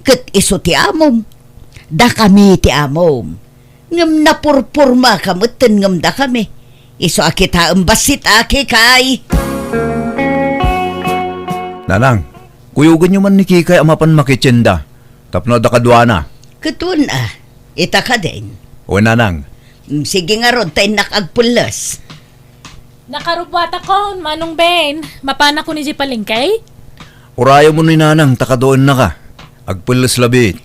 ket isu ti amom. Dakami ti amom. Ngem napurpurma ka metten ngem dakami. Isu a kitaem bassit a, Kikay. Nanang, kuyogenyo man ni Kikay a mapan makitienda tapno adda kaduana. Ket wen a, ita kadin. Wen, Nanang. Mm, sige ngarud, ta innak agpelles. Nakarubbuatakon, Manong Ben. Mapanakon idiay palengke? Urayamon ni Nanang ta kaduennaka. Agpelles labiit.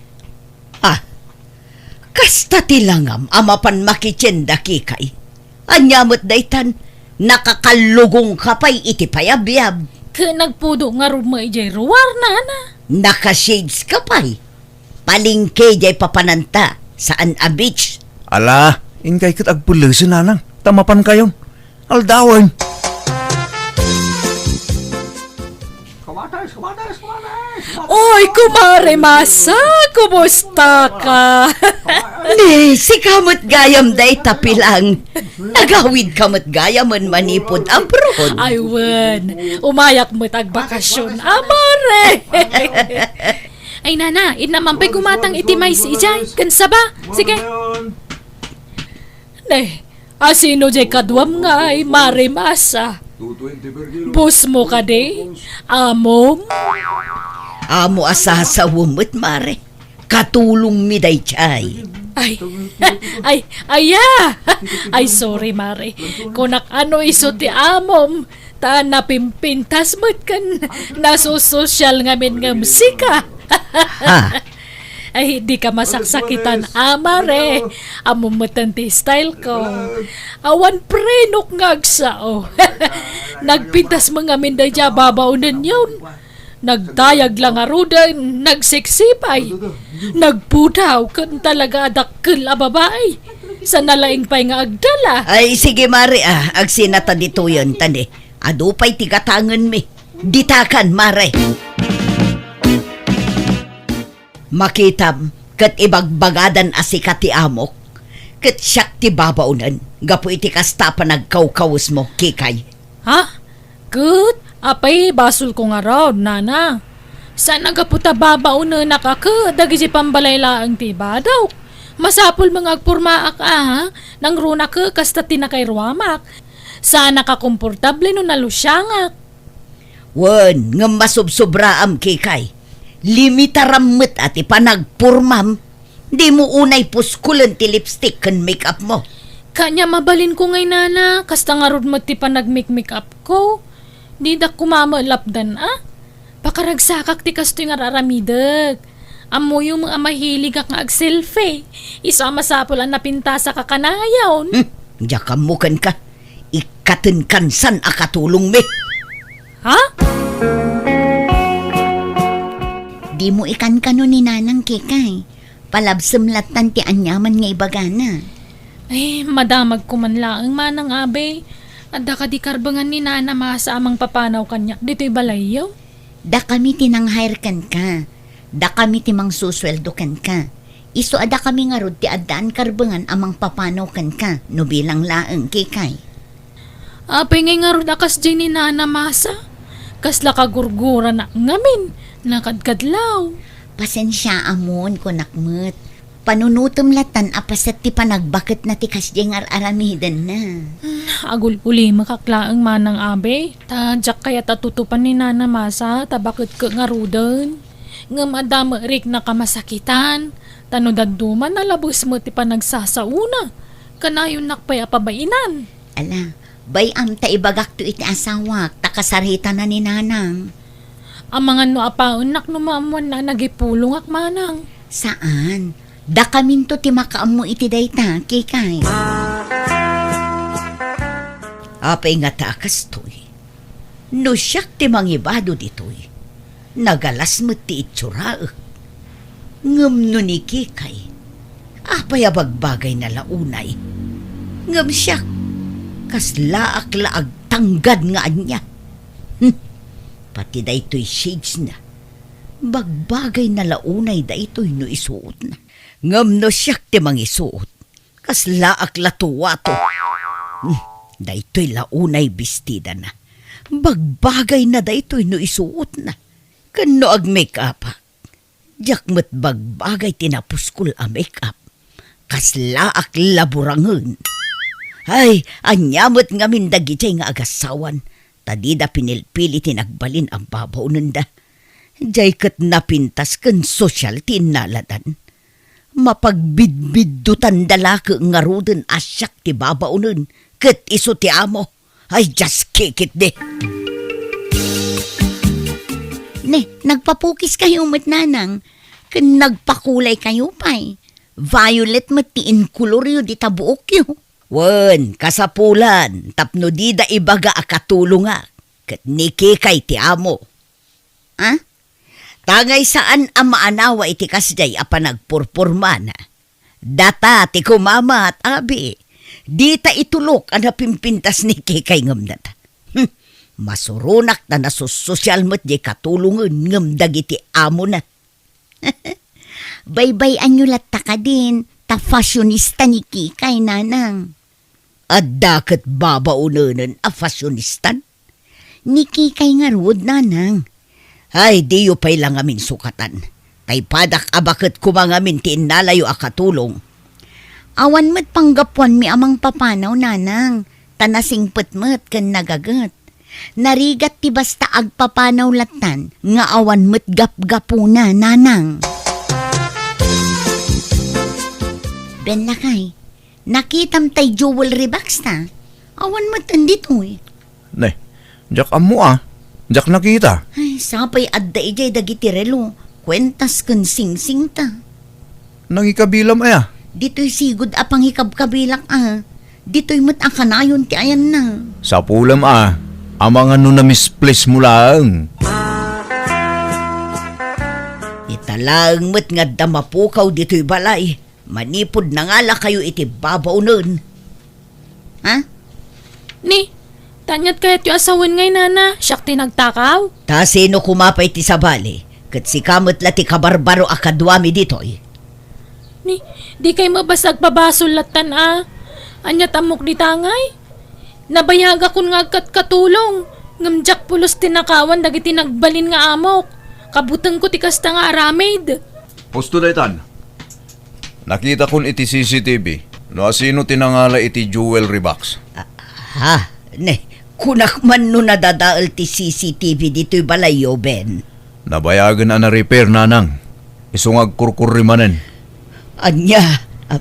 Ah, kasta ti langam a mapan makitienda, Kikay. Ania met daytan, nakakallugongka pay iti payabyab. Ket nagpudo ngarud met idiay ruar, Nana. Naka-shades ka pay. Palengke diay papananta, saan a beach. Ala, inkay ket agpellesen, Nanang, ta mapankayon. Aldawen. Oy, Kumare Masa, kumusta ka? Ni, sika met gayam dayta pilang. Nagawid ka met gayamen manipud abroad. Ay, wen. Umayak met agbakasyon. Amare! Ay, Nana, inna man pay gumatang iti mais idiay. Ken saba. Sige. Ne, asino diay kaduam ngay, Mare Masa? Boss mo kadi? Amom? Amo a sasawem met, Mare. Katulongmi daydiay. Ay, ay, aya! Ay, sorry, Mare. Kunak a no isu ti amom. Ta napimpintas met ken nasososyal ngamin ngem sika. Ha? Ay, dika masaksakitan, a, Mare. Ammom metten ti style ko. Awan prenok nga agsao. Nagpintas met ngamin daydiay a babaonenyon. Nagdayag la ngaruden, nagseksipay, nagpudaw, ken talaga a dakkel a babai. Sana laeng pay nga agdala. Ay, sige, Mare, ah, agsinata ditoyen, ta ni, adu pay ti gatangenmi. Ditakan, Mare. Makitam, ket ibagbagadan a sika ti amok, ket siak ti babaonen, gapu iti kasta a panagkawkawesmo, Kikay. Ha? Ket, apay, basolko ngarud, nana. Saan a gapu ta babaonenak a ket dagiti pambalay laeng ti ibadawk. Masapulmo nga agpormaak a, ha? Nangrunak ket kasta ti nakairuamak. Saanak a komportable no nalusiangak. Wen, ngem masubsobraam, Kikay. Limitaram met a ti panagpormam. Dimo unay puskulen ti lipstick ken make-up mo. Kanya mabalinko ngay, nana, kasta ngarud met ti panag-make-up ko. Didak koma met lapdan a. Pakaragsakak ti kastoy nga ar-aramidek. Ammoyo met a mahiligak nga ag-selfie. Isu a masapul a napintasak a kanayon. Hmm, diak ammo kenka. Ikkatenkan saan a katulongmi. Ha? Dimo ikankano ni Nanang, Kikay. Palabsem lattan ti aniaman nga ibagana. Ay, madamagko man laeng, Manang Abe. Adda kadi karbengan ni Nana Masa a mangpapanaw kaniak ditoy balayyo? Dakami ti nang-hire kenka. Dakami ti mangsusueldo kenka. Isu a dakami ngarud ti addaan karbengan a mangpapanaw kenka, no bilang laeng, Kikay. Apay ngay ngarud a kasdiay ni Nana Masa? Kasla kagurguranak ngamin, nakadkadlaw. Pasensiaamon, kunak met. Panunotem lattan a paset ti panagbaketna ti kasdiay nga ar-aramidenna. Hmm, agul-ulimek laeng, Manang Abe. Ta diak kayat a tutupan ni Nana Masa ta baketko ngaruden. Ngem adda met riknak a masakitan. Ta no dadduma, nalabes met ti panagsasaona. Kanayonnak pay a pabainan. Ala, bay-am ta ibagakto iti asawak ta kasaritana ni Nanang. Amangan no apaennak no maammoanna a nagipulongak, Manang. Saan. Dakaminto ti makaammo iti dayta, Kikay. Apay ngata a kastoy? No siak ti mangibado ditoy, nagalas met ti itsoraek. Ngem no ni Kikay, apay a bagbagayna la unay? Ngem siak, kaslaak la agtanggad nga ania? Hmm, pati daytoy shadesna, bagbagayna la unay daytoy no isuotna. Ngem no siak ti mangisuot, kaslaak la tuwato. Hmm, daytoy la unay bestidana. Bagbagayna daytoy no isuotna. Ken no ag-make-upak, diak met bagbagay ti napuskol a make-up. Kaslaak la burangen. Ay, ania met ngamin dagidiay nga agasawan, ta dida pinilpili ti nagbalin a babaonenda. Diay ket napintas ken sosyal ti innaladan. Mapagbidbiddutanda la ket ngaruden a siak ti babaonen ket isu ti amo. Ay, diaskikitdi! Ne, nagpapukiskayo met, Nanang, ken nagpakulaykayopay. Violet met ti inkoloryo dita buokyo. Wen, kasapulan tapno dida ibaga a katulongak, ket ni Kikay ti amo. Ah? Tangay saan a maanawa iti kasdiay a panagpurpurmana. Data ti kumamat, abi. Dita itulok a napimpintas ni Kikay ngem data. Hmm. Masuronak ta nasussosyal met diay katulongen ngem dagiti amona. Baybay-anyo latta kadin, ta fashionista ni Kikay, Nanang. Adda ket babaonenen a fashionistan? Ni Kikay ngarud, Nanang. Ay, diyo pay la ngamin sukatan. Tay padak a baket koma ngamin ti innalayo a katulong. Awan met panggapuanmi a mangpapanaw, Nanang, ta nasingpet met ken nagaget. Narigat ti basta agpapanaw lattan nga awan met gapgapuna, Nanang. Ben lakay, nakitam tay jewelry box ta? Awan met ditoy. Ne, diak ammo a. Diak nakita. Ay, sapay adda idiay dagiti relo, kuentas ken singsing ta. Nangikabilam aya? Ditoy sigud a pangikabkabilak a. Ditoy met a kanayon ti ayanna. Sapulem a. Amangan no na-misplace mo laeng. Ta laeng met nga adda mapukaw ditoy balay, manipud nangalakayo iti babaonen. Ha? Ni, ta aniat kayatyo a sawen ngay, nana? Siak ti nagtakaw? Ta sino koma pay ti sabali? Ket sika met la ti kabarbaro a kaduami ditoy. Ni, dikay mabas agpabasol lattan a. Aniat ammok dita ngay? Nabayagakon nga agkatkatulong, ngem diak pulos tinakawan dagiti nagbalin nga amok. Kabutengko ti kasta nga aramid. Husto daytan. Nakitakon iti C C T V no asino ti nangala iti jewelry box. Ah, ha? Ne, kunak man no nadadael ti C C T V ditoy balayyo, Ben. Nabayagen a na-repair, nanang. Isu nga agkurkurri manen. Ania? Ah,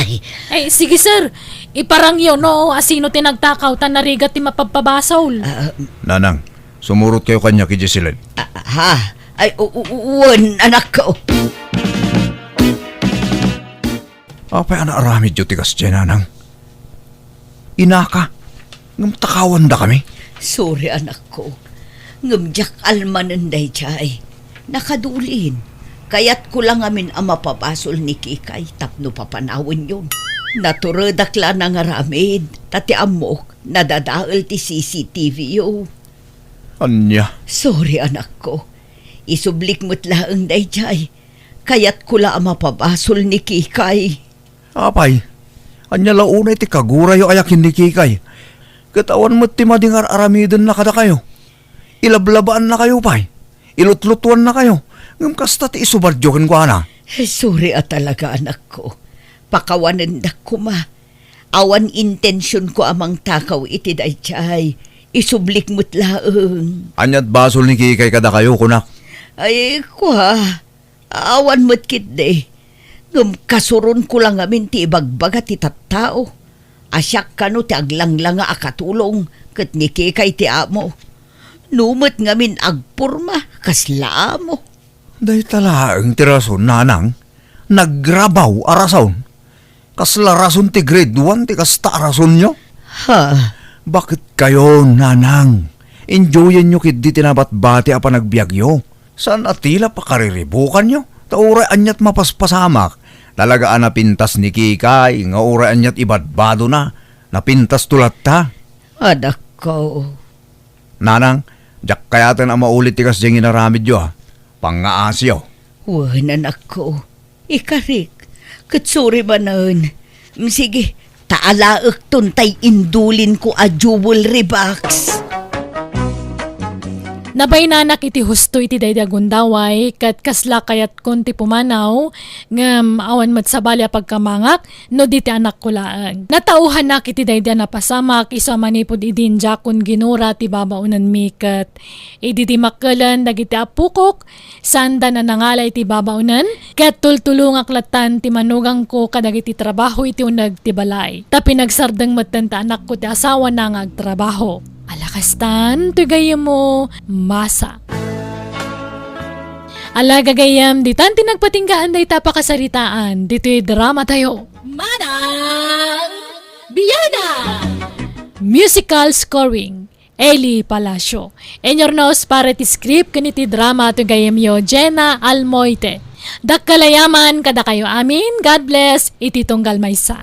ay. Ay, sige, sir. Iparangyo no asino ti nagtakaw ta narigat ti mapagpabasol. Ah, Nanang, sumurot kayo kanya ki Jessilyn. Ah, ha? Ay, u-, u-, wen, anakko. Apay a naaramidyo ti kasdiay, nanang? Inaka, ngem takawandakami? Sorry, anakko. Ngem diak almanen daydiay. Nakadulin. Kayatko la ngamin a mapabasol ni Kikay tapno papanawenyon. Naturedak la nangaramid, ta ti ammok, nadadael ti C C T V yo. Ania? Sorry, anakko. Isublik met laeng daydiay. Kayatko la a mapabasol ni Kikay. Apay, ania la unay ti kagurayo aya ken ni Kikay? Ket awan met ti madi nga ar-aramidenna kadakayo. Ilablabaannakayo pay. Ilutlutuannakayo. Ngem kasta ti isubadyo kenkuana. Sorry a talaga, anakko. Pakawanendak koma. Awan intensionko a mangtakaw iti daydiay. Isublik met laeng. Ania't basol ni Kikay kadakayo, kunak? Ay, kua. Awan met ketdi. Ngem kasuronko la ngamin ti ibagbaga ti tattao. A siak kano ti aglanglanga a katulong ket ni Kikay ti amo. No met ngamin agporma, kasla amo. Dayta laeng ti rason, nanang. Nagrabaw a rason. Kasla rason ti grade one ti kasta a rasonyo? Ha? Baket kayo, nanang? Enjoyenyo ketdi ti nabatbati a panagbiagyo. Saan a ti la pakariribukanyo? Ta uray ania't mapaspasamak, talaga a napintas ni Kikay nga uray ania't ibadbadona, napintasto latta. Adakko. Nanang, diak kayaten a maulit ti kasdiay nga inaramidyo, a. Pangngaasiyo. Wen, anakko. Ikarik, ket sorry manen. Mm, sige, ta alaekton tay indulinko a jewelry box. Nabaynanak iti husto iti daydi a gundaway, ket kasla kayatkon ti pumanaw, ngem awan met sabali a pagkamangak no di ti anakko laeng. Natauhanak iti daydi a napasamak, isu a manipud idin diakon ginura ti babaonenmi, ket idi dimmakkelen dagiti appokok, saandan a nangala iti babaonen, ket tultulongak lattan ti manugangko kadagiti trabaho iti uneg ti balay. Ta pinagsardeng metten ti anakko ti asawana nga agtrabaho. Ala kastan, toy gayyemmo, masa. Ala gagayyem, ditan ti nagpatinggaan dayta pakasaritaan, ditoy drama tayo. Manang Biana! Musical scoring. Eli Palacio. Inyurnos para iti script ken iti drama ti gayyemyo, Jenna Almoite. Dakkel a yaman kadakayo amin. God bless iti tunggal maysa.